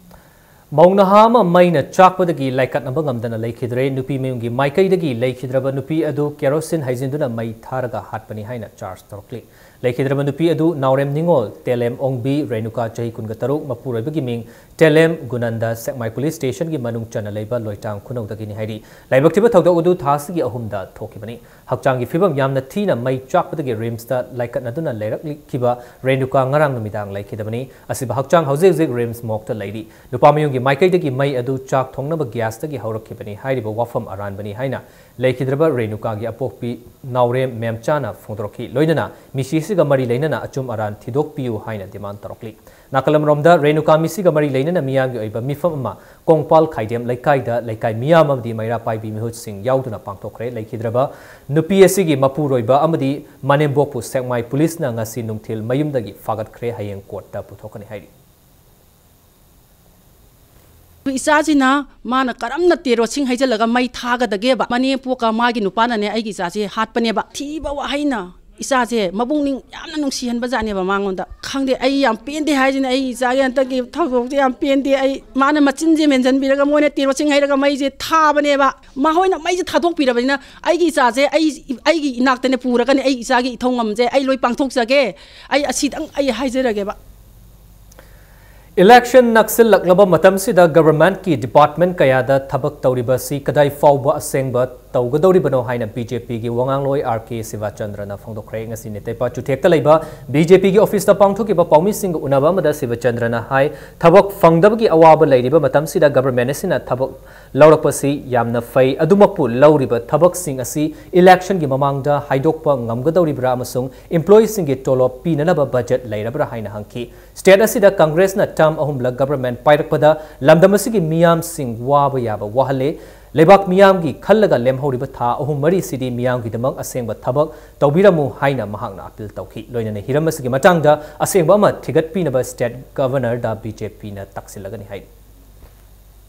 ꯃꯧ ꯅꯍꯥ ꯑꯃ ꯃꯩꯅ ꯆꯥꯛꯄꯗꯒꯤ ꯂꯥꯏꯀꯠꯅꯕ ꯉꯝꯗꯅ ꯂꯩꯈꯤꯗ꯭ꯔꯦ꯫ ꯅꯨꯄꯤ ꯃꯌꯨꯝꯒꯤ ꯃꯥꯏꯀꯩꯗꯒꯤ ꯂꯩꯈꯤꯗ꯭ꯔꯕ ꯅꯨꯄꯤ ꯑꯗꯨ ꯀꯦꯔꯣꯁꯤꯟ ꯍꯩꯖꯤꯟꯗꯨꯅ ꯃꯩ ꯊꯥꯔꯒ ꯍꯥꯠꯄꯅꯤ ꯍꯥꯏꯅ ꯆꯥꯔꯖ ꯇꯧꯔꯛꯂꯤ꯫ ꯂꯩꯈꯤꯗ꯭ꯔꯕ ꯅꯨꯄꯤ ꯑꯗꯨ ꯅꯥꯎꯔꯦꯝ ꯅꯤꯉꯣꯜ, ꯇꯦꯂꯦꯝ ꯑꯣꯡꯕꯤ, ꯔꯦꯅꯨꯀꯥ ꯆꯍꯤ ꯀꯨꯟꯒ ꯇꯔꯨꯛ, ꯃꯄꯨꯔꯣꯏꯕꯒꯤ ꯃꯤꯡ ꯇꯦꯂꯦꯝ ꯒꯨꯅꯟꯗ, ꯁꯦꯛꯃꯥꯏ ꯄꯨꯂꯤꯁ ꯁ꯭ꯇꯦꯁꯟꯒꯤ ꯃꯅꯨꯡ ꯆꯟꯅ ꯂꯩꯕ ꯂꯣꯏꯇꯥꯡ ꯈꯨꯅꯧꯗꯒꯤꯅꯤ ꯍꯥꯏꯔꯤ꯫ ꯂꯥꯏꯕꯛ ꯊꯤꯕ ꯊꯧꯗꯣꯛ ꯑꯗꯨ ꯊꯥ ꯑꯁꯤꯒꯤ ꯑꯍꯨꯝꯗ ꯊꯣꯛꯈꯤꯕꯅꯤ꯫ ꯍꯛꯆꯥꯡꯒꯤ ꯐꯤꯕꯝ ꯌꯥꯝꯅ ꯊꯤꯅ ꯃꯩ ꯆꯥꯛꯄꯗꯒꯤ ꯔꯤꯝꯁꯇ ꯂꯥꯏꯀꯠꯅꯗꯨꯅ ꯂꯩꯔꯛꯈꯤꯕ ꯔꯦꯅꯨꯀꯥ ꯉꯔꯥꯡ ꯅꯨꯃꯤꯗꯥꯡ ꯂꯩꯈꯤꯗꯕꯅꯤ꯫ ꯑꯁꯤꯕ ꯍꯛꯆꯥꯡ ꯍꯧꯖꯤꯛ ꯍꯧꯖꯤꯛ ꯔꯤꯝꯁ ꯃꯣꯔꯒꯇ ꯂꯩꯔꯤ꯫ ꯅꯨꯄꯥ ꯃꯌꯨꯝꯒꯤ ꯃꯥꯏꯀꯩꯗꯒꯤ ꯃꯩ ꯑꯗꯨ ꯆꯥꯛ ꯊꯣꯡꯅꯕ ꯒ꯭ꯌꯥꯁꯇꯒꯤ ꯍꯧꯔꯛꯈꯤꯕꯅꯤ ꯍꯥꯏꯔꯤꯕ ꯋꯥꯐꯝ ꯑꯔꯥꯟꯕꯅꯤ ꯍꯥꯏꯅ ꯂꯩꯈꯤꯗ꯭ꯔꯕ ꯔꯦꯅꯨꯀꯥꯒꯤ ꯑꯄꯣꯛꯄꯤ ꯅꯥꯎꯔꯦꯝ ꯃꯦꯝꯆꯥꯅ ꯐꯣꯡꯗꯣꯔꯛꯈꯤ꯫ ꯂꯣꯏꯅꯅ ꯃꯤꯁꯤꯁꯤꯒ ꯃꯔꯤ ꯂꯩꯅꯅ ꯑꯆꯨꯝ ꯑꯔꯥꯟ ꯊꯤꯗꯣꯛꯄꯤꯌꯨ ꯍꯥꯏꯅ ꯗꯤꯃꯥꯟ ꯇꯧꯔꯛꯂꯤ꯫ ꯅꯥꯀꯜ ꯑꯃꯔꯣꯝꯗ ꯔꯦꯅꯨꯀꯥ ꯃꯤꯁꯤꯒ ꯃꯔꯤ ꯂꯩꯅꯅ ꯃꯤꯌꯥꯝꯒꯤ ꯑꯣꯏꯕ ꯃꯤꯐꯝ ꯑꯃ ꯀꯣꯡꯄꯥꯜ ꯈꯥꯏꯗꯦꯝ ꯂꯩꯀꯥꯏꯗ ꯂꯩꯀꯥꯏ ꯃꯤꯌꯥꯝ ꯑꯃꯗꯤ ꯃꯩꯔꯥ ꯄꯥꯏꯕꯤ ꯃꯤꯍꯨꯠꯁꯤꯡ ꯌꯥꯎꯗꯨꯅ ꯄꯥꯡꯊꯣꯛꯈ꯭ꯔꯦ꯫ ꯂꯩꯈꯤꯗ꯭ꯔꯕ ꯅꯨꯄꯤ ꯑꯁꯤꯒꯤ ꯃꯄꯨꯔꯣꯏꯕ ꯑꯃꯗꯤ ꯃꯅꯦꯝꯕꯣꯛꯄꯨ ꯁꯦꯛꯃꯥꯏ ꯄꯨꯂꯤꯁꯅ ꯉꯁꯤ ꯅꯨꯡꯊꯤꯜ ꯃꯌꯨꯝꯗꯒꯤ ꯐꯥꯒꯠꯈ꯭ꯔꯦ꯫ ꯍꯌꯦꯡ ꯀꯣꯔꯠꯇ ꯄꯨꯊꯣꯛꯀꯅꯤ ꯍꯥꯏꯔꯤ꯫ ꯏꯆꯥꯁꯤꯅ ꯃꯥꯅ ꯀꯔꯝꯅ ꯇꯦꯔꯣꯠꯁꯤꯡ ꯍꯩꯖꯤꯜꯂꯒ ꯃꯩ ꯊꯥꯒꯗꯒꯦꯕ? ꯃꯅꯦꯝꯄꯣꯛꯀ ꯃꯥꯒꯤ ꯅꯨꯄꯥꯅꯅꯦ ꯑꯩꯒꯤ ꯏꯆꯥꯁꯦ ꯍꯥꯠꯄꯅꯦꯕ꯫ ꯊꯤꯕ ꯋꯥꯍꯩꯅ ꯏꯆꯥꯁꯦ ꯃꯕꯨꯛꯅꯤꯡ ꯌꯥꯝꯅ ꯅꯨꯡꯁꯤꯍꯟꯕ ꯖꯥꯠꯅꯦꯕ ꯃꯉꯣꯟꯗ꯫ ꯈꯪꯗꯦ, ꯑꯩ ꯌꯥꯝ ꯄꯦꯟꯗꯦ ꯍꯥꯏꯁꯤꯅ, ꯑꯩ ꯏꯆꯥꯒꯤ ꯍꯟꯗꯛꯀꯤ ꯊꯧꯗꯣꯛꯁꯦ ꯌꯥꯝ ꯄꯦꯟꯗꯦ꯫ ꯑꯩ, ꯃꯥꯅ ꯃꯆꯤꯟꯁꯦ ꯃꯦꯟꯁꯤꯟꯕꯤꯔꯒ ꯃꯣꯏꯅ ꯇꯦꯔꯣꯠꯁꯤꯡ ꯍꯩꯔꯒ ꯃꯩꯁꯦ ꯊꯥꯕꯅꯦꯕ꯫ ꯃꯈꯣꯏꯅ ꯃꯩꯁꯦ ꯊꯥꯗꯣꯛꯄꯤꯔꯕꯅꯤꯅ ꯑꯩꯒꯤ ꯏꯆꯥꯁꯦ ꯑꯩ, ꯑꯩꯒꯤ ꯏꯅꯥꯛꯇꯅꯦ ꯄꯨꯔꯒꯅꯦ ꯑꯩ ꯏꯆꯥꯒꯤ ꯏꯊꯧꯉꯝꯁꯦ ꯑꯩ ꯂꯣꯏ ꯄꯥꯡꯊꯣꯛꯆꯒꯦ꯫ ꯑꯩ ꯑꯁꯤꯗꯪ ꯑꯩ ꯍꯥꯏꯖꯔꯒꯦꯕ꯫ ꯏꯂꯦꯛꯁꯟ ꯅꯛꯁꯤꯜꯂꯛꯂꯕ ꯃꯇꯝꯁꯤꯗ ꯒꯚꯔꯟꯃꯦꯟꯠꯀꯤ ꯗꯤꯄꯥꯔꯠꯃꯦꯟꯠ ꯀꯌꯥꯗ ꯊꯕꯛ ꯇꯧꯔꯤꯕ ꯑꯁꯤ ꯀꯗꯥꯏ ꯐꯥꯎꯕ ꯑꯁꯦꯡꯕ ꯇꯧꯒꯗꯧꯔꯤꯕꯅꯣ ꯍꯥꯏꯅ ꯕꯤ ꯖꯦ ꯄꯤꯒꯤ ꯋꯥꯉꯥꯡꯂꯣꯏ ꯑꯥꯔ ꯀꯦ ꯁꯤꯕꯆꯟꯗ꯭ꯔꯅ ꯐꯣꯡꯗꯣꯛꯈ꯭ꯔꯦ꯫ ꯉꯁꯤ ꯅꯤꯇꯩꯄꯥ ꯆꯨꯊꯦꯛꯇ ꯂꯩꯕ ꯕꯤ ꯖꯦ ꯄꯤꯒꯤ ꯑꯣꯐꯤꯁꯇ ꯄꯥꯡꯊꯣꯛꯈꯤꯕ ꯄꯥꯎꯃꯤꯁꯤꯡꯒ ꯎꯅꯕ ꯑꯃꯗ ꯁꯤꯕꯆꯟꯗ꯭ꯔꯅ ꯍꯥꯏ, ꯊꯕꯛ ꯐꯪꯗꯕꯒꯤ ꯑꯋꯥꯕ ꯂꯩꯔꯤꯕ ꯃꯇꯝꯁꯤꯗ ꯒꯚꯔꯟꯃꯦꯟꯠ ꯑꯁꯤꯅ ꯊꯕꯛ ꯂꯧꯔꯛꯄꯁꯤ ꯌꯥꯝꯅ ꯐꯩ꯫ ꯑꯗꯨꯃꯛꯄꯨ ꯂꯧꯔꯤꯕ ꯊꯕꯛꯁꯤꯡ ꯑꯁꯤ ꯏꯂꯦꯛꯁꯟꯒꯤ ꯃꯃꯥꯡꯗ ꯍꯥꯏꯗꯣꯛꯄ ꯉꯝꯒꯗꯧꯔꯤꯕ꯭ꯔꯥ ꯑꯃꯁꯨꯡ ꯏꯝꯄ꯭ꯂꯣꯌꯤꯁꯤꯡꯒꯤ ꯇꯣꯂꯣꯞ ꯄꯤꯅꯅꯕ ꯕꯖꯦꯠ ꯂꯩꯔꯕ꯭ꯔꯥ ꯍꯥꯏꯅ ꯍꯪꯈꯤ꯫ ꯁ꯭ꯇꯦꯠ ꯑꯁꯤꯗ ꯀꯪꯒ꯭ꯔꯦꯁꯅ ꯇꯔꯝ ꯑꯍꯨꯝꯂꯛ ꯒꯚꯔꯟꯃꯦꯟꯠ ꯄꯥꯏꯔꯛꯄꯗ ꯂꯝꯗꯝ ꯑꯁꯤꯒꯤ ꯃꯤꯌꯥꯝꯁꯤꯡ ꯋꯥꯕ ꯌꯥꯕ ꯋꯥꯍꯜꯂꯦ꯫ ꯂꯩꯕꯥꯛ ꯃꯤꯌꯥꯝꯒꯤ ꯈꯜꯂꯒ ꯂꯦꯝꯍꯧꯔꯤꯕ ꯊꯥ ꯑꯍꯨꯝ ꯃꯔꯤꯁꯤꯗꯤ ꯃꯤꯌꯥꯝꯒꯤꯗꯃꯛ ꯑꯁꯦꯡꯕ ꯊꯕꯛ ꯇꯧꯕꯤꯔꯝꯃꯨ ꯍꯥꯏꯅ ꯃꯍꯥꯛꯅ ꯑꯄꯤꯜ ꯇꯧꯈꯤ꯫ ꯂꯣꯏꯅꯅ ꯍꯤꯔꯝ ꯑꯁꯤꯒꯤ ꯃꯇꯥꯡꯗ ꯑꯁꯦꯡꯕ ꯑꯃ ꯊꯤꯒꯠꯄꯤꯅꯕ ꯁ꯭ꯇꯦꯠ ꯒꯚꯔꯅꯔꯗ ꯕꯤ ꯖꯦ ꯄꯤꯅ ꯇꯥꯛꯁꯤꯜꯂꯒꯅꯤ ꯍꯥꯏꯔꯤ꯫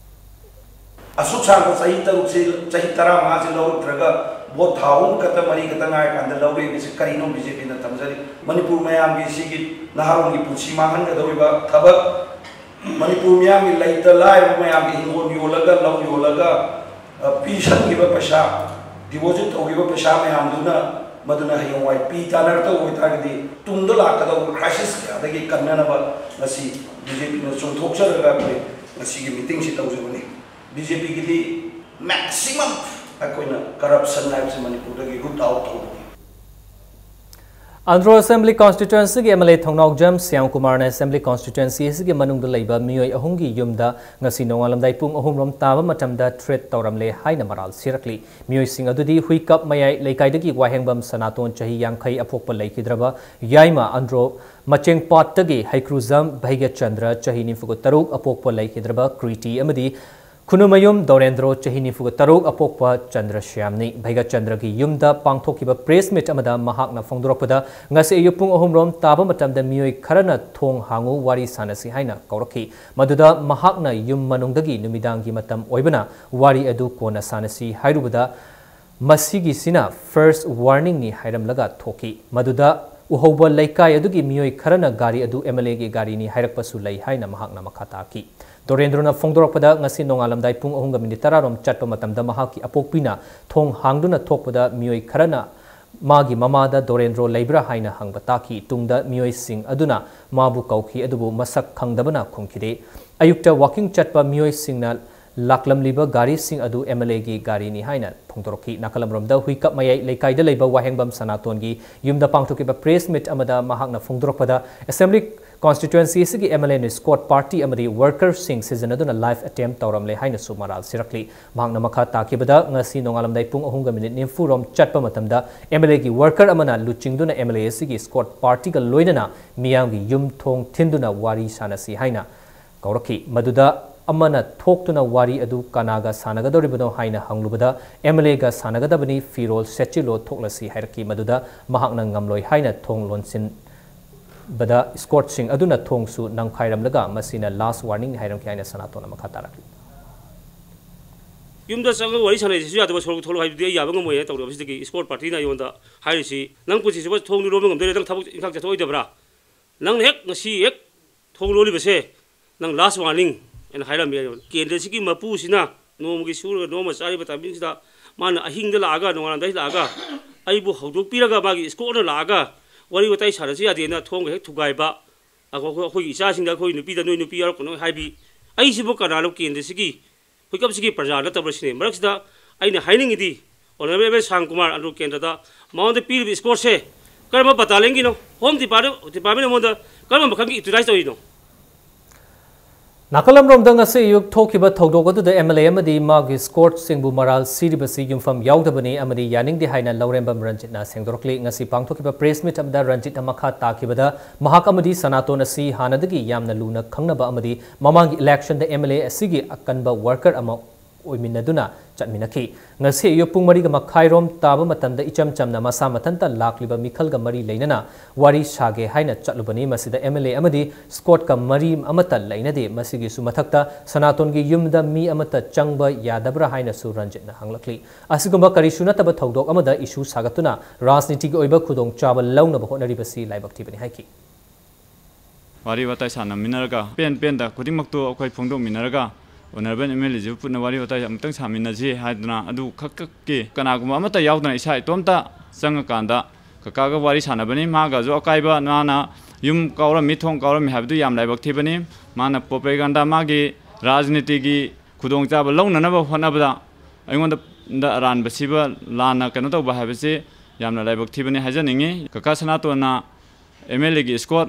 ꯑꯁꯨꯛ ꯁꯥꯡꯕ ꯆꯍꯤ ꯇꯔꯨꯛꯁꯤ, ꯆꯍꯤ ꯇꯔꯥꯃꯉꯥꯁꯤ ꯂꯧꯔꯛꯇ꯭ꯔꯒ ꯚꯣꯠ ꯊꯥ ꯑꯍꯨꯝ ꯈꯛꯇ, ꯃꯔꯤ ꯈꯛꯇ ꯉꯥꯏꯔꯀꯥꯟꯗ ꯂꯧꯔꯛꯏꯕꯁꯤ ꯀꯔꯤꯅꯣ ꯕꯤ ꯖꯦ ꯄꯤꯅ ꯊꯝꯖꯔꯤ? ꯃꯅꯤꯄꯨꯔ ꯃꯌꯥꯝꯒꯤ ꯁꯤꯒꯤ ꯅꯍꯥꯔꯣꯜꯒꯤ ꯄꯨꯟꯁꯤ ꯃꯥꯡꯍꯟꯒꯗꯧꯔꯤꯕ ꯊꯕꯛ, ꯃꯅꯤꯄꯨꯔ ꯃꯤꯌꯥꯝꯒꯤ ꯂꯩꯇ ꯂꯥꯏꯔꯕ ꯃꯌꯥꯝꯒꯤ ꯍꯤꯡꯒꯣꯜ ꯌꯣꯜꯂꯒ, ꯂꯧ ꯌꯣꯜꯂꯒ, ꯑ, ꯄꯤꯁꯟꯈꯤꯕ ꯄꯩꯁꯥ, ꯗꯤꯄꯣꯖꯤꯠ ꯇꯧꯈꯤꯕ ꯄꯩꯁꯥ ꯃꯌꯥꯝꯗꯨꯅ, ꯃꯗꯨꯅ ꯍꯌꯦꯡꯋꯥꯏ ꯄꯤ ꯇꯥꯟꯅꯔꯛꯇꯕ ꯑꯣꯏꯇꯥꯔꯒꯗꯤ ꯇꯨꯡꯗ ꯂꯥꯛꯀꯗꯧꯕ ꯀ꯭ꯔꯥꯏꯁꯤꯁ ꯀꯌꯥꯗꯒꯤ ꯀꯟꯅꯅꯕ ꯉꯁꯤ ꯕꯤ ꯖꯦ ꯄꯤꯅ ꯆꯣꯡꯊꯣꯛꯆꯔꯒ ꯑꯩꯈꯣꯏ ꯉꯁꯤꯒꯤ ꯃꯤꯇꯤꯡꯁꯤ ꯇꯧꯖꯕꯅꯤ꯫ ꯕꯤ ꯖꯦ ꯄꯤꯒꯤꯗꯤ ꯃꯦꯛꯁꯤꯃꯝ ꯑꯩꯈꯣꯏꯅ ꯀꯔꯞꯁꯟ ꯍꯥꯏꯕꯁꯤ ꯃꯅꯤꯄꯨꯔꯗꯒꯤ ꯔꯨꯠ ꯑꯥꯎꯠ ꯇꯧꯕꯅꯤ꯫ ꯑꯟꯗ꯭ꯔꯣ ꯑꯦꯁꯦꯝꯕ꯭ꯂꯤ ꯀꯣꯟꯁꯇꯤꯇ꯭ꯋꯦꯟꯁꯤꯒꯤ ꯑꯦꯝ ꯑꯦꯜ ꯑꯦ ꯊꯧꯅꯥꯎꯖꯝ ꯁ꯭ꯌꯥꯝꯀꯨꯃꯥꯔꯅ ꯑꯦꯁꯦꯝꯕ꯭ꯂꯤ ꯀꯣꯟꯁꯇꯤꯇ꯭ꯋꯦꯟꯁꯤ ꯑꯁꯤꯒꯤ ꯃꯅꯨꯡꯗ ꯂꯩꯕ ꯃꯤꯑꯣꯏ ꯑꯍꯨꯝꯒꯤ ꯌꯨꯝꯗ ꯉꯁꯤ ꯅꯣꯡꯉꯥꯜꯂꯝꯗꯥꯏ ꯄꯨꯡ ꯑꯍꯨꯝ ꯔꯣꯝ ꯇꯥꯕ ꯃꯇꯝꯗ ꯊ꯭ꯔꯦꯠ ꯇꯧꯔꯝꯂꯦ ꯍꯥꯏꯅ ꯃꯔꯥꯜ ꯁꯤꯔꯛꯂꯤ꯫ ꯃꯤꯑꯣꯏꯁꯤꯡ ꯑꯗꯨꯗꯤ ꯍꯨꯏꯀꯞ ꯃꯌꯥꯏ ꯂꯩꯀꯥꯏꯗꯒꯤ ꯋꯥꯍꯦꯡꯕꯝ ꯁꯅꯥꯇꯣꯟ ꯆꯍꯤ ꯌꯥꯡꯈꯩ ꯑꯄꯣꯛꯄ ꯂꯩꯈꯤꯗ꯭ꯔꯕ ꯌꯥꯏꯃ ꯑꯟꯗ꯭ꯔꯣ ꯃꯆꯦꯡꯄꯥꯠꯇꯒꯤ ꯍꯩꯀ꯭ꯔꯨꯖꯝ ꯚꯩꯒ꯭ꯌꯆꯟꯗ꯭ꯔ ꯆꯍꯤ ꯅꯤꯐꯨꯒ ꯇꯔꯨꯛ ꯑꯄꯣꯛꯄ ꯂꯩꯈꯤꯗ꯭ꯔꯕ ꯀ꯭ꯔꯤꯇꯤ ꯑꯃꯗꯤ ꯈꯨꯅꯨꯃꯌꯨꯝ ꯗꯣꯔꯦꯟꯗ꯭ꯔꯣ ꯆꯍꯤ ꯅꯤꯐꯨꯒ ꯇꯔꯨꯛ ꯑꯄꯣꯛꯄ ꯆꯟꯗ꯭ꯔꯁ꯭ꯌꯥꯝꯅꯤ꯫ ꯚꯩꯒ꯭ꯌꯆꯟꯗ꯭ꯔꯒꯤ ꯌꯨꯝꯗ ꯄꯥꯡꯊꯣꯛꯈꯤꯕ ꯄ꯭ꯔꯦꯁ ꯃꯤꯠ ꯑꯃꯗ ꯃꯍꯥꯛꯅ ꯐꯣꯡꯗꯣꯔꯛꯄꯗ ꯉꯁꯤ ꯑꯌꯨꯛ ꯄꯨꯡ ꯑꯍꯨꯝ ꯔꯣꯝ ꯇꯥꯕ ꯃꯇꯝꯗ ꯃꯤꯑꯣꯏ ꯈꯔꯅ ꯊꯣꯡ ꯍꯥꯡꯉꯨ, ꯋꯥꯔꯤ ꯁꯥꯟꯅꯁꯤ ꯍꯥꯏꯅ ꯀꯧꯔꯛꯈꯤ꯫ ꯃꯗꯨꯗ ꯃꯍꯥꯛꯅ ꯌꯨꯝ ꯃꯅꯨꯡꯗꯒꯤ ꯅꯨꯃꯤꯗꯥꯡꯒꯤ ꯃꯇꯝ ꯑꯣꯏꯕꯅ ꯋꯥꯔꯤ ꯑꯗꯨ ꯀꯣꯟꯅ ꯁꯥꯟꯅꯁꯤ ꯍꯥꯏꯔꯨꯕꯗ ꯃꯁꯤꯒꯤꯁꯤꯅ ꯐꯥꯔꯁ ꯋꯥꯔꯅꯤꯡꯅꯤ ꯍꯥꯏꯔꯝꯂꯒ ꯊꯣꯛꯈꯤ꯫ ꯃꯗꯨꯗ ꯎꯍꯧꯕ ꯂꯩꯀꯥꯏ ꯑꯗꯨꯒꯤ ꯃꯤꯑꯣꯏ ꯈꯔꯅ ꯒꯥꯔꯤ ꯑꯗꯨ ꯑꯦꯝ ꯑꯦꯜ ꯑꯦꯒꯤ ꯒꯥꯔꯤꯅꯤ ꯍꯥꯏꯔꯛꯄꯁꯨ ꯂꯩ ꯍꯥꯏꯅ ꯃꯍꯥꯛꯅ ꯃꯈꯥ ꯇꯥꯈꯤ꯫ ꯗꯣꯔꯦꯟꯗ꯭ꯔꯣꯅ ꯐꯣꯡꯗꯣꯔꯛꯄꯗ ꯉꯁꯤ ꯅꯣꯡꯉꯥꯜꯂꯝꯗꯥꯏ ꯄꯨꯡ ꯑꯍꯨꯝꯒ ꯃꯤꯅꯤꯠ ꯇꯔꯥ ꯔꯣꯝ ꯆꯠꯄ ꯃꯇꯝꯗ ꯃꯍꯥꯛꯀꯤ ꯑꯄꯣꯛꯄꯤꯅ ꯊꯣꯡ ꯍꯥꯡꯗꯨꯅ ꯊꯣꯛꯄꯗ ꯃꯤꯑꯣꯏ ꯈꯔꯅ ꯃꯥꯒꯤ ꯃꯃꯥꯗ ꯗꯣꯔꯦꯟꯗ꯭ꯔꯣ ꯂꯩꯕ꯭ꯔꯥ ꯍꯥꯏꯅ ꯍꯪꯕ ꯇꯥꯈꯤ꯫ ꯇꯨꯡꯗ ꯃꯤꯑꯣꯏꯁꯤꯡ ꯑꯗꯨꯅ ꯃꯥꯕꯨ ꯀꯧꯈꯤ, ꯑꯗꯨꯕꯨ ꯃꯁꯛ ꯈꯪꯗꯕꯅ ꯈꯨꯝꯈꯤꯗꯦ꯫ ꯑꯌꯨꯛꯇ ꯋꯥꯀꯤꯡ ꯆꯠꯄ ꯃꯤꯑꯣꯏꯁꯤꯡꯅ ꯂꯥꯛꯂꯝꯂꯤꯕ ꯒꯥꯔꯤꯁꯤꯡ ꯑꯗꯨ MLAꯒꯤ ꯒꯥꯔꯤꯅꯤ ꯍꯥꯏꯅ ꯐꯣꯡꯗꯣꯔꯛꯈꯤ꯫ ꯅꯥꯀꯜ ꯑꯃꯔꯣꯝꯗ ꯍꯨꯏꯀꯞ ꯃꯌꯥꯏ ꯂꯩꯀꯥꯏꯗ ꯂꯩꯕ ꯋꯥꯍꯦꯡꯕꯝ ꯁꯅꯥꯇꯣꯟꯒꯤ ꯌꯨꯝꯗ ꯄꯥꯡꯊꯣꯛꯈꯤꯕ press meet ꯑꯃꯗ ꯃꯍꯥꯛꯅ ꯐꯣꯡꯗꯣꯔꯛꯄꯗ, Assembly constituency ꯑꯁꯤꯒꯤ MLAꯅ escort party ꯑꯃꯗꯤ workerꯁꯤꯡ ꯁꯤꯖꯤꯟꯅꯗꯨꯅ live attempt ꯇꯧꯔꯝꯂꯦ ꯍꯥꯏꯅꯁꯨ ꯃꯔꯥꯜ ꯁꯤꯔꯛꯂꯤ꯫ ꯃꯍꯥꯛꯅ ꯃꯈꯥ ꯇꯥꯈꯤꯕꯗ, ꯉꯁꯤ ꯅꯣꯡꯉꯥꯂꯝꯗꯥꯏ ꯄꯨꯡ ꯑꯍꯨꯝꯒ ꯃꯤꯅꯤꯠ ꯅꯤꯐꯨ ꯔꯣꯝ ꯆꯠꯄ ꯃꯇꯝꯗ MLAꯒꯤ worker ꯑꯃꯅ ꯂꯨꯆꯤꯡꯗꯨꯅ MLA ꯑꯁꯤꯒꯤ escort partyꯒ ꯂꯣꯏꯅꯅ ꯃꯤꯌꯥꯝꯒꯤ ꯌꯨꯝ ꯊꯣꯡ ꯊꯤꯟꯗꯨꯅ ꯋꯥꯔꯤ ꯁꯥꯟꯅꯁꯤ ꯍꯥꯏꯅ ꯀꯧꯔꯛꯈꯤ꯫ ꯃꯗꯨꯗ ꯑꯃꯅ ꯊꯣꯛꯇꯨꯅ ꯋꯥꯔꯤ ꯑꯗꯨ ꯀꯅꯥꯒ ꯁꯥꯟꯅꯒꯗꯧꯔꯤꯕꯅꯣ ꯍꯥꯏꯅ ꯍꯪꯂꯨꯕꯗ, "MLAꯒ ꯁꯥꯟꯅꯒꯗꯕꯅꯤ, ꯐꯤꯔꯣꯜ ꯁꯦꯠꯆꯤꯜꯂꯣ, ꯊꯣꯛꯂꯁꯤ" ꯍꯥꯏꯔꯛꯈꯤ꯫ ꯃꯗꯨꯗ ꯃꯍꯥꯛꯅ ꯉꯝꯂꯣꯏ ꯍꯥꯏꯅ ꯊꯣꯡ ꯂꯣꯟꯁꯤꯟꯕꯗ escortꯁꯤꯡ ꯑꯗꯨꯅ ꯊꯣꯡꯁꯨ ꯅꯝꯈꯥꯏꯔꯝꯂꯒ, "ꯃꯁꯤꯅ last warningꯅꯤ" ꯍꯥꯏꯔꯝꯈꯤ ꯍꯥꯏꯅ ꯁꯅꯥꯇꯣꯟꯅ ꯃꯈꯥ ꯇꯥꯔꯛꯂꯤ꯫ ꯌꯨꯝꯗ ꯆꯪꯉꯒ ꯋꯥꯔꯤ ꯁꯥꯟꯅꯁꯤꯁꯨ ꯌꯥꯗꯕ, "ꯁꯣꯔꯣꯛ ꯊꯣꯛꯂꯛꯑꯣ" ꯍꯥꯏꯕꯗꯨꯗꯤ ꯑꯩ ꯌꯥꯕ ꯉꯝꯃꯣꯏ ꯍꯥꯏꯅ ꯇꯧꯔꯕꯁꯤꯗꯒꯤ escort partyꯅ ꯑꯩꯉꯣꯟꯗ ꯍꯥꯏꯔꯤꯁꯤ, "ꯅꯪ ꯄꯨꯟꯁꯤ ꯆꯨꯞꯄ ꯊꯣꯡꯗꯨ ꯂꯣꯟꯕ ꯉꯝꯗꯣꯏꯔꯦ? ꯅꯪ ꯊꯕꯛ ꯏꯪꯈꯥꯡ ꯆꯠꯊꯣꯛꯑꯣꯏꯗꯕ꯭ꯔꯥ? ꯅꯪꯅ ꯍꯦꯛ ꯉꯁꯤ ꯍꯦꯛ ꯊꯣꯡ ꯂꯣꯜꯂꯤꯕꯁꯦ, ꯅꯪ last warning" ꯍꯥꯏꯅ ꯍꯥꯏꯔꯝꯃꯤ꯫ ꯀꯦꯟꯗ꯭ꯔꯁꯤꯒꯤ ꯃꯄꯨꯁꯤꯅ ꯅꯣꯡꯃꯒꯤ ꯁꯨꯔꯒ ꯅꯣꯡꯃ ꯆꯥꯔꯤꯕ timingꯁꯤꯗ ꯃꯥꯅ ꯑꯍꯤꯡꯗ ꯂꯥꯛꯑꯒ, ꯅꯣꯡꯉꯥꯜꯂꯝꯗꯥꯏ ꯂꯥꯛꯑꯒ ꯑꯩꯕꯨ ꯍꯧꯗꯣꯛꯄꯤꯔꯒ, ꯃꯥꯒꯤ escortꯅ ꯂꯥꯛꯑꯒ ꯋꯥꯔꯤ ꯋꯥꯇꯥꯏ ꯁꯥꯟꯅꯁꯤ ꯌꯥꯗꯦꯅ ꯊꯣꯡꯒ ꯍꯦꯛ ꯊꯨꯒꯥꯏꯕ, ꯑꯩꯈꯣꯏ, ꯑꯩꯈꯣꯏꯒꯤ ꯏꯆꯥꯁꯤꯡꯗ, "ꯑꯩꯈꯣꯏ ꯅꯨꯄꯤꯗ ꯅꯣꯏ ꯅꯨꯄꯤ ꯌꯥꯎꯔꯛꯀꯅꯨ" ꯍꯥꯏꯕꯤ꯫ ꯑꯩꯁꯤꯕꯨ ꯀꯅꯥꯅꯣ ꯀꯦꯟꯗ꯭ꯔꯁꯤꯒꯤ ꯍꯨꯏꯀꯞꯁꯤꯒꯤ ꯄ꯭ꯔꯖꯥ ꯅꯠꯇꯕ꯭ꯔꯥ ꯁꯤꯅꯤ꯫ ꯃꯔꯛꯁꯤꯗ ꯑꯩꯅ ꯍꯥꯏꯅꯤꯡꯉꯤꯗꯤ, Honourable ꯁ꯭ꯌꯥꯝ ꯀꯨꯃꯥꯔ ꯑꯟꯗ꯭ꯔꯣ ꯀꯦꯟꯗ꯭ꯔꯗ ꯃꯉꯣꯟꯗ ꯄꯤꯔꯤꯕ escortꯁꯦ ꯀꯔꯝꯕ battalionꯒꯤꯅꯣ? Home Department, Department ꯑꯩꯉꯣꯟꯗ ꯀꯔꯝꯕ ꯃꯈꯜꯒꯤ utilize ꯇꯧꯔꯤꯅꯣ? ꯅꯥꯀꯜ ꯑꯃꯔꯣꯝꯗ ꯉꯁꯤ ꯑꯌꯨꯛ ꯊꯣꯛꯈꯤꯕ ꯊꯧꯗꯣꯛ ꯑꯗꯨꯗ MLA ꯑꯃꯗꯤ ꯃꯥꯒꯤ escortꯁꯤꯡꯕꯨ ꯃꯔꯥꯜ ꯁꯤꯔꯤꯕꯁꯤ ꯌꯨꯝꯐꯝ ꯌꯥꯎꯗꯕꯅꯤ ꯑꯃꯗꯤ ꯌꯥꯅꯤꯡꯗꯦ ꯍꯥꯏꯅ ꯂꯧꯔꯦꯝꯕꯝ ꯔꯟꯖꯤꯠꯅ ꯁꯦꯡꯗꯣꯔꯛꯂꯤ꯫ ꯉꯁꯤ ꯄꯥꯡꯊꯣꯛꯈꯤꯕ press meet ꯑꯃꯗ ꯔꯟꯖꯤꯠꯅ ꯃꯈꯥ ꯇꯥꯈꯤꯕꯗ, ꯃꯍꯥꯛ ꯑꯃꯗꯤ ꯁꯅꯥꯇꯣꯟ ꯑꯁꯤ ꯍꯥꯟꯅꯗꯒꯤ ꯌꯥꯝꯅ ꯂꯨꯅ ꯈꯪꯅꯕ ꯑꯃꯗꯤ ꯃꯃꯥꯡꯒꯤ electionꯗ MLA ꯑꯁꯤꯒꯤ ꯑꯀꯟꯕ worker ꯑꯃ ꯑꯣꯏꯃꯤꯟꯅꯗꯨꯅ ꯆꯠꯃꯤꯟꯅꯈꯤ꯫ ꯉꯁꯤ ꯑꯌꯨꯛ ꯄꯨꯡ ꯃꯔꯤꯒ ꯃꯈꯥꯏꯔꯣꯝ ꯇꯥꯕ ꯃꯇꯝꯗ ꯏꯆꯝ ꯆꯝꯅ ꯃꯁꯥ ꯃꯊꯟꯇ ꯂꯥꯛꯂꯤꯕ ꯃꯤꯈꯜꯒ ꯃꯔꯤ ꯂꯩꯅꯅ ꯋꯥꯔꯤ ꯁꯥꯒꯦ ꯍꯥꯏꯅ ꯆꯠꯂꯨꯕꯅꯤ꯫ ꯃꯁꯤꯗ MLA ꯑꯃꯗꯤ escortꯀ ꯃꯔꯤ ꯑꯃꯠꯇ ꯂꯩꯅꯗꯦ꯫ ꯃꯁꯤꯒꯤꯁꯨ ꯃꯊꯛꯇ ꯁꯅꯥꯇꯣꯟꯒꯤ ꯌꯨꯝꯗ ꯃꯤ ꯑꯃꯠꯇ ꯆꯪꯕ ꯌꯥꯗꯕ꯭ꯔꯥ ꯍꯥꯏꯅꯁꯨ ꯔꯟꯖꯤꯠꯅ ꯍꯪꯂꯛꯂꯤ꯫ ꯑꯁꯤꯒꯨꯝꯕ ꯀꯔꯤꯁꯨ ꯅꯠꯇꯕ ꯊꯧꯗꯣꯛ ꯑꯃꯗ issue ꯁꯥꯒꯠꯇꯨꯅ ꯔꯥꯖꯅꯤꯇꯤꯒꯤ ꯑꯣꯏꯕ ꯈꯨꯗꯣꯡꯆꯥꯕ ꯂꯧꯅꯕ ꯍꯣꯠꯅꯔꯤꯕꯁꯤ ꯂꯥꯏꯕꯛ ꯊꯤꯕꯅꯤ ꯍꯥꯏꯈꯤ꯫ ꯋꯥꯔꯤ ꯋꯥꯇꯥꯏ ꯁꯥꯟꯅꯃꯤꯟꯅꯔꯒ, ꯄꯦꯟ ꯄꯦꯟꯗ ꯈꯨꯗꯤꯡꯃꯛꯇꯨ ꯑꯩꯈꯣꯏ ꯐꯣꯡꯗꯣꯛꯃꯤꯟꯅꯔꯒ, Honourable MLAꯁꯤꯕꯨ ꯄꯨꯟꯅ ꯋꯥꯔꯤ ꯋꯥꯇꯥꯏ ꯑꯃꯨꯛꯇꯪ ꯁꯥꯃꯤꯟꯅꯁꯤ ꯍꯥꯏꯗꯅ, ꯑꯗꯨ ꯈꯛꯇꯛꯀꯤ ꯀꯅꯥꯒꯨꯝꯕ ꯑꯃꯠꯇ ꯌꯥꯎꯗꯅ ꯏꯁꯥ ꯏꯇꯣꯝꯇ ꯆꯪꯉꯀꯥꯟꯗ ꯀꯀꯥꯒ ꯋꯥꯔꯤ ꯁꯥꯟꯅꯕꯅꯤ꯫ ꯃꯥꯒꯁꯨ ꯑꯀꯥꯏꯕ, ꯃꯥꯅ ꯌꯨꯝ ꯀꯥꯎꯔꯝꯃꯤ, ꯊꯣꯡ ꯀꯥꯎꯔꯝꯃꯤ ꯍꯥꯏꯕꯗꯨ ꯌꯥꯝ ꯂꯥꯏꯕꯛ ꯊꯤꯕꯅꯤ꯫ ꯃꯥꯅ propaganda, ꯃꯥꯒꯤ ꯔꯥꯖꯅꯤꯇꯤꯒꯤ ꯈꯨꯗꯣꯡꯆꯥꯕ ꯂꯧꯅꯅꯕ ꯍꯣꯠꯅꯕꯗ ꯑꯩꯉꯣꯟꯗ ꯑꯔꯥꯟꯕ ꯁꯤꯕ, ꯂꯥꯟꯅ ꯀꯩꯅꯣ ꯇꯧꯕ ꯍꯥꯏꯕꯁꯤ ꯌꯥꯝꯅ ꯂꯥꯏꯕꯛ ꯊꯤꯕꯅꯤ ꯍꯥꯏꯖꯅꯤꯡꯉꯤ꯫ ꯀꯀꯥ ꯁꯅꯥꯇꯣꯟꯅ ꯑꯦꯝ ꯑꯦꯜ ꯑꯦꯒꯤ ꯏꯁꯀꯣꯠ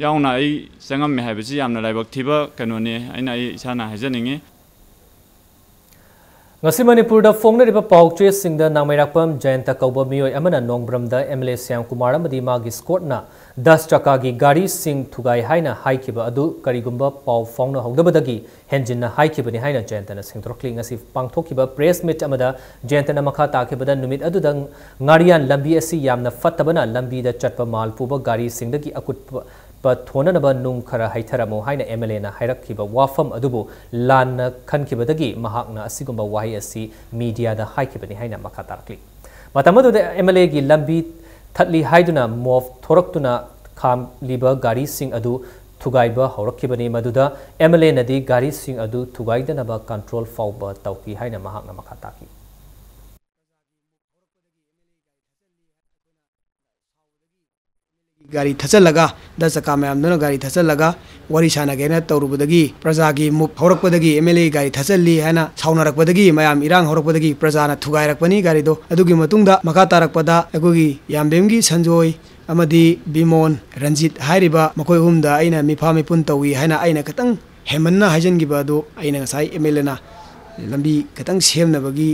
ꯌꯥꯎꯅ ꯑꯩ ꯆꯪꯉꯝꯃꯦ ꯍꯥꯏꯕꯁꯤ ꯌꯥꯝꯅ ꯂꯥꯏꯕꯛ ꯊꯤꯕ ꯀꯩꯅꯣꯅꯤ ꯑꯩꯅ ꯑꯩ ꯏꯁꯥꯅ ꯍꯥꯏꯖꯅꯤꯡꯉꯤ꯫ ꯉꯁꯤ ꯃꯅꯤꯄꯨꯔꯗ ꯐꯣꯡꯅꯔꯤꯕ ꯄꯥꯎ ꯆꯦꯁꯤꯡꯗ ꯅꯥꯃꯩꯔꯥꯛꯄꯝ ꯖꯌꯟꯇ ꯀꯧꯕ ꯃꯤꯑꯣꯏ ꯑꯃꯅ ꯅꯣꯡꯕ꯭ꯔꯝꯗ M L A Shyam Kumar ꯑꯃꯗꯤ ꯃꯥꯒꯤ ꯏꯁꯀꯣꯠꯅ ꯗꯁ ꯆꯀꯥꯒꯤ ꯒꯥꯔꯤꯁꯤꯡ ꯊꯨꯒꯥꯏ ꯍꯥꯏꯅ ꯍꯥꯏꯈꯤꯕ ꯑꯗꯨ ꯀꯔꯤꯒꯨꯝꯕ ꯄꯥꯎ ꯐꯥꯎꯅꯍꯧꯗꯕꯗꯒꯤ ꯍꯦꯟꯖꯤꯟꯅ ꯍꯥꯏꯈꯤꯕꯅꯤ ꯍꯥꯏꯅ ꯖꯌꯟꯇꯅ ꯁꯦꯡꯗꯣꯔꯛꯂꯤ꯫ ꯉꯁꯤ ꯄꯥꯡꯊꯣꯛꯈꯤꯕ ꯄ꯭ꯔꯦꯁ ꯃꯤꯠ ꯑꯃꯗ ꯖꯌꯟꯇꯅ ꯃꯈꯥ ꯇꯥꯈꯤꯕꯗ ꯅꯨꯃꯤꯠ ꯑꯗꯨꯗ ꯉꯥꯔꯤꯌꯥꯟ ꯂꯝꯕꯤ ꯑꯁꯤ ꯌꯥꯝꯅ ꯐꯠꯇꯕꯅ ꯂꯝꯕꯤꯗ ꯆꯠꯄ ꯃꯥꯜ ꯄꯨꯕ ꯒꯥꯔꯤꯁꯤꯡꯗꯒꯤ ꯑꯀꯨꯠꯄ ꯄ ꯊꯣꯟꯅꯅꯕ ꯅꯨꯡ ꯈꯔ ꯍꯩꯊꯔꯝꯃꯨ ꯍꯥꯏꯅ ꯑꯦꯝ ꯑꯦꯜ ꯑꯦꯅ ꯍꯥꯏꯔꯛꯈꯤꯕ ꯋꯥꯐꯝ ꯑꯗꯨꯕꯨ ꯂꯥꯟꯅ ꯈꯟꯈꯤꯕꯗꯒꯤ ꯃꯍꯥꯛꯅ ꯑꯁꯤꯒꯨꯝꯕ ꯋꯥꯍꯩ ꯑꯁꯤ ꯃꯤꯗꯤꯌꯥꯗ ꯍꯥꯏꯈꯤꯕꯅꯤ ꯍꯥꯏꯅ ꯃꯈꯥ ꯇꯥꯔꯛꯂꯤ꯫ ꯃꯇꯝ ꯑꯗꯨꯗ ꯑꯦꯝ ꯑꯦꯜ ꯑꯦꯒꯤ ꯂꯝꯕꯤ ꯊꯠꯂꯤ ꯍꯥꯏꯗꯨꯅ ꯃꯣꯞ ꯊꯣꯔꯛꯇꯨꯅ ꯈꯥꯝꯂꯤꯕ ꯒꯥꯔꯤꯁꯤꯡ ꯑꯗꯨ ꯊꯨꯒꯥꯏꯕ ꯍꯧꯔꯛꯈꯤꯕꯅꯤ꯫ ꯃꯗꯨꯗ ꯑꯦꯝ ꯑꯦꯜ ꯑꯦꯅꯗꯤ ꯒꯥꯔꯤꯁꯤꯡ ꯑꯗꯨ ꯊꯨꯒꯥꯏꯗꯅꯕ ꯀꯟꯇ꯭ꯔꯣꯜ ꯐꯥꯎꯕ ꯇꯧꯈꯤ ꯍꯥꯏꯅ ꯃꯍꯥꯛꯅ ꯃꯈꯥ ꯇꯥꯈꯤ꯫ ꯒꯥꯔꯤ ꯊꯠꯆꯜꯂꯒ, ꯗꯁ ꯆꯀꯥ ꯃꯌꯥꯝꯗꯨꯅ ꯒꯥꯔꯤ ꯊꯠꯆꯜꯂꯒ ꯋꯥꯔꯤ ꯁꯥꯟꯅꯒꯦꯅ ꯇꯧꯔꯨꯕꯗꯒꯤ, ꯄ꯭ꯔꯖꯥꯒꯤ ꯃꯨꯞ ꯍꯧꯔꯛꯄꯗꯒꯤ, ꯑꯦꯝ ꯑꯦꯜ ꯑꯦ ꯒꯥꯔꯤ ꯊꯠꯆꯜꯂꯤ ꯍꯥꯏꯅ ꯁꯥꯎꯅꯔꯛꯄꯗꯒꯤ, ꯃꯌꯥꯝ ꯏꯔꯥꯡ ꯍꯧꯔꯛꯄꯗꯒꯤ ꯄ꯭ꯔꯖꯥꯅ ꯊꯨꯒꯥꯏꯔꯛꯄꯅꯤ ꯒꯥꯔꯤꯗꯣ꯫ ꯑꯗꯨꯒꯤ ꯃꯇꯨꯡꯗ ꯃꯈꯥ ꯇꯥꯔꯛꯄꯗ ꯑꯩꯈꯣꯏꯒꯤ ꯌꯥꯝꯕꯦꯝꯒꯤ ꯁꯟꯖꯣꯏ ꯑꯃꯗꯤ ꯕꯤꯃꯣꯟ, ꯔꯟꯖꯤꯠ ꯍꯥꯏꯔꯤꯕ ꯃꯈꯣꯏ ꯑꯍꯨꯝꯗ ꯑꯩꯅ ꯃꯤꯐꯥ ꯃꯤꯄꯨꯟ ꯇꯧꯏ ꯍꯥꯏꯅ ꯑꯩꯅ ꯈꯤꯇꯪ ꯍꯦꯟꯃꯟꯅ ꯍꯥꯏꯖꯤꯟꯈꯤꯕ ꯑꯗꯨ ꯑꯩꯅ ꯉꯁꯥꯏ ꯑꯦꯝ ꯑꯦꯜ ꯑꯦꯅ ꯂꯝꯕꯤ ꯈꯤꯇꯪ ꯁꯦꯝꯅꯕꯒꯤ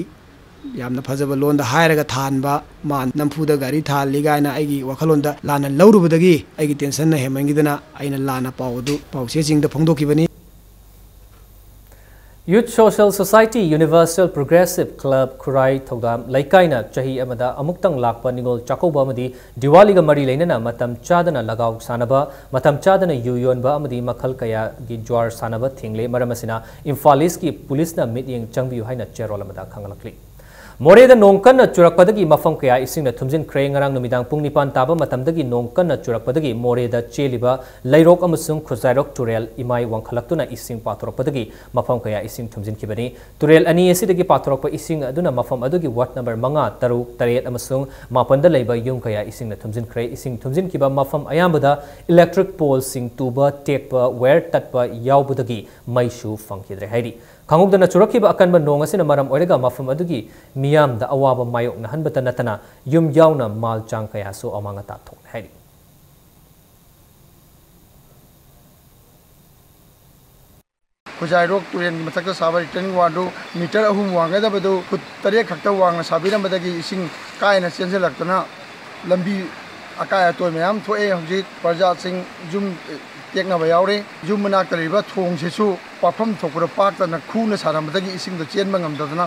ꯌꯥꯝꯅ ꯐꯖꯕ ꯂꯣꯟꯗ ꯍꯥꯏꯔꯒ ꯊꯥꯍꯟꯕ, ꯃꯥ ꯅꯝꯐꯨꯗ ꯒꯥꯔꯤ ꯊꯥꯍꯜꯂꯤ ꯀꯥꯏꯅ ꯑꯩꯒꯤ ꯋꯥꯈꯜꯂꯣꯟꯗ ꯂꯥꯟꯅ ꯂꯧꯔꯨꯕꯗꯒꯤ ꯑꯩꯒꯤ ꯇꯦꯟꯁꯟꯅ ꯍꯦꯟꯃꯟꯈꯤꯗꯅ ꯑꯩꯅ ꯂꯥꯟꯅ ꯄꯥꯎ ꯑꯗꯨ ꯄꯥꯎ ꯆꯦꯁꯤꯡꯗ ꯐꯣꯡꯗꯣꯛꯈꯤꯕꯅꯤ꯫ Youth Social Society Universal Progressive Club ꯈꯨꯔꯥꯏ ꯊꯧꯗꯥꯝ ꯂꯩꯀꯥꯏꯅ ꯆꯍꯤ ꯑꯃꯗ ꯑꯃꯨꯛꯇꯪ ꯂꯥꯛꯄ ꯅꯤꯉꯣꯜ ꯆꯥꯛꯀꯧꯕ ꯑꯃꯗꯤ ꯗꯤꯋꯥꯂꯤꯒ ꯃꯔꯤ ꯂꯩꯅꯅ ꯃꯇꯝ ꯆꯥꯗꯅ ꯂꯒꯥꯎ ꯁꯥꯟꯅꯕ, ꯃꯇꯝ ꯆꯥꯗꯅ ꯌꯨ ꯌꯣꯟꯕ ꯑꯃꯗꯤ ꯃꯈꯜ ꯀꯌꯥꯒꯤ ꯖ꯭ꯋꯥꯔ ꯁꯥꯟꯅꯕ ꯊꯤꯡꯂꯦ꯫ ꯃꯔꯝ ꯑꯁꯤꯅ ꯏꯝꯐꯥꯜ ꯏꯁꯀꯤ ꯄꯨꯂꯤꯁꯅ ꯃꯤꯠꯌꯦꯡ ꯆꯪꯕꯤꯌꯨ ꯍꯥꯏꯅ ꯆꯦꯔꯣꯜ ꯑꯃꯗ ꯈꯪꯍꯜꯂꯛꯂꯤ꯫ ꯃꯣꯔꯦꯗ ꯅꯣꯡ ꯀꯟꯅ ꯆꯨꯔꯛꯄꯗꯒꯤ ꯃꯐꯝ ꯀꯌꯥ ꯏꯁꯤꯡꯅ ꯊꯨꯝꯖꯤꯟꯈ꯭ꯔꯦ꯫ ꯉꯔꯥꯡ ꯅꯨꯃꯤꯗꯥꯡ ꯄꯨꯡ ꯅꯤꯄꯥꯟ ꯇꯥꯕ ꯃꯇꯝꯗꯒꯤ ꯅꯣꯡ ꯀꯟꯅ ꯆꯨꯔꯛꯄꯗꯒꯤ ꯃꯣꯔꯦꯗ ꯆꯦꯜꯂꯤꯕ ꯂꯩꯔꯣꯛ ꯑꯃꯁꯨꯡ ꯈꯨꯖꯥꯏꯔꯣꯛ ꯇꯨꯔꯦꯜ ꯏꯃꯥꯏ ꯋꯥꯡꯈꯠꯂꯛꯇꯨꯅ ꯏꯁꯤꯡ ꯄꯥꯊꯣꯔꯛꯄꯗꯒꯤ ꯃꯐꯝ ꯀꯌꯥ ꯏꯁꯤꯡ ꯊꯨꯝꯖꯤꯟꯈꯤꯕꯅꯤ꯫ ꯇꯨꯔꯦꯜ ꯑꯅꯤ ꯑꯁꯤꯗꯒꯤ ꯄꯥꯊꯣꯔꯛꯄ ꯏꯁꯤꯡ ꯑꯗꯨꯅ ꯃꯐꯝ ꯑꯗꯨꯒꯤ ꯋꯥꯔꯗ ꯅꯝꯕꯔ ꯃꯉꯥ, ꯇꯔꯨꯛ, ꯇꯔꯦꯠ ꯑꯃꯁꯨꯡ ꯃꯥꯄꯟꯗ ꯂꯩꯕ ꯌꯨꯝ ꯀꯌꯥ ꯏꯁꯤꯡꯅ ꯊꯨꯝꯖꯤꯟꯈ꯭ꯔꯦ꯫ ꯏꯁꯤꯡ ꯊꯨꯝꯖꯤꯟꯈꯤꯕ ꯃꯐꯝ ꯑꯌꯥꯝꯕꯗ ꯏꯂꯦꯛꯇ꯭ꯔꯤꯛ ꯄꯣꯜꯁꯤꯡ ꯇꯨꯕ, ꯇꯦꯛꯄ, ꯋꯥꯌꯔ ꯇꯠꯄ ꯌꯥꯎꯕꯗꯒꯤ ꯃꯩꯁꯨ ꯐꯪꯈꯤꯗ꯭ꯔꯦ ꯍꯥꯏꯔꯤ꯫ ꯈꯪꯍꯧꯗꯅ ꯆꯨꯔꯛꯈꯤꯕ ꯑꯀꯟꯕ ꯅꯣꯡ ꯑꯁꯤꯅ ꯃꯔꯝ ꯑꯣꯏꯔꯒ ꯃꯐꯝ ꯑꯗꯨꯒꯤ ꯃꯤꯌꯥꯝꯗ ꯑꯋꯥꯕ ꯃꯥꯌꯣꯛꯅꯍꯟꯕꯇ ꯅꯠꯇꯅ ꯌꯨꯝ ꯌꯥꯎꯅ ꯃꯥꯜ ꯆꯥꯡ ꯀꯌꯥꯁꯨ ꯑꯃꯥꯡ ꯑꯇꯥ ꯊꯣꯛꯂꯦ ꯍꯥꯏꯔꯤ꯫ ꯈꯨꯖꯥꯏꯔꯣꯛ ꯇꯨꯔꯦꯜꯒꯤ ꯃꯊꯛꯇ ꯁꯥꯕ retaining wallꯗꯨ meter ꯑꯍꯨꯝ ꯋꯥꯡꯒꯗꯕꯗꯨ ꯐꯨꯠ ꯇꯔꯦꯠ ꯈꯛꯇ ꯋꯥꯡꯅ ꯁꯥꯕꯤꯔꯝꯕꯗꯒꯤ ꯏꯁꯤꯡ ꯀꯥꯏꯅ ꯆꯦꯟꯁꯤꯜꯂꯛꯇꯅ ꯂꯝꯕꯤ ꯑꯀꯥꯏ ꯑꯇꯣꯏ ꯃꯌꯥꯝ ꯊꯣꯛꯑꯦ꯫ ꯍꯧꯖꯤꯛ ꯄ꯭ꯔꯖꯥꯁꯤꯡ ꯌꯨꯝ ꯇꯦꯛꯅꯕ ꯌꯥꯎꯔꯦ꯫ ꯌꯨꯝ ꯃꯅꯥꯛꯇ ꯂꯩꯔꯤꯕ ꯊꯣꯡꯁꯤꯁꯨ ꯄꯥꯛꯐꯝ ꯊꯣꯛꯄꯗ ꯄꯥꯛꯇꯅ ꯈꯨꯅ ꯁꯥꯔꯝꯕꯗꯒꯤ ꯏꯁꯤꯡꯗꯣ ꯆꯦꯟꯕ ꯉꯝꯗꯗꯅ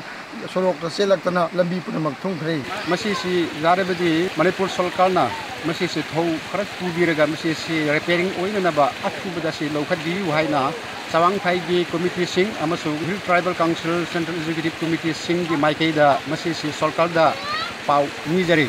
ꯁꯣꯔꯣꯛꯇ ꯆꯦꯜꯂꯛꯇꯅ ꯂꯝꯕꯤ ꯄꯨꯝꯅꯃꯛ ꯊꯨꯝꯈ꯭ꯔꯦ꯫ ꯃꯁꯤꯁꯤ ꯌꯥꯔꯕꯗꯤ ꯃꯅꯤꯄꯨꯔ ꯁꯔꯀꯥꯔꯅ ꯃꯁꯤꯁꯤ ꯊꯧ ꯈꯔ ꯄꯨꯕꯤꯔꯒ ꯃꯁꯤꯁꯤ repairing ꯑꯣꯏꯅꯅꯕ ꯑꯊꯨꯕꯗ ꯁꯤ ꯂꯧꯈꯠꯄꯤꯌꯨ ꯍꯥꯏꯅ ꯆꯋꯥꯡ ꯐꯥꯏꯒꯤ ꯀꯣꯃꯤꯇꯤꯁꯤꯡ ꯑꯃꯁꯨꯡ Hill Tribal Council Central Executive Committeeꯁꯤꯡꯒꯤ ꯃꯥꯏꯀꯩꯗ ꯃꯁꯤꯁꯤ ꯁꯔꯀꯥꯔꯗ ꯄꯥꯎ ꯅꯤꯖꯔꯤ꯫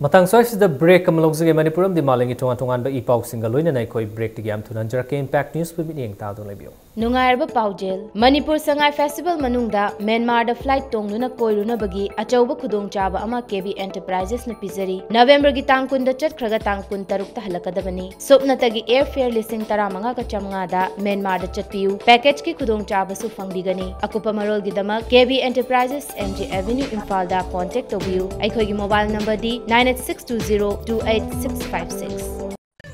ꯃꯇꯥꯡ ꯁ꯭ꯋꯥꯏꯁꯤꯗ break ꯑꯃ ꯂꯧꯖꯒꯦ꯫ ꯃꯅꯤꯄꯨꯔ ꯑꯃꯗꯤ ꯃꯥꯂꯦꯝꯒꯤ ꯇꯣꯉꯥꯟ ꯇꯣꯉꯥꯟꯕ ꯏ ꯄꯥꯎꯁꯤꯡꯒ ꯂꯣꯏꯅꯅ ꯑꯩꯈꯣꯏ breakꯇꯒꯤ ꯌꯥꯝ ꯊꯨꯅ ꯍꯟꯖꯔꯛꯀꯦ꯫ Impact Newsꯄꯨ ꯃꯤꯠꯌꯦꯡ ꯇꯥꯗꯨꯅ ꯂꯩꯕꯤꯌꯨ꯫ ꯅꯨꯡꯉꯥꯏꯔꯕ ꯄꯥꯎꯖꯦꯜ꯫ ꯃꯅꯤꯄꯨꯔ ꯁꯉꯥꯏ festival ꯃꯅꯨꯡꯗ ꯃ꯭ꯌꯥꯟꯃꯥꯔꯗ flight ꯇꯣꯡꯗꯨꯅ ꯀꯣꯏꯔꯨꯅꯕꯒꯤ ꯑꯆꯧꯕ ꯈꯨꯗꯣꯡꯆꯥꯕ ꯑꯃ ꯀꯦ ꯕꯤ Enterprisesꯅ ꯄꯤꯖꯔꯤ꯫ ꯅꯕꯦꯝꯕꯔꯒꯤ ꯇꯥꯡ ꯀꯨꯟꯗ ꯆꯠꯈ꯭ꯔꯒ ꯇꯥꯡ ꯀꯨꯟ ꯇꯔꯨꯛꯇ ꯍꯜꯂꯛꯀꯗꯕꯅꯤ꯫ ꯁꯨꯞꯅꯇꯒꯤ airfare ꯂꯤꯁꯤꯡ ꯇꯔꯥꯃꯉꯥꯒ ꯆꯥꯝꯃꯉꯥꯗ ꯃ꯭ꯌꯥꯟꯃꯥꯔꯗ ꯆꯠꯄꯤꯌꯨ꯫ Packageꯀꯤ ꯈꯨꯗꯣꯡꯆꯥꯕꯁꯨ ꯐꯪꯕꯤꯒꯅꯤ꯫ ꯑꯀꯨꯞꯄ ꯃꯔꯣꯜꯒꯤꯗꯃꯛ ꯀꯦ B Enterprises, M G Avenue, ꯏꯝꯐꯥꯜꯗ contact ꯇꯧꯕꯤꯌꯨ꯫ ꯑꯩꯈꯣꯏꯒꯤ mobile numberꯗꯤ nine eight six two zero two eight six five six꯫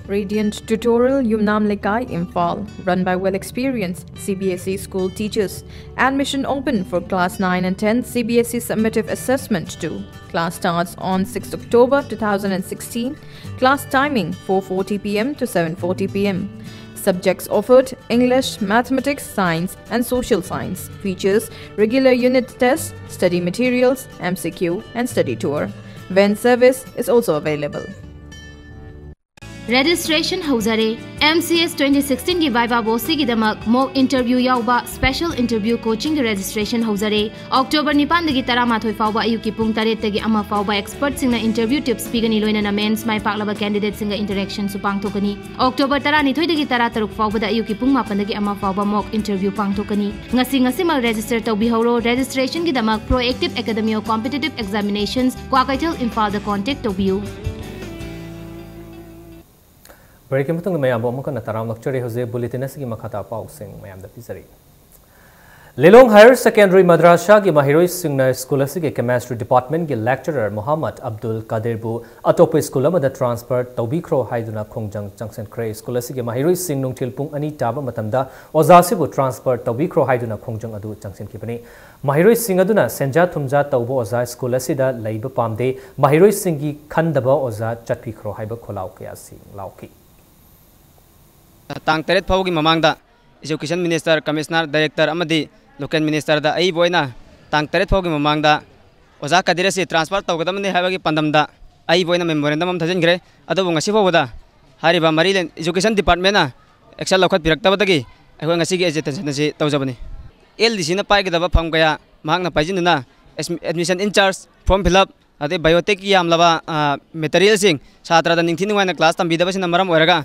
Radiant Tutorial, Yumnam Lekai, Imphal, run by well-experienced C B S E school teachers. Admission open for class nine and ten C B S E summative assessment two. Class starts on sixth October two thousand and sixteen. Class timing four forty P M to seven forty P M. Subjects offered: English, Mathematics, Science and Social Science. Features: regular unit tests, study materials, M C Q and study tour. Van service is also available. Registration ꯍꯧꯖꯔꯦ꯫ M C S twenty sixteenꯒꯤ viva voceꯒꯤꯗꯃꯛ mock interview ꯌꯥꯎꯕ special interview coachingꯒꯤ registration ꯍꯧꯖꯔꯦ꯫ October ꯅꯤꯄꯥꯟꯗꯒꯤ ꯇꯔꯥꯃꯥꯊꯣꯏ ꯐꯥꯎꯕ ꯑꯌꯨꯛꯀꯤ ꯄꯨꯡ ꯇꯔꯦꯠꯇꯒꯤ ꯑꯃ ꯐꯥꯎꯕ expertꯁꯤꯡꯅ interview tips ꯄꯤꯒꯅꯤ, ꯂꯣꯏꯅꯅ mains ꯃꯥꯏ ꯄꯥꯛꯂꯕ candidateꯁꯤꯡꯒ interactionꯁꯨ ꯄꯥꯡꯊꯣꯛꯀꯅꯤ꯫ October ꯇꯔꯥꯅꯤꯊꯣꯏꯗꯒꯤ ꯇꯔꯥꯇꯔꯨꯛ ꯐꯥꯎꯕꯗ ꯑꯌꯨꯛꯀꯤ ꯄꯨꯡ ꯃꯥꯄꯟꯗꯒꯤ ꯑꯃ ꯐꯥꯎꯕ mock interview ꯄꯥꯡꯊꯣꯛꯀꯅꯤ꯫ ꯉꯁꯤ ꯉꯁꯤꯃꯛ register ꯇꯧꯕꯤꯍꯧꯔꯣ꯫ Registrationꯒꯤꯗꯃꯛ Proactive Academio Competitive Examinations, Kwakeithel, ꯏꯝꯐꯥꯜꯗ contact ꯇꯧꯕꯤꯌꯨ꯫ ꯕ꯭ꯔꯦꯛꯀꯤ ꯃꯇꯨꯡꯗ ꯃꯌꯥꯝꯕꯨ ꯑꯃꯨꯛ ꯍꯟꯅ ꯇꯔꯥꯝꯅ ꯑꯣꯛꯆꯔꯤ꯫ ꯍꯧꯖꯤꯛ ꯕꯨꯂꯦꯇꯤꯟ ꯑꯁꯤꯒꯤ ꯃꯈꯥ ꯇꯥꯕ ꯄꯥꯎꯁꯤꯡ ꯃꯌꯥꯝꯗ ꯄꯤꯖꯔꯤ꯫ ꯂꯤꯂꯣꯡ ꯍꯥꯌꯔ ꯁꯦꯀꯦꯟꯗꯔꯤ ꯃꯗ꯭ꯔꯁꯥꯒꯤ ꯃꯍꯩꯔꯣꯏꯁꯤꯡꯅ ꯁ꯭ꯀꯨꯜ ꯑꯁꯤꯒꯤ ꯀꯦꯃꯦꯁꯇ꯭ꯔꯤ ꯗꯤꯄꯥꯔꯠꯃꯦꯟꯒꯤ ꯂꯦꯛꯆꯔꯔ ꯃꯣꯍꯝꯃꯗ ꯑꯕꯗꯨꯜ ꯀꯥꯗꯤꯔꯕꯨ ꯑꯇꯣꯞꯄ ꯁ꯭ꯀꯨꯜ ꯑꯃꯗ ꯇ꯭ꯔꯥꯟꯁꯐꯔ ꯇꯧꯕꯤꯈ꯭ꯔꯣ ꯍꯥꯏꯗꯨꯅ ꯈꯣꯡꯖꯪ ꯆꯪꯁꯤꯟꯈ꯭ꯔꯦ꯫ ꯁ꯭ꯀꯨꯜ ꯑꯁꯤꯒꯤ ꯃꯍꯩꯔꯣꯏꯁꯤꯡ ꯅꯨꯡꯊꯤꯜ ꯄꯨꯡ ꯑꯅꯤ ꯇꯥꯕ ꯃꯇꯝꯗ ꯑꯣꯖꯥꯁꯤꯕꯨ ꯇ꯭ꯔꯥꯟꯁꯐꯔ ꯇꯧꯕꯤꯈ꯭ꯔꯣ ꯍꯥꯏꯗꯨꯅ ꯈꯣꯡꯖꯪ ꯑꯗꯨ ꯆꯪꯁꯤꯟꯈꯤꯕꯅꯤ꯫ ꯃꯍꯩꯔꯣꯏꯁꯤꯡ ꯑꯗꯨꯅ ꯁꯦꯟꯖꯥ ꯊꯨꯝꯖꯥ ꯇꯧꯕ ꯑꯣꯖꯥ ꯁ꯭ꯀꯨꯜ ꯑꯁꯤꯗ ꯂꯩꯕ ꯄꯥꯝꯗꯦ, ꯃꯍꯩꯔꯣꯏꯁꯤꯡꯒꯤ ꯈꯟꯗꯕ ꯑꯣꯖꯥ ꯆꯠꯄꯤꯈ꯭ꯔꯣ ꯍꯥꯏꯕ ꯈꯣꯜꯂꯥꯎ ꯀꯌꯥꯁꯤꯡ ꯂꯥꯎꯈꯤ꯫ ꯇꯥꯡ ꯇꯔꯦꯠ ꯐꯥꯎꯒꯤ ꯃꯃꯥꯡꯗ Education Minister, Commissioner, Director ꯑꯃꯗꯤ Local Ministerꯗ ꯑꯏꯕ ꯑꯣꯏꯅ ꯇꯥꯡ ꯇꯔꯦꯠ ꯐꯥꯎꯒꯤ ꯃꯃꯥꯡꯗ ꯑꯣꯖꯥ ꯀꯗꯤꯔ ꯑꯁꯤ ꯇ꯭ꯔꯥꯟꯁꯐꯔ ꯇꯧꯒꯗꯕꯅꯤ ꯍꯥꯏꯕꯒꯤ ꯄꯥꯟꯗꯝꯗ ꯑꯏꯕ ꯑꯣꯏꯅ ꯃꯦꯃꯣꯔꯦꯟꯗꯝ ꯑꯃ ꯊꯥꯖꯤꯟꯈ꯭ꯔꯦ꯫ ꯑꯗꯨꯕꯨ ꯉꯁꯤ ꯐꯥꯎꯕꯗ ꯍꯥꯏꯔꯤꯕ ꯃꯔꯤ ꯂꯩ-, Education Departmentꯅ action ꯂꯧꯈꯠꯄꯤꯔꯛꯇꯕꯗꯒꯤ ꯑꯩꯈꯣꯏ ꯉꯁꯤꯒꯤ agitation ꯑꯁꯤ ꯇꯧꯖꯕꯅꯤ꯫ LDCꯅ ꯄꯥꯏꯒꯗꯕ ꯐꯝ ꯀꯌꯥ ꯃꯍꯥꯛꯅ ꯄꯥꯏꯁꯤꯟꯗꯨꯅ ꯑꯦꯁ-, admission in charge, form fill up, ꯑꯗꯩ bioticꯀꯤ ꯌꯥꯝꯂꯕ, ꯑ, materialꯁꯤꯡ ꯁꯥꯇ꯭ꯔꯗ ꯅꯤꯡꯊꯤ ꯅꯨꯡꯉꯥꯏꯅ class ꯇꯝꯕꯤꯗꯕꯁꯤꯅ ꯃꯔꯝ ꯑꯣꯏꯔꯒ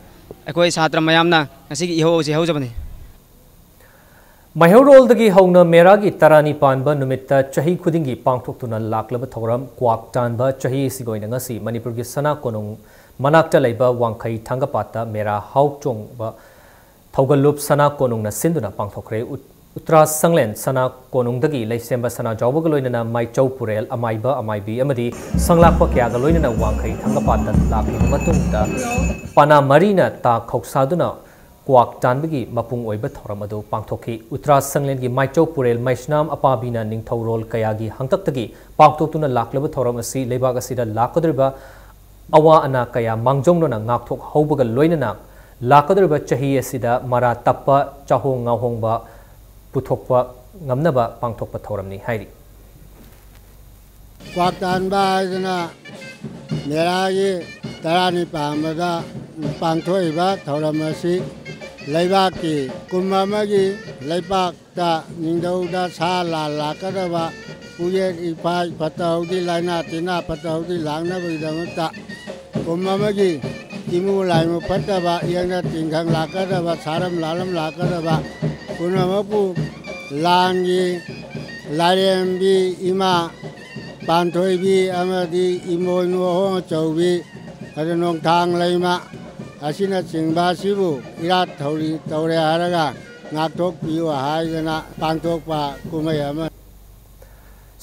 ꯑꯩꯈꯣꯏ ꯁꯥꯇ꯭ꯔ ꯃꯌꯥꯝꯅ ꯉꯁꯤꯒꯤ ꯏꯍꯧ ꯑꯁꯤ ꯍꯧꯖꯕꯅꯤ꯫ ꯃꯩꯍꯧꯔꯣꯜꯗꯒꯤ ꯍꯧꯅ ꯃꯦꯔꯥꯒꯤ ꯇꯔꯥꯅꯤ ꯄꯥꯟꯕ ꯅꯨꯃꯤꯠꯇ ꯆꯍꯤ ꯈꯨꯗꯤꯡꯒꯤ ꯄꯥꯡꯊꯣꯛꯇꯨꯅ ꯂꯥꯛꯂꯕ ꯊꯧꯔꯝ ꯀ꯭ꯋꯥꯛ ꯇꯥꯟꯕ ꯆꯍꯤ ꯑꯁꯤꯒꯤ ꯑꯣꯏꯅ ꯉꯁꯤ ꯃꯅꯤꯄꯨꯔꯒꯤ ꯁꯅꯥ ꯀꯣꯅꯨꯡ ꯃꯅꯥꯛꯇ ꯂꯩꯕ ꯋꯥꯡꯈꯩ ꯊꯥꯡꯒꯄꯥꯠꯇ ꯃꯦꯔꯥ ꯍꯥꯎ ꯆꯣꯡꯕ ꯊꯧꯒꯜꯂꯨꯞ ꯁꯅꯥ ꯀꯣꯅꯨꯡꯅ ꯁꯤꯟꯗꯨꯅ ꯄꯥꯡꯊꯣꯛꯈ꯭ꯔꯦ꯫ ꯎꯠ-, ꯎꯇ꯭ꯔꯥ ꯁꯪꯂꯦꯟ ꯁꯅꯥ ꯀꯣꯅꯨꯡꯗꯒꯤ ꯂꯩꯁꯦꯝꯕ ꯁꯅꯥꯖꯥꯎꯕꯒ ꯂꯣꯏꯅꯅ ꯃꯥꯏꯆꯧ ꯄꯨꯔꯦꯜ, ꯑꯃꯥꯏꯕ, ꯑꯃꯥꯏꯕꯤ ꯑꯃꯗꯤ ꯁꯪꯂꯥꯛꯄ ꯀꯌꯥꯒ ꯂꯣꯏꯅꯅ ꯋꯥꯡꯈꯩ ꯊꯥꯡꯒꯄꯥꯠꯇ ꯂꯥꯛꯂꯕ ꯃꯇꯨꯡꯗ ꯄꯅꯥ ꯃꯔꯤꯅ ꯇꯥ ꯈꯧꯁꯥꯗꯨꯅ ꯀ꯭ꯋꯥꯛ ꯇꯥꯟꯕꯒꯤ ꯃꯄꯨꯡ ꯑꯣꯏꯕ ꯊꯧꯔꯝ ꯑꯗꯨ ꯄꯥꯡꯊꯣꯛꯈꯤ꯫ ꯎꯇ꯭ꯔꯥ ꯁꯪꯂꯦꯟꯒꯤ ꯃꯥꯏꯆꯧ ꯄꯨꯔꯦꯜ ꯃꯩꯁꯅꯥꯝ ꯑꯄꯥꯕꯤꯅ ꯅꯤꯡꯊꯧꯔꯣꯜ ꯀꯌꯥꯒꯤ ꯍꯥꯡꯇꯛꯇꯒꯤ ꯄꯥꯡꯊꯣꯛꯇꯨꯅ ꯂꯥꯛꯂꯕ ꯊꯧꯔꯝ ꯑꯁꯤ ꯂꯩꯕꯥꯛ ꯑꯁꯤꯗ ꯂꯥꯛꯀꯗꯧꯔꯤꯕ ꯑꯋꯥ ꯑꯅꯥ ꯀꯌꯥ ꯃꯥꯡꯖꯧꯅꯅ ꯉꯥꯛꯊꯣꯛꯍꯧꯕꯒ ꯂꯣꯏꯅꯅ ꯂꯥꯛꯀꯗꯧꯔꯤꯕ ꯆꯍꯤ ꯑꯁꯤꯗ ꯃꯔꯥ ꯇꯞꯄ ꯆꯥꯍꯣꯡ ꯉꯥꯍꯣꯡꯕ ꯄꯨꯊꯣꯛꯄ ꯉꯝꯅꯕ ꯄꯥꯡꯊꯣꯛꯄ ꯊꯧꯔꯝꯅꯤ ꯍꯥꯏꯔꯤ꯫ ꯀ꯭ꯋꯥꯛ ꯇꯥꯟꯕ ꯍꯥꯏꯗꯅ ꯃꯦꯔꯥꯒꯤ ꯇꯔꯥꯅꯤ ꯄꯥꯟꯕꯗ ꯄꯥꯡꯊꯣꯛꯏꯕ ꯊꯧꯔꯝ ꯑꯁꯤ ꯂꯩꯕꯥꯛꯀꯤ ꯀꯨꯝ ꯑꯃꯒꯤ ꯂꯩꯄꯥꯛꯇ ꯅꯤꯡꯊꯧꯗ ꯁꯥ ꯂꯥꯟ ꯂꯥꯛꯀꯗꯕ, ꯎꯌꯦꯠ ꯏꯐꯥꯏ ꯐꯠꯇ ꯍꯥꯎꯗꯤ, ꯂꯥꯏꯅꯥ ꯇꯤꯟꯅꯥ ꯐꯠꯇ ꯍꯥꯎꯗꯤ ꯂꯥꯛꯅꯕꯒꯤꯗꯃꯛꯇ ꯀꯨꯝ ꯑꯃꯒꯤ ꯏꯃꯨ ꯂꯥꯏꯃꯨ ꯐꯠꯇꯕ, ꯌꯦꯡꯅ ꯇꯤꯟꯈꯪ ꯂꯥꯛꯀꯗꯕ, ꯁꯥꯔꯝ ꯂꯥꯜꯂꯝ ꯂꯥꯛꯀꯗꯕ ꯄꯨꯝꯅꯃꯛꯄꯨ ꯂꯥꯟꯒꯤ ꯂꯥꯏꯔꯦꯝꯕꯤ ꯏꯃꯥ ꯄꯥꯟꯊꯣꯏꯕꯤ ꯑꯃꯗꯤ ꯏꯃꯣꯏꯅꯨ ꯑꯍꯣꯡ ꯑꯆꯧꯕꯤ, ꯑꯗꯨ ꯅꯣꯡꯊꯥꯡ ꯂꯩꯃ ꯑꯁꯤꯅꯆꯤꯡꯕ ꯑꯁꯤꯕꯨ ꯏꯔꯥꯠ ꯊꯧꯔꯤ ꯇꯧꯔꯦ ꯍꯥꯏꯔꯒ ꯉꯥꯛꯊꯣꯛꯄꯤꯌꯨ ꯍꯥꯏꯗꯅ ꯄꯥꯡꯊꯣꯛꯄ ꯀꯨꯝꯍꯩ ꯑꯃ꯫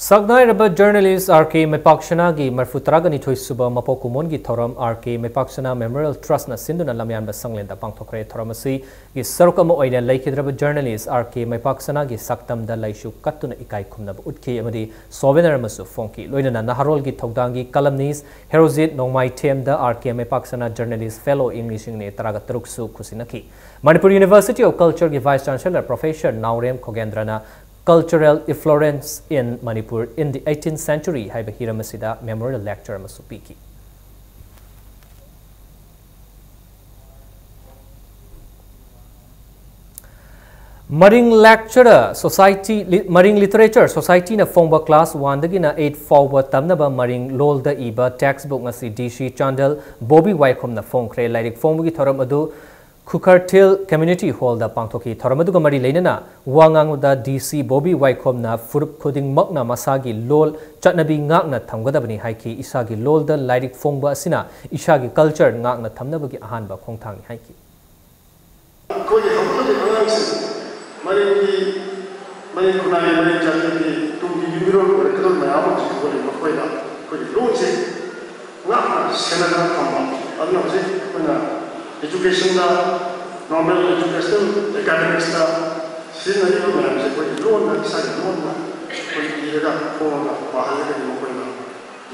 ꯁꯛꯅꯥꯏꯔꯕ ꯖꯔꯅꯦꯂꯤꯁ ꯑꯥꯔ ꯀꯦ ꯃꯩꯄꯥꯛꯁꯅꯥꯒꯤ ꯃꯔꯤꯐꯨ ꯇꯔꯥꯒ ꯅꯤꯊꯣꯏ ꯁꯨꯕ ꯃꯄꯣꯛ ꯀꯨꯝꯑꯣꯟꯒꯤ ꯊꯧꯔꯝ ꯑꯥꯔ ꯀꯦ ꯃꯩꯄꯥꯛꯁꯅꯥ ꯃꯦꯃꯣꯔꯤꯌꯦꯜ ꯇ꯭ꯔꯁꯅ ꯁꯤꯟꯗꯨꯅ ꯂꯝꯌꯥꯟꯕ ꯁꯪꯂꯦꯟꯗ ꯄꯥꯡꯊꯣꯛꯈ꯭ꯔꯦ꯫ ꯊꯧꯔꯝ ꯑꯁꯤꯒꯤ ꯁꯔꯨꯛ ꯑꯃ ꯑꯣꯏꯅ ꯂꯩꯈꯤꯗ꯭ꯔꯕ ꯖꯔꯅꯦꯂꯤꯁ ꯑꯥꯔ ꯀꯦ ꯃꯩꯄꯥꯛꯁꯅꯥꯒꯤ ꯁꯛꯇꯝꯗ ꯂꯩꯁꯨ ꯀꯠꯇꯨꯅ ꯏꯀꯥꯏ ꯈꯨꯝꯅꯕ ꯎꯠꯈꯤ ꯑꯃꯗꯤ ꯁꯣꯚꯦꯅꯔ ꯑꯃꯁꯨ ꯐꯣꯡꯈꯤ꯫ ꯂꯣꯏꯅꯅ ꯅꯍꯥꯔꯣꯜꯒꯤ ꯊꯧꯗꯥꯡꯒꯤ ꯀꯂꯝꯅꯤꯁ ꯍꯦꯔꯣꯖꯤꯠ ꯅꯣꯡꯃꯥꯏꯊꯦꯝꯗ ꯑꯥꯔ ꯀꯦ ꯃꯩꯄꯥꯛꯁꯅꯥ ꯖꯔꯅꯦꯂꯤꯁ ꯐꯦꯂꯣ ꯏꯪ ꯂꯤꯁꯤꯡ ꯑꯅꯤ ꯇꯔꯥꯒ ꯇꯔꯨꯛꯁꯨ ꯈꯨꯠꯁꯤꯟꯅꯈꯤ꯫ Manipur University of Culture ꯒꯤ Vice Chancellor Professor Naorem ꯈꯣꯒꯦꯟꯗ꯭ꯔꯅ Cultural Influence in Manipur in the eighteenth Century ꯍꯥꯏꯕ ꯍꯤꯔꯝ ꯑꯁꯤꯗ memorial lecture ꯑꯃꯁꯨ ꯄꯤꯈꯤ꯫ ꯃꯔꯤꯡ ꯂꯦꯛꯆꯔ ꯁꯣꯁꯥꯏꯇꯤ, ꯂꯤ-, ꯃꯔꯤꯡ ꯂꯤꯇꯔꯦꯆꯔ ꯁꯣꯁꯥꯏꯇꯤꯅ ꯐꯣꯡꯕ class one ꯗꯒꯤꯅ eight ꯐꯥꯎꯕ ꯇꯝꯅꯕ ꯃꯔꯤꯡ ꯂꯣꯜꯗ ꯏꯕ text book ꯉꯁꯤ ꯗꯤ ꯁꯤ ꯆꯥꯟꯗꯦꯜ ꯕꯣꯕꯤ ꯋꯥꯏꯈꯣꯝꯅ ꯐꯣꯡꯈ꯭ꯔꯦ꯫ ꯂꯥꯏꯔꯤꯛ ꯐꯣꯡꯕꯒꯤ ꯊꯧꯔꯝ ꯑꯗꯨ ꯈꯨꯈꯔꯊꯤꯜ Community Hall ꯗ ꯄꯥꯡꯊꯣꯛꯈꯤ꯫ ꯊꯧꯔꯝ ꯑꯗꯨꯒ ꯃꯔꯤ ꯂꯩꯅꯅ ꯋꯥ ꯉꯥꯡꯕꯗ ꯗꯤ ꯁꯤ ꯕꯣꯕꯤ ꯋꯥꯏꯈꯣꯝꯅ ꯐꯨꯔꯨꯞ ꯈꯨꯗꯤꯡꯃꯛꯅ ꯃꯁꯥꯒꯤ ꯂꯣꯜ ꯆꯠꯅꯕꯤ ꯉꯥꯛꯅ ꯊꯝꯒꯗꯕꯅꯤ ꯍꯥꯏꯈꯤ꯫ ꯏꯁꯥꯒꯤ ꯂꯣꯜꯗ ꯂꯥꯏꯔꯤꯛ ꯐꯣꯡꯕ ꯑꯁꯤꯅ ꯏꯁꯥꯒꯤ culture ꯉꯥꯛꯅ ꯊꯝꯅꯕꯒꯤ ꯑꯍꯥꯟꯕ ꯈꯣꯡꯊꯥꯡꯅꯤ ꯍꯥꯏꯈꯤ꯫ ꯑꯩꯈꯣꯏꯒꯤ ꯍꯧꯒꯠꯂꯛꯂꯤꯕ ꯑꯉꯥꯡꯁꯤꯡ, ꯃꯔꯤꯡꯒꯤ, ꯃꯔꯤꯡ ꯈꯨꯟꯅꯥꯏꯒꯤ, ꯃꯔꯤꯡ ꯖꯥꯇꯤꯒꯤ ꯇꯨꯡꯒꯤ ꯌꯨꯝꯕꯤꯔꯣꯜ ꯑꯣꯏꯔꯛꯀꯗꯧꯔꯤꯕ ꯃꯌꯥꯝ ꯑꯃꯁꯨ ꯍꯧꯒꯠꯂꯛꯂꯤꯕ ꯃꯈꯣꯏꯗ ꯑꯩꯈꯣꯏꯒꯤ ꯂꯣꯟꯁꯦ ꯉꯥꯛꯅ ꯁꯦꯟꯅꯗꯨꯅ ꯊꯝꯕ꯫ ꯑꯗꯨꯅ ꯍꯧꯖꯤꯛ ꯑꯩꯈꯣꯏꯅ education ꯗ, normal educational academics ꯇ ꯁꯤꯖꯤꯟꯅꯔꯤꯕ ꯃꯌꯥꯝꯁꯦ ꯑꯩꯈꯣꯏꯒꯤ ꯂꯣꯟꯗ, ꯏꯁꯥꯒꯤ ꯂꯣꯟꯗ ꯑꯩꯈꯣꯏ ꯏꯔꯒ ꯐꯣꯡꯉꯒ ꯄꯥꯍꯜꯂꯒꯗꯤ ꯃꯈꯣꯏꯅ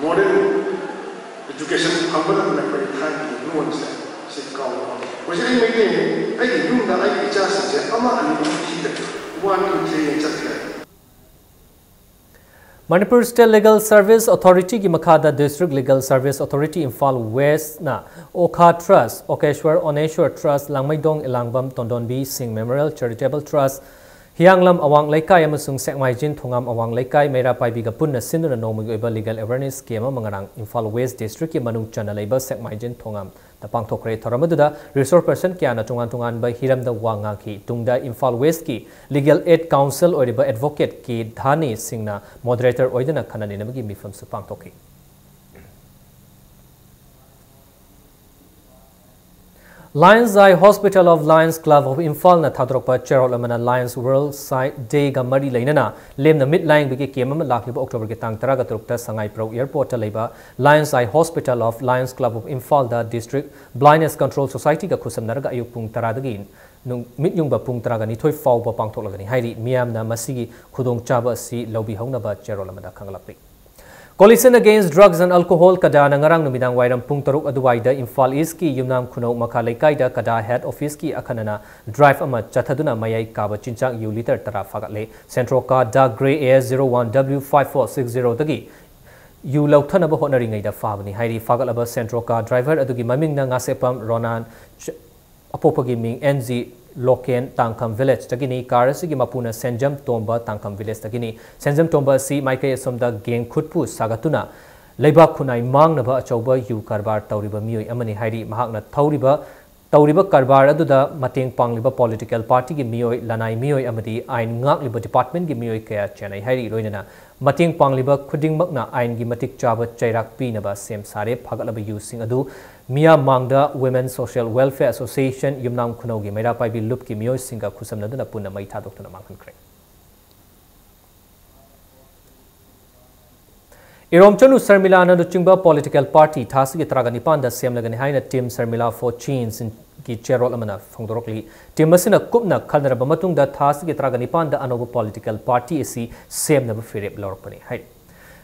modern education ꯐꯪꯕ ꯅꯠꯇꯅ ꯑꯩꯈꯣꯏꯒꯤ ꯊꯥꯏꯅꯒꯤ ꯂꯣꯟꯁꯦ ꯁꯤ ꯀꯥꯎꯔꯕ꯫ ꯍꯧꯖꯤꯛ ꯑꯩ ꯃꯩꯇꯩꯅꯤ, ꯑꯩꯒꯤ ꯌꯨꯝꯗ ꯑꯩꯒꯤ ꯏꯆꯥꯁꯤꯡꯁꯦ ꯑꯃ ꯑꯅꯤ ꯑꯍꯨꯝ ꯊꯤꯗ꯭ꯔꯦ, one, two, three ꯅ ꯆꯠꯈ꯭ꯔꯦ꯫ Manipur State Legal Service Authority ꯒꯤ ꯃꯈꯥꯗ District Legal Service Authority Imphal West ꯅ ꯑꯣꯈꯥ Trust, ꯑꯣꯀꯦꯁ꯭ꯋꯔ ꯑꯣꯅꯦꯁ꯭ꯋꯔ Trust, ꯂꯥꯡꯃꯩꯗꯣꯡ ꯏꯂꯥꯡꯕꯝ ꯇꯣꯟꯗꯣꯟꯕꯤ ꯁꯤꯡ Memorial Charitable Trust, ꯍꯤꯌꯥꯡꯂꯝ ꯑꯋꯥꯡ ꯂꯩꯀꯥꯏ ꯑꯃꯁꯨꯡ ꯁꯦꯛꯃꯥꯏꯖꯤꯟ ꯊꯣꯉꯥꯝ ꯑꯋꯥꯡ ꯂꯩꯀꯥꯏ ꯃꯩꯔꯥ ꯄꯥꯏꯕꯤꯒ ꯄꯨꯟꯅ ꯁꯤꯟꯗꯨꯅ ꯅꯣꯡꯃꯒꯤ ꯑꯣꯏꯕ legal awareness camp ꯑꯃ ꯉꯔꯥꯡ ꯏꯝꯐꯥꯜ West District ꯀꯤ ꯃꯅꯨꯡ ꯆꯟꯅ ꯂꯩꯕ ꯁꯦꯛꯃꯥꯏꯖꯤꯟ ꯊꯣꯉꯥꯝ ꯗ ꯄꯥꯡꯊꯣꯛꯈ꯭ꯔꯦ꯫ ꯊꯧꯔꯝ ꯑꯗꯨꯗ resource person ꯀꯌꯥꯅ ꯇꯣꯉꯥꯟ ꯇꯣꯉꯥꯟꯕ ꯍꯤꯔꯝꯗ ꯋꯥ ꯉꯥꯡꯈꯤ꯫ ꯇꯨꯡꯗ ꯏꯝꯐꯥꯜ West ꯀꯤ Legal Aid Counsel ꯑꯣꯏꯔꯤꯕ Advocate ꯀꯦ ꯙꯥꯅꯤ ꯁꯤꯡꯅ moderator ꯑꯣꯏꯗꯨꯅ ꯈꯟꯅ ꯅꯩꯅꯕꯒꯤ ꯃꯤꯐꯝꯁꯨ ꯄꯥꯡꯊꯣꯛꯈꯤ꯫ Lion's Eye Hospital of Lions Club of Imphal ꯅ ꯊꯥꯗꯣꯔꯛꯄ ꯆꯦꯔꯣꯜ ꯑꯃꯅ Lions World Sight Day ꯒ ꯃꯔꯤ ꯂꯩꯅꯅ ꯂꯦꯝꯅ ꯃꯤꯠ ꯂꯥꯌꯦꯡꯕꯒꯤ ꯀꯦꯝ ꯑꯃ ꯂꯥꯛꯂꯤꯕ ꯑꯣꯛꯇꯣꯕꯔꯒꯤ ꯇꯥꯡ ꯇꯔꯥꯒ ꯇꯔꯨꯛꯇ ꯁꯉꯥꯏ ꯄ꯭ꯔꯧ ꯑꯦꯌꯔꯄꯣꯔꯠꯇ ꯂꯩꯕ Lion's Eye Hospital of Lions Club of Imphal the District Blindness Control Society ꯒ ꯈꯨꯠꯁꯝꯅꯔꯒ ꯑꯌꯨꯛ ꯄꯨꯡ ꯇꯔꯥꯗꯒꯤ ꯅꯨꯡ-, ꯃꯤꯠꯌꯨꯡꯕ ꯄꯨꯡ ꯇꯔꯥꯒ ꯅꯤꯊꯣꯏ ꯐꯥꯎꯕ ꯄꯥꯡꯊꯣꯛꯂꯒꯅꯤ ꯍꯥꯏꯔꯤ꯫ ꯃꯤꯌꯥꯝꯅ ꯃꯁꯤꯒꯤ ꯈꯨꯗꯣꯡꯆꯥꯕ ꯑꯁꯤ ꯂꯧꯕꯤꯍꯧꯅꯕ ꯆꯦꯔꯣꯜ ꯑꯃꯗ ꯈꯪꯂꯛꯂꯤ꯫ Coalition Against Drugs and Alcohol ꯀꯗꯥꯅ ꯉꯔꯥꯡ ꯅꯨꯃꯤꯗꯥꯡ ꯋꯥꯏꯔꯝ ꯄꯨꯡ ꯇꯔꯨꯛ ꯑꯗꯨꯋꯥꯏꯗ ꯏꯝꯐꯥꯜ ꯏꯁꯀꯤ ꯌꯨꯝꯅꯥꯝ ꯈꯨꯅꯧ ꯃꯈꯥ ꯂꯩꯀꯥꯏꯗ ꯀꯗꯥ ꯍꯦꯗ ꯑꯣꯐꯤꯁꯀꯤ ꯑꯈꯟꯅꯅ ꯗ꯭ꯔꯥꯏꯚ ꯑꯃ ꯆꯠꯊꯗꯨꯅ ꯃꯌꯥꯏ ꯀꯥꯕ ꯆꯤꯟꯖꯥꯛ ꯌꯨ ꯂꯤꯇꯔ ꯇꯔꯥ ꯐꯥꯒꯠꯂꯦ꯫ ꯁꯦꯟꯇ꯭ꯔꯣꯀꯥ ꯗ grey A zero one W five four six ꯖꯤꯔꯣꯗꯒꯤ ꯌꯨ ꯂꯧꯊꯅꯕ ꯍꯣꯠꯅꯔꯤꯉꯩꯗ ꯐꯥꯕꯅꯤ ꯍꯥꯏꯔꯤ꯫ ꯐꯥꯒꯠꯂꯕ ꯁꯦꯟꯇ꯭ꯔꯣꯀꯥ ꯗ꯭ꯔꯥꯏꯚꯔ ꯑꯗꯨꯒꯤ ꯃꯃꯤꯡꯅ ꯉꯥꯁꯦꯞꯄꯝ ꯔꯣꯅꯥꯟ ꯆ-, ꯑꯄꯣꯛꯄꯒꯤ ꯃꯤꯡ ꯑꯦꯟ ꯖꯤ ꯂꯣꯀꯦꯟ, ꯇꯥꯡꯈꯝ ꯚꯤꯂꯦꯖꯇꯒꯤꯅꯤ꯫ ꯀꯥꯔ ꯑꯁꯤꯒꯤ ꯃꯄꯨꯅ ꯁꯦꯟꯖꯝ ꯇꯣꯝꯕ, ꯇꯥꯡꯈꯝ ꯚꯤꯂꯦꯖꯇꯒꯤꯅꯤ꯫ ꯁꯦꯟꯖꯝ ꯇꯣꯝꯕ ꯑꯁꯤ ꯃꯥꯏꯀꯩ ꯑꯁꯣꯝꯗ ꯒꯦꯡ ꯈꯨꯠꯄꯨ ꯁꯥꯒꯠꯇꯨꯅ ꯂꯩꯕꯥꯛ ꯈꯨꯟꯅꯥꯏ ꯃꯥꯡꯅꯕ ꯑꯆꯧꯕ ꯌꯨ ꯀꯔꯕꯥꯔ ꯇꯧꯔꯤꯕ ꯃꯤꯑꯣꯏ ꯑꯃꯅꯤ ꯍꯥꯏꯔꯤ꯫ ꯃꯍꯥꯛꯅ ꯊꯧꯔꯤꯕ, ꯇꯧꯔꯤꯕ ꯀꯔꯕꯥꯔ ꯑꯗꯨꯗ ꯃꯇꯦꯡ ꯄꯥꯡꯂꯤꯕ ꯄꯣꯂꯤꯇꯤꯀꯦꯜ ꯄꯥꯔꯇꯤꯒꯤ ꯃꯤꯑꯣꯏ, ꯂꯅꯥꯏ ꯃꯤꯑꯣꯏ ꯑꯃꯗꯤ ꯑꯥꯏꯟ ꯉꯥꯛꯂꯤꯕ ꯗꯤꯄꯥꯔꯠꯃꯦꯟꯒꯤ ꯃꯤꯑꯣꯏ ꯀꯌꯥ ꯆꯦꯟꯅꯩ ꯍꯥꯏꯔꯤ꯫ ꯂꯣꯏꯅꯅ ꯃꯇꯦꯡ ꯄꯥꯡꯂꯤꯕ ꯈꯨꯗꯤꯡꯃꯛꯅ ꯑꯥꯏꯟꯒꯤ ꯃꯇꯤꯛ ꯆꯥꯕ ꯆꯩꯔꯥꯛ ꯄꯤꯅꯕ ꯁꯦꯝ ꯁꯥꯔꯦ꯫ ꯐꯥꯒꯠꯂꯕ ꯌꯨꯁꯤꯡ ꯑꯗꯨ ꯃꯤꯌꯥꯝ ꯃꯥꯡꯗ Women Social Welfare Association, ꯌꯨꯝꯅꯥꯝ ꯈꯨꯅꯧꯒꯤ ꯃꯩꯔꯥ ꯄꯥꯏꯕꯤ ꯂꯨꯞꯀꯤ ꯃꯤꯑꯣꯏꯁꯤꯡꯒ ꯈꯨꯠꯁꯝꯅꯗꯨꯅ ꯄꯨꯟꯅ ꯃꯩ ꯊꯥꯗꯣꯛꯇꯨꯅ ꯃꯥꯡꯍꯟꯈ꯭ꯔꯦ꯫ ꯏꯔꯣꯝꯆꯅꯨ ꯁꯔꯃꯤꯂꯥꯅ ꯂꯨꯆꯤꯡꯕ ꯄꯣꯂꯤꯇꯤꯀꯦꯜ ꯄꯥꯔꯇꯤ ꯊꯥꯁꯤꯒꯤ ꯇꯔꯥꯒ ꯅꯤꯄꯥꯟꯗ ꯁꯦꯝꯂꯒꯅꯤ ꯍꯥꯏꯅ Team Sarmila for Change ꯒꯤ ꯆꯦꯔꯣꯜ ꯑꯃꯅ ꯐꯣꯡꯗꯣꯔꯛꯂꯤ꯫ ꯇꯤꯝ ꯑꯁꯤꯅ ꯀꯨꯞꯅ ꯈꯟꯅꯔꯕ ꯃꯇꯨꯡꯗ ꯊꯥꯁꯤꯒꯤ ꯇꯔꯥꯒ ꯅꯤꯄꯥꯟꯗ ꯑꯅꯧꯕ ꯄꯣꯂꯤꯇꯤꯀꯦꯜ ꯄꯥꯔꯇꯤ ꯑꯁꯤ ꯁꯦꯝꯅꯕ ꯐꯤꯔꯦꯞ ꯂꯧꯔꯛꯄꯅꯤ ꯍꯥꯏꯔꯤ꯫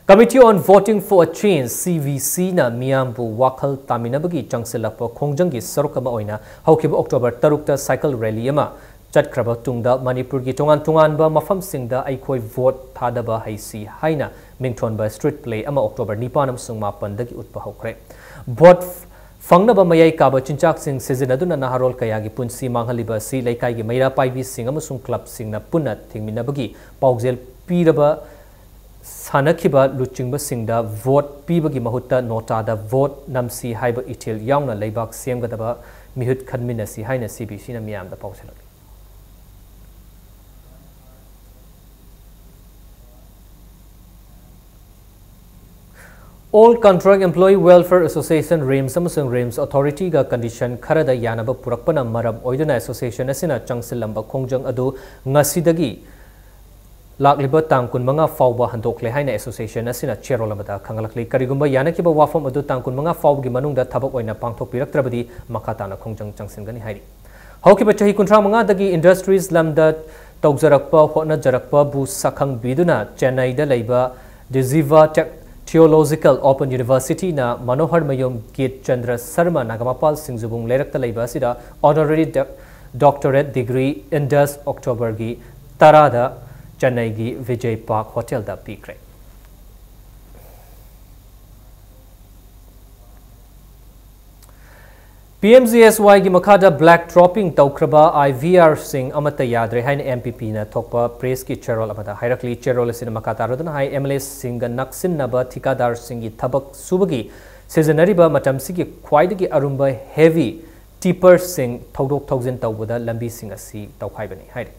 Committee on Voting for a Change, C V C ꯅ ꯃꯤꯌꯥꯝꯕꯨ ꯋꯥꯈꯜ ꯇꯥꯃꯤꯟꯅꯕꯒꯤ ꯆꯪꯁꯤꯜꯂꯛꯄ ꯈꯣꯡꯖꯪꯒꯤ ꯁꯔꯨꯛ ꯑꯃ ꯑꯣꯏꯅ ꯍꯧꯈꯤꯕ ꯑꯣꯛꯇꯣꯕꯔ ꯇꯔꯨꯛꯇ ꯁꯥꯏꯀꯜ ꯔꯦꯂꯤ ꯑꯃ ꯆꯠꯈ꯭ꯔꯕ ꯇꯨꯡꯗ ꯃꯅꯤꯄꯨꯔꯒꯤ ꯇꯣꯉꯥꯟ ꯇꯣꯉꯥꯟꯕ ꯃꯐꯝꯁꯤꯡꯗ ꯑꯩꯈꯣꯏ ꯚꯣꯠ ꯊꯥꯗꯕ ꯍꯩꯁꯤ ꯍꯥꯏꯅ ꯃꯤꯡꯊꯣꯟꯕ ꯁ꯭ꯇ꯭ꯔꯤꯠ ꯄ꯭ꯂꯦ ꯑꯃ ꯑꯣꯛꯇꯣꯕꯔ ꯅꯤꯄꯥꯟ ꯑꯃꯁꯨꯡ ꯃꯥꯄꯟꯗꯒꯤ ꯎꯠꯄ ꯍꯧꯈ꯭ꯔꯦ꯫ ꯚꯣꯠ ꯐꯪꯅꯕ ꯃꯌꯥꯏ ꯀꯥꯕ ꯆꯤꯟꯖꯥꯛꯁꯤꯡ ꯁꯤꯖꯤꯟꯅꯗꯨꯅ ꯅꯍꯥꯔꯣꯜ ꯀꯌꯥꯒꯤ ꯄꯨꯟꯁꯤ ꯃꯥꯡꯍꯜꯂꯤꯕ ꯑꯁꯤ ꯂꯩꯀꯥꯏꯒꯤ ꯃꯩꯔꯥ ꯄꯥꯏꯕꯤꯁꯤꯡ ꯑꯃꯁꯨꯡ ꯀ꯭ꯂꯕꯁꯤꯡꯅ ꯄꯨꯟꯅ ꯊꯤꯡꯃꯤꯟꯅꯕꯒꯤ ꯄꯥꯎꯖꯦꯜ ꯄꯤꯔꯕ ꯁꯥꯟꯅꯈꯤꯕ ꯂꯨꯆꯤꯡꯕꯁꯤꯡꯗ ꯚꯣꯠ ꯄꯤꯕꯒꯤ ꯃꯍꯨꯠꯇ ꯅꯣꯇꯥꯗ ꯚꯣꯠ ꯅꯝꯁꯤ ꯍꯥꯏꯕ ꯏꯊꯤꯜ ꯌꯥꯎꯅ ꯂꯩꯕꯥꯛ ꯁꯦꯝꯒꯗꯕ ꯃꯤꯍꯨꯠ ꯈꯟꯃꯤꯟꯅꯁꯤ ꯍꯥꯏꯅ C V C ꯅ ꯃꯤꯌꯥꯝꯗ ꯄꯥꯎꯖꯦꯜꯂꯛꯂꯤ꯫ All Contract Employee Welfare Association, REMS ꯑꯃꯁꯨꯡ REMS Authority ꯒ condition ꯈꯔꯗ ꯌꯥꯅꯕ ꯄꯨꯔꯛꯄꯅ ꯃꯔꯝ ꯑꯣꯏꯗꯨꯅ association ꯑꯁꯤꯅ ꯆꯪꯁꯤꯜꯂꯝꯕ ꯈꯣꯡꯖꯪ ꯑꯗꯨ ꯉꯁꯤꯗꯒꯤ ꯂꯥꯛꯂꯤꯕ ꯇꯥꯡ ꯀꯨꯟꯃꯉꯥ ꯐꯥꯎꯕ ꯍꯟꯗꯣꯛꯂꯦ ꯍꯥꯏꯅ association ꯑꯁꯤꯅ ꯆꯦꯔꯣꯜ ꯑꯃꯗ ꯈꯪꯍꯜꯂꯛꯂꯤ꯫ ꯀꯔꯤꯒꯨꯝꯕ ꯌꯥꯅꯈꯤꯕ ꯋꯥꯐꯝ ꯑꯗꯨ ꯇꯥꯡ ꯀꯨꯟꯃꯉꯥ ꯐꯥꯎꯕꯒꯤ ꯃꯅꯨꯡꯗ ꯊꯕꯛ ꯑꯣꯏꯅ ꯄꯥꯡꯊꯣꯛꯄꯤꯔꯛꯇ꯭ꯔꯕꯗꯤ ꯃꯈꯥ ꯇꯥꯅ ꯈꯣꯡꯖꯪ ꯆꯪꯁꯤꯟꯒꯅꯤ ꯍꯥꯏꯔꯤ꯫ ꯍꯧꯈꯤꯕ ꯆꯍꯤ ꯀꯨꯟꯊ꯭ꯔꯥ ꯃꯉꯥꯗꯒꯤ industries ꯂꯝꯗ ꯇꯧꯖꯔꯛꯄ ꯍꯣꯠꯅꯖꯔꯛꯄꯕꯨ ꯁꯛꯈꯪꯕꯤꯗꯨꯅ ꯆꯦꯟꯅꯥꯏꯗ ꯂꯩꯕ Diziva Tech-, Theological Open University ꯅ ꯃꯅꯣꯍꯔ ꯃꯌꯨꯝ ꯒꯤꯠ ꯆꯟꯗ꯭ꯔ ꯁꯔꯃ ꯅꯥꯒꯥꯃꯄꯥꯜ ꯁꯤꯡꯖꯨꯕꯨꯡ ꯂꯩꯔꯛꯇ ꯂꯩꯕ ꯑꯁꯤꯗ honorary doc-, doctorate degree Indus October ꯒꯤ ꯇꯔꯥꯗ ꯆꯦꯟꯅꯥꯏꯒꯤ ꯚꯤꯖꯌ ꯄꯥꯔꯛ ꯍꯣꯇꯦꯜꯗ ꯄꯤꯈ꯭ꯔꯦ꯫ ꯄꯤ-ꯑꯦꯝ-ꯖꯤ-ꯑꯦꯁ-ꯋꯥꯏꯒꯤ ꯃꯈꯥꯗ black topping ꯇꯧꯈ꯭ꯔꯕ ꯑꯥꯏ ꯚꯤ ꯑꯥꯔꯁꯤꯡ ꯑꯃꯠꯇ ꯌꯥꯗ꯭ꯔꯦ ꯍꯥꯏꯅ ꯑꯦꯝ ꯄꯤ ꯄꯤꯅ ꯊꯣꯛꯄ ꯄ꯭ꯔꯦꯁꯀꯤ ꯆꯦꯔꯣꯜ ꯑꯃꯗ ꯍꯥꯏꯔꯛꯂꯤ꯫ ꯆꯦꯔꯣꯜ ꯑꯁꯤꯅ ꯃꯈꯥ ꯇꯥꯔꯗꯨꯅ ꯍꯥꯏ, ꯑꯦꯝ ꯑꯦꯜ ꯑꯦꯁꯤꯡꯒ ꯅꯛꯁꯤꯟꯅꯕ ꯊꯤꯀꯥꯗꯥꯔꯁꯤꯡꯒꯤ ꯊꯕꯛ ꯁꯨꯕꯒꯤ ꯁꯤꯖꯤꯟꯅꯔꯤꯕ ꯃꯇꯝꯁꯤꯒꯤ ꯈ꯭ꯋꯥꯏꯗꯒꯤ ꯑꯔꯨꯝꯕ heavy tipperꯁꯤꯡ ꯊꯧꯗꯣꯛ ꯊꯧꯖꯤꯟ ꯇꯧꯕꯗ ꯂꯝꯕꯤꯁꯤꯡ ꯑꯁꯤ ꯇꯧꯈꯥꯏꯕꯅꯤ ꯍꯥꯏꯔꯤ꯫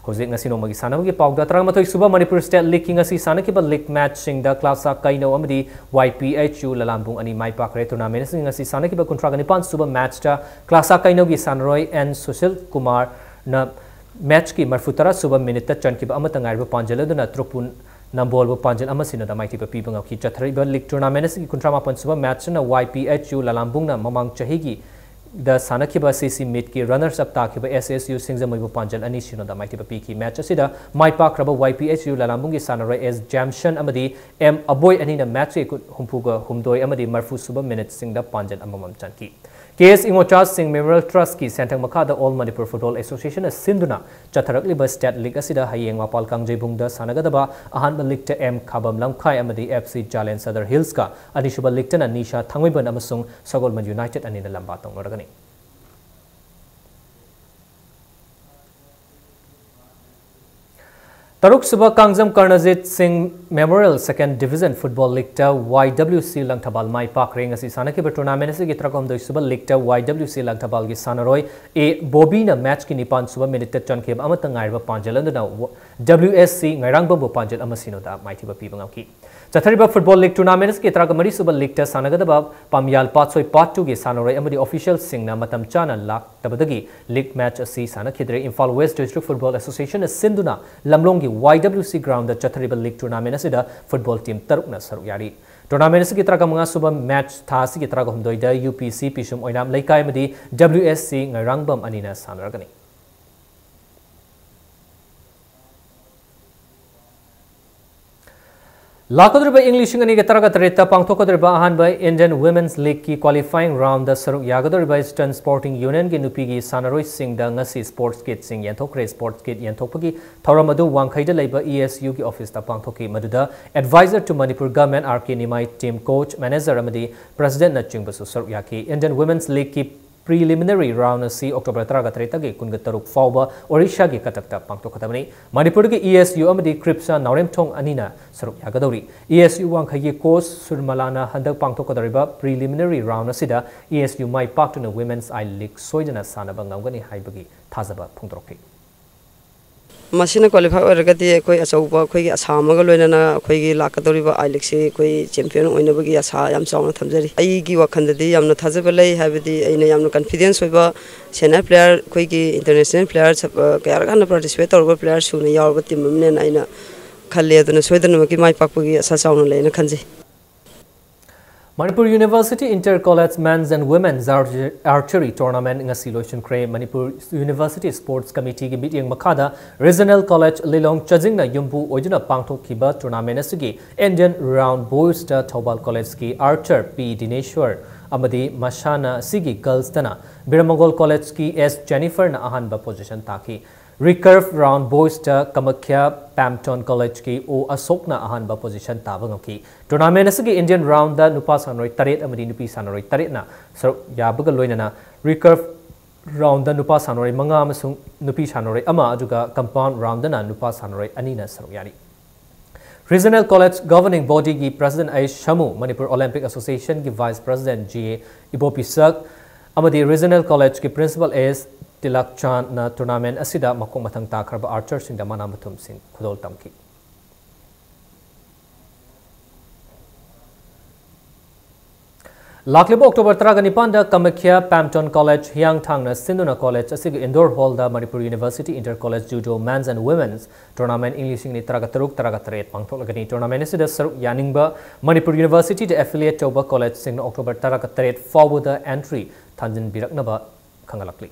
ꯍꯧꯖꯤꯛ ꯉꯁꯤ ꯅꯣꯡꯃꯒꯤ ꯁꯥꯟꯅꯕꯒꯤ ꯄꯥꯎꯗ, ꯇꯔꯥꯃꯥꯊꯣꯏ ꯁꯨꯕ ꯃꯅꯤꯄꯨꯔ State League ꯀꯤ ꯉꯁꯤ ꯁꯥꯟꯅꯈꯤꯕ league matchꯁꯤꯡꯗ ꯀ꯭ꯂꯥꯁꯥ ꯀꯩꯅꯧ ꯑꯃꯗꯤ ꯋꯥꯏ ꯄꯤ ꯑꯩꯆ ꯌꯨ ꯂꯂꯥꯝꯕꯨꯡ ꯑꯅꯤ ꯃꯥꯏ ꯄꯥꯛꯈ꯭ꯔꯦ꯫ Tournament ꯑꯁꯤ ꯉꯁꯤ ꯁꯥꯟꯅꯈꯤꯕ ꯀꯨꯟꯊ꯭ꯔꯥꯒ ꯅꯤꯄꯥꯟ ꯁꯨꯕ matchꯇ ꯀ꯭ꯂꯥꯁꯥ ꯀꯩꯅꯧꯒꯤ ꯁꯥꯟꯅꯔꯣꯏ ꯑꯦꯟ ꯁꯨꯁꯤꯜ ꯀꯨꯃꯥꯔꯅ matchꯀꯤ ꯃꯔꯐꯨ ꯇꯔꯥ ꯁꯨꯕ minuteꯇ ꯆꯟꯈꯤꯕ ꯑꯃꯠꯇ ꯉꯥꯏꯔꯕ ꯄꯥꯟꯖꯜ ꯑꯗꯨꯅ ꯇ꯭ꯔꯨꯄꯨ ꯅꯝꯕꯣꯜꯕꯨ ꯄꯥꯟꯖꯜ ꯑꯃ ꯁꯤꯅꯣꯗ ꯃꯥꯏꯊꯤꯕ ꯄꯤꯕ ꯉꯝꯈꯤ꯫ ꯆꯠꯊꯔꯛꯏꯕ league tournament ꯑꯁꯤꯒꯤ ꯀꯨꯟꯊ꯭ꯔꯥ ꯃꯥꯄꯟ ꯁꯨꯕ matchꯅ ꯋꯥꯏ ꯄꯤ ꯑꯩꯆ ꯌꯨ ꯂꯂꯥꯝꯕꯨꯡꯅ ꯃꯃꯥꯡ ꯆꯍꯤꯒꯤ ꯗ ꯁꯥꯟꯅꯈꯤꯕ ꯁꯤ ꯁꯤ meetꯀꯤ runners up ꯇꯥꯈꯤꯕ ꯑꯦꯁ ꯑꯦꯁ ꯌꯨ ꯁꯤꯡꯖꯃꯩꯕꯨ ꯄꯥꯟꯖꯜ ꯑꯅꯤ ꯁꯤꯅꯣꯗ ꯃꯥꯏꯊꯤꯕ ꯄꯤꯈꯤ꯫ Match ꯑꯁꯤꯗ ꯃꯥꯏ ꯄꯥꯛꯈ꯭ꯔꯕ ꯋꯥꯏ ꯄꯤ ꯑꯩꯆ ꯌꯨ ꯂꯂꯥꯝꯕꯨꯡꯒꯤ ꯁꯥꯟꯅꯔꯣꯏ ꯑꯦꯁ ꯖꯦꯝꯁꯟ ꯑꯃꯗꯤ ꯑꯦꯝ ꯑꯕꯣꯏ ꯑꯅꯤꯅ matchꯀꯤ ꯀꯨ-, ꯍꯨꯝꯐꯨꯒ ꯍꯨꯝꯗꯣꯏ ꯑꯃꯗꯤ ꯃꯔꯐꯨ ꯁꯨꯕ minuteꯁꯤꯡꯗ ꯄꯥꯟꯖꯜ ꯑꯃꯃꯝ ꯆꯟꯈꯤ꯫ ꯀꯦ ꯑꯦꯁ ꯏꯉꯣꯆꯥ ꯁꯤꯡ Memorial Trustꯀꯤ ꯁꯦꯟꯊꯪ ꯃꯈꯥꯗ All Manipur Football Associationꯅ ꯁꯤꯟꯗꯨꯅ ꯆꯠꯊꯔꯛꯂꯤꯕ State League ꯑꯁꯤꯗ ꯍꯌꯦꯡ ꯃꯄꯥꯜ ꯀꯥꯡꯖꯩꯕꯨꯡꯗ ꯁꯥꯟꯅꯒꯗꯕ ꯑꯍꯥꯟꯕ leagueꯇ ꯑꯦꯝ ꯈꯥꯕꯝ ꯂꯝꯈꯥꯏ ꯑꯃꯗꯤ ꯑꯦꯐ ꯁꯤ ꯖꯥꯂꯦꯟ ꯁꯗꯔ ꯍꯤꯜꯁꯀ, ꯑꯅꯤꯁꯨꯕ leagueꯇꯅ ꯅꯤꯁꯥ ꯊꯥꯡꯃꯩꯕꯟ ꯑꯃꯁꯨꯡ ꯁꯒꯣꯜꯕꯟ United ꯑꯅꯤꯅ ꯂꯝꯕꯥ ꯇꯧꯅꯔꯒꯅꯤ꯫ ꯇꯔꯨꯛꯁꯨꯕ ꯀꯥꯡꯖꯝ ꯀꯔꯅꯖꯤꯠ ꯁꯤꯡ Memorial Second Division Football Leagueꯇ ꯋꯥꯏ ꯗꯕ꯭ꯂꯤꯎ ꯁꯤ ꯂꯪꯊꯕꯥꯜ ꯃꯥꯏ ꯄꯥꯛꯈ꯭ꯔꯦ꯫ ꯉꯁꯤ ꯁꯥꯟꯅꯈꯤꯕ tournament ꯑꯁꯤꯒꯤ ꯇꯔꯥꯍꯨꯝꯗꯣꯏ ꯁꯨꯕ leagueꯇ ꯋꯥꯏ ꯗꯕ꯭ꯂꯤꯎ ꯁꯤ ꯂꯪꯊꯕꯥꯜꯒꯤ ꯁꯥꯟꯅꯔꯣꯏ ꯑꯦ ꯕꯣꯕꯤꯅ matchꯀꯤ ꯅꯤꯄꯥꯟ ꯁꯨꯕ minuteꯇ ꯆꯟꯈꯤꯕ ꯑꯃꯠꯇ ꯉꯥꯏꯔꯕ ꯄꯥꯟꯖꯜ ꯑꯗꯨꯅ ꯗꯕ꯭ꯂꯤꯎ ꯑꯦꯁ ꯁꯤ ꯉꯥꯏꯔꯥꯡꯕꯝꯕꯨ ꯄꯥꯟꯖꯜ ꯑꯃ ꯁꯤꯅꯣꯗ ꯃꯥꯏꯊꯤꯕ ꯄꯤꯕ ꯉꯝꯈꯤ꯫ ꯆꯠꯊꯔꯤꯕ football league tournament ꯑꯁꯤꯒꯤ ꯇꯔꯥꯒ ꯃꯔꯤ ꯁꯨꯕ leagueꯇ ꯁꯥꯟꯅꯒꯗꯕ ꯄꯥꯝꯌꯥꯜ ꯄꯥꯠꯁꯣꯏ part twoꯒꯤ ꯁꯥꯟꯅꯔꯣꯏ ꯑꯃꯗꯤ officialꯁꯤꯡꯅ ꯃꯇꯝ ꯆꯥꯅ ꯂꯥꯛꯇꯕꯗꯒꯤ league match ꯑꯁꯤ ꯁꯥꯟꯅꯈꯤꯗ꯭ꯔꯦ꯫ Imphal West District Football Associationꯅ ꯁꯤꯟꯗꯨꯅ ꯂꯝꯂꯣꯡꯒꯤ Y W C groundꯗ ꯆꯠꯊꯔꯤꯕ league tournament ꯑꯁꯤꯗ football team ꯇꯔꯨꯛꯅ ꯁꯔꯨꯛ ꯌꯥꯔꯤ꯫ Tournament ꯑꯁꯤꯒꯤ ꯇꯔꯥꯒ ꯃꯉꯥ ꯁꯨꯕ match ꯊꯥ ꯑꯁꯤꯒꯤ ꯇꯔꯥꯒ ꯍꯨꯝꯗꯣꯏꯗ U P C ꯄꯤꯁꯨꯝ ꯑꯣꯏꯅꯥꯝ ꯂꯩꯀꯥꯏ ꯑꯃꯗꯤ W S C ꯉꯩꯔꯥꯡꯕꯝ ꯑꯅꯤꯅ ꯁꯥꯟꯅꯔꯒꯅꯤ꯫ ꯂꯥꯛꯀꯗꯧꯔꯤꯕ ꯏꯪ ꯂꯤꯁꯤꯡ ꯑꯅꯤꯒ ꯇꯔꯥꯒ ꯇꯔꯦꯠꯇ ꯄꯥꯡꯊꯣꯛꯀꯗꯧꯔꯤꯕ ꯑꯍꯥꯟꯕ Indian Women's Leagueꯀꯤ qualifying roundꯗ ꯁꯔꯨꯛ ꯌꯥꯒꯗꯧꯔꯤꯕ Eastern Sporting Unionꯒꯤ ꯅꯨꯄꯤꯒꯤ ꯁꯥꯟꯅꯔꯣꯏꯁꯤꯡꯗ ꯉꯁꯤ sports kitꯁꯤꯡ ꯌꯦꯟꯊꯣꯛꯈ꯭ꯔꯦ꯫ Sports kit ꯌꯦꯟꯊꯣꯛꯄꯒꯤ ꯊꯧꯔꯝ ꯑꯗꯨ ꯋꯥꯡꯈꯩꯗ ꯂꯩꯕ E S Uꯒꯤ officeꯇ ꯄꯥꯡꯊꯣꯛꯈꯤ꯫ ꯃꯗꯨꯗ advisor to Manipur government R K Nimai, team coach, manager ꯑꯃꯗꯤ presidentꯅꯆꯤꯡꯕꯁꯨ ꯁꯔꯨꯛ ꯌꯥꯈꯤ꯫ Indian Women's Leagueꯀꯤ preliminary round ꯑꯁꯤ October ꯇꯔꯥꯒ ꯇꯔꯦꯠꯇꯒꯤ ꯀꯨꯟꯒ ꯇꯔꯨꯛ ꯐꯥꯎꯕ Odishaꯒꯤ Cuttackꯇ ꯄꯥꯡꯊꯣꯛꯀꯗꯕꯅꯤ꯫ ꯃꯅꯤꯄꯨꯔꯒꯤ E S U ꯑꯃꯗꯤ CRIPSꯅ ꯅꯥꯎꯔꯦꯝꯊꯣꯡ ꯑꯅꯤꯅ ꯁꯔꯨꯛ ꯌꯥꯒꯗꯧꯔꯤ꯫ E S U ꯋꯥꯡꯈꯩꯒꯤ coach ꯁꯨꯔꯃꯂꯥꯅ ꯍꯟꯗꯛ ꯄꯥꯡꯊꯣꯛꯀꯗꯧꯔꯤꯕ preliminary round ꯑꯁꯤꯗ E S U my ꯄꯥꯛꯇꯨꯅ Women's I League ꯁꯣꯏꯗꯅ ꯁꯥꯟꯅꯕ ꯉꯝꯒꯅꯤ ꯍꯥꯏꯕꯒꯤ ꯊꯥꯖꯕ ꯐꯣꯡꯗꯣꯔꯛꯈꯤ꯫ ꯃꯁꯤꯅ qualify ꯑꯣꯏꯔꯒꯗꯤ ꯑꯩꯈꯣꯏ ꯑꯆꯧꯕ ꯑꯩꯈꯣꯏꯒꯤ ꯑꯁꯥ ꯑꯃꯒ ꯂꯣꯏꯅꯅ ꯑꯩꯈꯣꯏꯒꯤ ꯂꯥꯛꯀꯗꯧꯔꯤꯕ I Leagueꯁꯤ ꯑꯩꯈꯣꯏ champion ꯑꯣꯏꯅꯕꯒꯤ ꯑꯁꯥ ꯌꯥꯝ ꯆꯥꯎꯅ ꯊꯝꯖꯔꯤ꯫ ꯑꯩꯒꯤ ꯋꯥꯈꯜꯗꯗꯤ ꯌꯥꯝꯅ ꯊꯥꯖꯕ ꯂꯩ, ꯍꯥꯏꯕꯗꯤ ꯑꯩꯅ ꯌꯥꯝꯅ confidence ꯑꯣꯏꯕ senior player, ꯑꯩꯈꯣꯏꯒꯤ international player ꯁꯞ-, ꯑ, ꯀꯌꯥꯔꯛ ꯍꯥꯟꯅ participate ꯇꯧꯔꯕ player ꯁꯨꯅ ꯌꯥꯎꯔꯕ team ꯑꯃꯅꯦꯅ ꯑꯩꯅ ꯈꯜꯂꯦ꯫ ꯑꯗꯨꯅ ꯁꯣꯏꯗꯅꯃꯛꯀꯤ ꯃꯥꯏ ꯄꯥꯛꯄꯒꯤ ꯑꯁꯥ ꯆꯥꯎꯅ ꯂꯩꯅ ꯈꯟꯖꯩ꯫ Manipur University Inter College Men's and Women's Archer-, Archery Tournament ꯉꯁꯤ ꯂꯣꯏꯁꯤꯟꯈ꯭ꯔꯦ꯫ Manipur University Sports Committeeꯒꯤ ꯃꯤꯠꯌꯦꯡ ꯃꯈꯥꯗ Regional College ꯂꯤꯂꯣꯡ ꯆꯥꯖꯤꯡꯅ ꯌꯨꯝꯕꯨ ꯑꯣꯏꯗꯨꯅ ꯄꯥꯡꯊꯣꯛꯈꯤꯕ tournament ꯑꯁꯤꯒꯤ Indian Round Boysꯇ Thoubal Collegeꯀꯤ archer P ꯗꯤꯅꯦꯁ꯭ꯋꯔ ꯑꯃꯗꯤ ꯃꯁꯥꯟꯅ ꯑꯁꯤꯒꯤ girlsꯇꯅ ꯕꯤꯔꯃꯒꯣꯜ Collegeꯀꯤ S ꯖꯦꯅꯤꯐꯔꯅ ꯑꯍꯥꯟꯕ position ꯇꯥꯈꯤ꯫ Recurve Round Boysꯇ ꯀꯃꯈ꯭ꯌꯥ ꯄꯦꯝꯇꯣꯟ Collegeꯀꯤ O ꯑꯁꯣꯛꯅ ꯑꯍꯥꯟꯕ position ꯇꯥꯕ ꯉꯝꯈꯤ꯫ Tournament ꯑꯁꯤꯒꯤ Indian roundꯗ ꯅꯨꯄꯥ ꯁꯥꯟꯅꯔꯣꯏ ꯇꯔꯦꯠ ꯑꯃꯗꯤ ꯅꯨꯄꯤ ꯁꯥꯟꯅꯔꯣꯏ ꯇꯔꯦꯠꯅ ꯁꯔꯨꯛ ꯌꯥꯕꯒ ꯂꯣꯏꯅꯅ recurve roundꯗ ꯅꯨꯄꯥ ꯁꯥꯟꯅꯔꯣꯏ ꯃꯉꯥ ꯑꯃꯁꯨꯡ ꯅꯨꯄꯤ ꯁꯥꯟꯅꯔꯣꯏ ꯑꯃ, ꯑꯗꯨꯒ compound roundꯗꯅ ꯅꯨꯄꯥ ꯁꯥꯟꯅꯔꯣꯏ ꯑꯅꯤꯅ ꯁꯔꯨꯛ ꯌꯥꯔꯤ꯫ Regional College Governing Bodyꯒꯤ President H Samu, Manipur Olympic Associationꯒꯤ Vice President G A Ibopishak ꯑꯃꯗꯤ Regional Collegeꯀꯤ Principal ꯑꯦꯁ ꯇꯤꯂꯛꯆꯥꯟꯅ tournament ꯑꯁꯤꯗ ꯃꯈꯣꯡ ꯃꯊꯪ ꯇꯥꯈ꯭ꯔꯕ archerꯁꯤꯡꯗ ꯃꯅꯥ ꯃꯊꯨꯝꯁꯤꯡ ꯈꯨꯗꯣꯜ ꯇꯝꯈꯤ꯫ ꯂꯥꯛꯂꯤꯕ ꯑꯣꯛꯇꯣꯕꯔ ꯇꯔꯥꯒ ꯅꯤꯄꯥꯟꯗ ꯀꯃꯈ꯭ꯌꯥ ꯄꯦꯝꯇꯣꯟ ꯀꯣꯂꯦꯖ ꯍꯤꯌꯥꯡꯊꯥꯡꯅ ꯁꯤꯟꯗꯨꯅ ꯀꯣꯂꯦꯖ ꯑꯁꯤꯒꯤ indoor hall Manipur university inter college judo men's and women's tournament ꯏꯪ ꯂꯤꯁꯤꯡ ꯑꯅꯤ ꯇꯔꯥꯒ ꯇꯔꯨꯛ ꯇꯔꯥꯒ ꯇꯔꯦꯠ ꯄꯥꯡꯊꯣꯛꯂꯒꯅꯤ꯫ ꯇꯣꯔꯅꯥꯃꯦꯟꯠ ꯑꯁꯤꯗ ꯁꯔꯨꯛ ꯌꯥꯅꯤꯡꯕ ꯃꯅꯤꯄꯨꯔ ꯌꯨꯅꯤꯚꯔꯁꯤꯇꯤꯗ ꯑꯦꯐꯤꯂꯤꯌꯦꯠ ꯇꯧꯕ ꯀꯣꯂꯦꯖꯁꯤꯡꯅ ꯑꯣꯛꯇꯣꯕꯔ ꯇꯔꯥꯒ ꯇꯔꯦꯠ ꯐꯥꯎꯕꯗ ꯑꯦꯟꯇ꯭ꯔꯤ ꯊꯥꯟꯖꯤꯟꯕꯤꯔꯛꯅꯕ ꯈꯪꯍꯜꯂꯛꯂꯤ꯫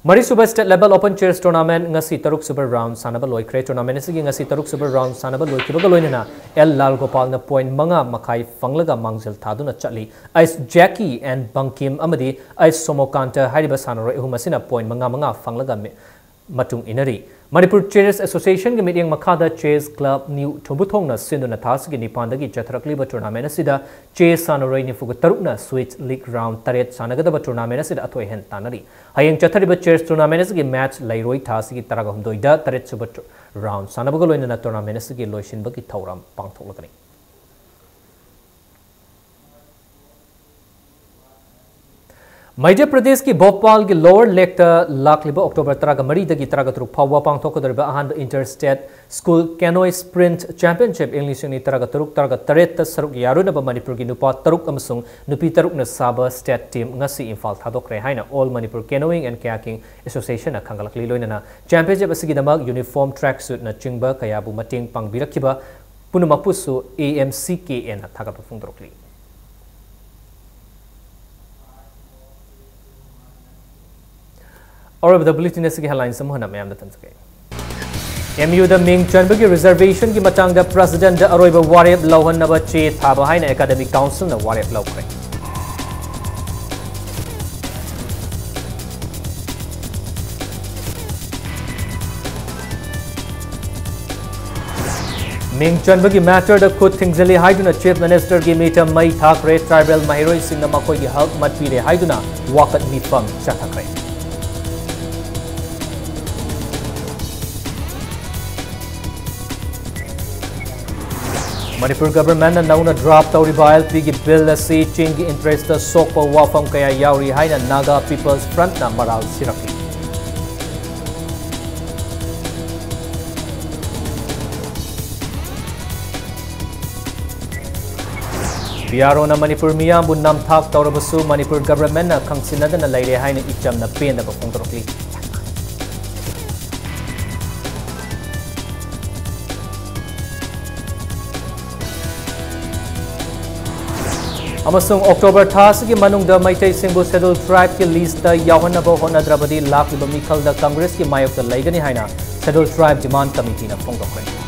ꯃꯔꯤꯁꯨꯕ state level open chess tournament ꯉꯁꯤ ꯇꯔꯨꯛꯁꯨꯕ ꯔꯥꯎꯟ ꯁꯥꯟꯅꯕ ꯂꯣꯏꯈ꯭ꯔꯦ꯫ ꯇꯣꯔꯅꯥꯃꯦꯟꯠ ꯑꯁꯤꯒꯤ ꯉꯁꯤ ꯇꯔꯨꯛꯁꯨꯕ ꯔꯥꯎꯟ ꯁꯥꯟꯅꯕ ꯂꯣꯏꯈꯤꯕꯒ ꯂꯣꯏꯅꯅ ꯑꯦꯜ ꯂꯥꯜ ꯒꯣꯄꯥꯜꯅ ꯄꯣꯏꯟꯠ ꯃꯉꯥ ꯃꯈꯥꯏ ꯐꯪꯂꯒ ꯃꯥꯡꯖꯤꯜ ꯊꯥꯗꯨꯅ ꯆꯠꯂꯤ꯫ ꯑꯩꯁ ꯖꯦꯀꯤ ꯑꯦꯟ ꯕꯪꯀꯤꯝ ꯑꯃꯗꯤ ꯑꯩꯁ ꯁꯣꯃꯣꯀꯥꯟꯇ ꯍꯥꯏꯔꯤꯕ ꯁꯥꯟꯅꯔꯣꯏ ꯑꯍꯨꯝ ꯑꯁꯤꯅ ꯄꯣꯏꯟꯠ ꯃꯉꯥ ꯃꯉꯥ ꯐꯪꯂꯒ ꯃꯤ-, ꯃꯇꯨꯡ ꯏꯟꯅꯔꯤ꯫ ꯃꯅꯤꯄꯨꯔ ꯆꯦꯁ ꯑꯦꯁꯣꯁꯤꯌꯦꯁꯟꯒꯤ ꯃꯤꯠꯌꯦꯡ ꯃꯈꯥꯗ ꯆꯦꯁ ꯀ꯭ꯂꯕ ꯅ꯭ꯌꯨ ꯊꯨꯝꯕꯨꯊꯣꯡꯅ ꯁꯤꯟꯗꯨꯅ ꯊꯥ ꯑꯁꯤꯒꯤ ꯅꯤꯄꯥꯟꯗꯒꯤ ꯆꯠꯊꯔꯛꯂꯤꯕ ꯇꯣꯔꯅꯥꯃꯦꯟꯠ ꯑꯁꯤꯗ ꯆꯦꯁ ꯁꯥꯟꯅꯔꯣꯏ ꯅꯤꯐꯨꯒ ꯇꯔꯨꯛꯅ ꯁ꯭ꯋꯤꯠ ꯂꯤꯒ ꯔꯥꯎꯟ ꯇꯔꯦꯠ ꯁꯥꯟꯅꯒꯗꯕ ꯇꯣꯔꯅꯥꯃꯦꯟꯠ ꯑꯁꯤꯗ ꯑꯊꯣꯏ ꯑꯍꯦꯟ ꯇꯥꯟꯅꯔꯤ꯫ ꯍꯌꯦꯡ ꯆꯠꯊꯔꯤꯕ ꯆꯦꯁ ꯇꯣꯔꯅꯥꯃꯦꯟꯠ ꯑꯁꯤꯒꯤ ꯃꯦꯆ ꯂꯩꯔꯣꯏ꯫ ꯊꯥ ꯑꯁꯤꯒꯤ ꯇꯔꯥꯒ ꯍꯨꯝꯗꯣꯏꯗ ꯇꯔꯦꯠꯁꯨꯕ ꯇ-, ꯔꯥꯎꯟ ꯁꯥꯟꯅꯕꯒ ꯂꯣꯏꯅꯅ ꯇꯣꯔꯅꯥꯃꯦꯟꯠ ꯑꯁꯤꯒꯤ ꯂꯣꯏꯁꯤꯟꯕꯒꯤ ꯊꯧꯔꯝ ꯄꯥꯡꯊꯣꯛꯂꯒꯅꯤ꯫ ꯃꯙ꯭ꯌ ꯄ꯭ꯔꯗꯦꯁꯀꯤ ꯚꯣꯄꯥꯜꯒꯤ ꯂꯣꯋꯔ ꯂꯦꯛꯇ ꯂꯥꯛꯂꯤꯕ ꯑꯣꯛꯇꯣꯕꯔ ꯇꯔꯥꯒ ꯃꯔꯤꯗꯒꯤ ꯇꯔꯥꯒ ꯇꯔꯨꯛ ꯐꯥꯎꯕ ꯄꯥꯡꯊꯣꯛꯀꯗꯧꯔꯤꯕ ꯑꯍꯥꯟꯕ ꯏꯟꯇꯔ ꯁ꯭ꯇꯦꯠ ꯁ꯭ꯀꯨꯜ ꯀꯦꯅꯣꯏ ꯁ꯭ꯄ꯭ꯔꯤꯟꯠ ꯆꯦꯝꯄꯤꯌꯟꯁꯤꯞ ꯏꯪ ꯂꯤꯁꯤꯡ ꯑꯅꯤ ꯇꯔꯥꯒ ꯇꯔꯨꯛ ꯇꯔꯥꯒ ꯇꯔꯦꯠꯇ ꯁꯔꯨꯛ ꯌꯥꯔꯣꯏꯅꯕ ꯃꯅꯤꯄꯨꯔꯒꯤ ꯅꯨꯄꯥ ꯇꯔꯨꯛ ꯑꯃꯁꯨꯡ ꯅꯨꯄꯤ ꯇꯔꯨꯛꯅ ꯁꯥꯕ ꯁ꯭ꯇꯦꯠ ꯇꯤꯝ ꯉꯁꯤ ꯏꯝꯐꯥꯜ ꯊꯥꯗꯣꯛꯈ꯭ꯔꯦ ꯍꯥꯏꯅ ꯑꯣꯜ ꯃꯅꯤꯄꯨꯔ ꯀꯦꯅꯣꯌꯤꯡ ꯑꯦꯟ ꯀꯌꯥꯀꯤꯡ ꯑꯦꯁꯣꯁꯤꯌꯦꯁꯟꯅ ꯈꯪꯒꯠꯂꯛꯂꯤ꯫ ꯂꯣꯏꯅꯅ ꯆꯦꯝꯄꯤꯌꯟꯁꯤꯞ ꯑꯁꯤꯒꯤꯗꯃꯛ ꯌꯨꯅꯤꯐꯣꯔꯝ, ꯇ꯭ꯔꯦꯛ ꯁꯨꯠꯅꯆꯤꯡꯕ ꯀꯌꯥꯕꯨ ꯃꯇꯦꯡ ꯄꯥꯡꯕꯤꯔꯛꯈꯤꯕ ꯄꯨꯝꯅꯃꯛꯄꯨꯁꯨ ꯑꯦ ꯑꯦꯝ ꯁꯤ ꯀꯦ ꯑꯦꯟꯅ ꯊꯥꯒꯠꯄ ꯐꯣꯡꯗꯣꯔꯛꯂꯤ꯫ ꯑꯔꯣꯏꯕꯗ ꯕꯨꯂꯦꯇꯤꯟ ꯑꯁꯤꯒꯤ ꯍꯦꯗꯂꯥꯏꯟꯁ ꯑꯃꯨꯛ ꯍꯟꯅ ꯃꯌꯥꯝꯗ ꯊꯝꯖꯒꯦ꯫ ꯑꯦꯝ ꯌꯨꯗ ꯃꯤꯡ ꯆꯟꯕꯒꯤ ꯔꯤꯖꯔꯕꯦꯁꯟꯒꯤ ꯃꯇꯥꯡꯗ ꯄ꯭ꯔꯦꯁꯤꯗꯦꯟꯠꯗ ꯑꯔꯣꯏꯕ ꯋꯥꯔꯦꯞ ꯂꯧꯍꯟꯅꯕ ꯆꯦ ꯊꯥꯕ ꯍꯥꯏꯅ ꯑꯦꯀꯥꯗꯦꯃꯤꯛ ꯀꯥꯎꯟꯁꯤꯜꯅ ꯋꯥꯔꯦꯞ ꯂꯧꯈ꯭ꯔꯦ꯫ ꯃꯤꯡ ꯆꯟꯕꯒꯤ ꯃꯦꯇꯔꯗ ꯈꯨꯠ ꯊꯤꯡꯖꯤꯜꯂꯤ ꯍꯥꯏꯗꯨꯅ ꯆꯤꯐ ꯃꯤꯅꯤꯁꯇꯔꯒꯤ ꯃꯤꯇ ꯃꯩ ꯊꯥꯈ꯭ꯔꯦ꯫ ꯇ꯭ꯔꯥꯏꯕꯦꯜ ꯃꯍꯩꯔꯣꯏꯁꯤꯡꯅ ꯃꯈꯣꯏꯒꯤ ꯍꯛ ꯃꯠꯄꯤꯔꯦ ꯍꯥꯏꯗꯨꯅ ꯋꯥꯀꯠ ꯃꯤꯐꯝ ꯆꯠꯊꯈ꯭ꯔꯦ꯫ ꯃꯅꯤꯄꯨꯔ ꯒꯚꯔꯟꯃꯦꯟꯠꯅ ꯅꯧꯅ ꯗ꯭ꯔꯥꯐ ꯇꯧꯔꯤꯕ ꯑꯥꯏ ꯑꯦꯜ ꯄꯤꯒꯤ ꯕꯤꯜ ꯑꯁꯤ ꯆꯤꯡꯒꯤ ꯏꯟꯇꯔꯦꯁꯇ ꯁꯣꯛꯄ ꯋꯥꯐꯝ ꯀꯌꯥ ꯌꯥꯎꯔꯤ ꯍꯥꯏꯅ ꯅꯥꯒꯥ ꯄꯤꯄꯜꯁ ꯐ꯭ꯔꯟꯠꯅ ꯃꯔꯥꯜ ꯁꯤꯔꯛꯂꯤ꯫ ꯄꯤ ꯑꯥꯔ ꯑꯣꯅ ꯃꯅꯤꯄꯨꯔ ꯃꯤꯌꯥꯝꯕꯨ ꯅꯝꯊꯥꯛ ꯇꯧꯔꯕꯁꯨ ꯃꯅꯤꯄꯨꯔ ꯒꯚꯔꯟꯃꯦꯟꯠꯅ ꯈꯪꯁꯤꯟꯅꯗꯅ ꯂꯩꯔꯦ ꯍꯥꯏꯅ ꯏꯆꯝꯅ ꯄꯦꯟꯗꯕ ꯐꯣꯡꯗꯣꯔꯛꯂꯤ꯫ ꯑꯃꯁꯨꯡ ꯑꯣꯛꯇꯣꯕꯔ ꯊꯥ ꯑꯁꯤꯒꯤ ꯃꯅꯨꯡꯗ ꯃꯩꯇꯩꯁꯤꯡꯕꯨ ꯁꯦꯗ꯭ꯌꯨꯜ ꯇ꯭ꯔꯥꯏꯕꯀꯤ ꯂꯤꯁꯇ ꯌꯥꯎꯍꯟꯅꯕ ꯍꯣꯠꯅꯗ꯭ꯔꯕꯗꯤ ꯂꯥꯛꯂꯤꯕ ꯃꯤꯈꯜꯗ ꯀꯪꯒ꯭ꯔꯦꯁꯀꯤ ꯃꯥꯌꯣꯛꯇ ꯂꯩꯒꯅꯤ ꯍꯥꯏꯅ ꯁꯦꯗ꯭ꯌꯨꯜ ꯇ꯭ꯔꯥꯏꯕ ꯗꯤꯃꯥꯟ ꯀꯃꯤꯇꯤꯅ ꯐꯣꯡꯗꯣꯛꯈ꯭ꯔꯦ꯫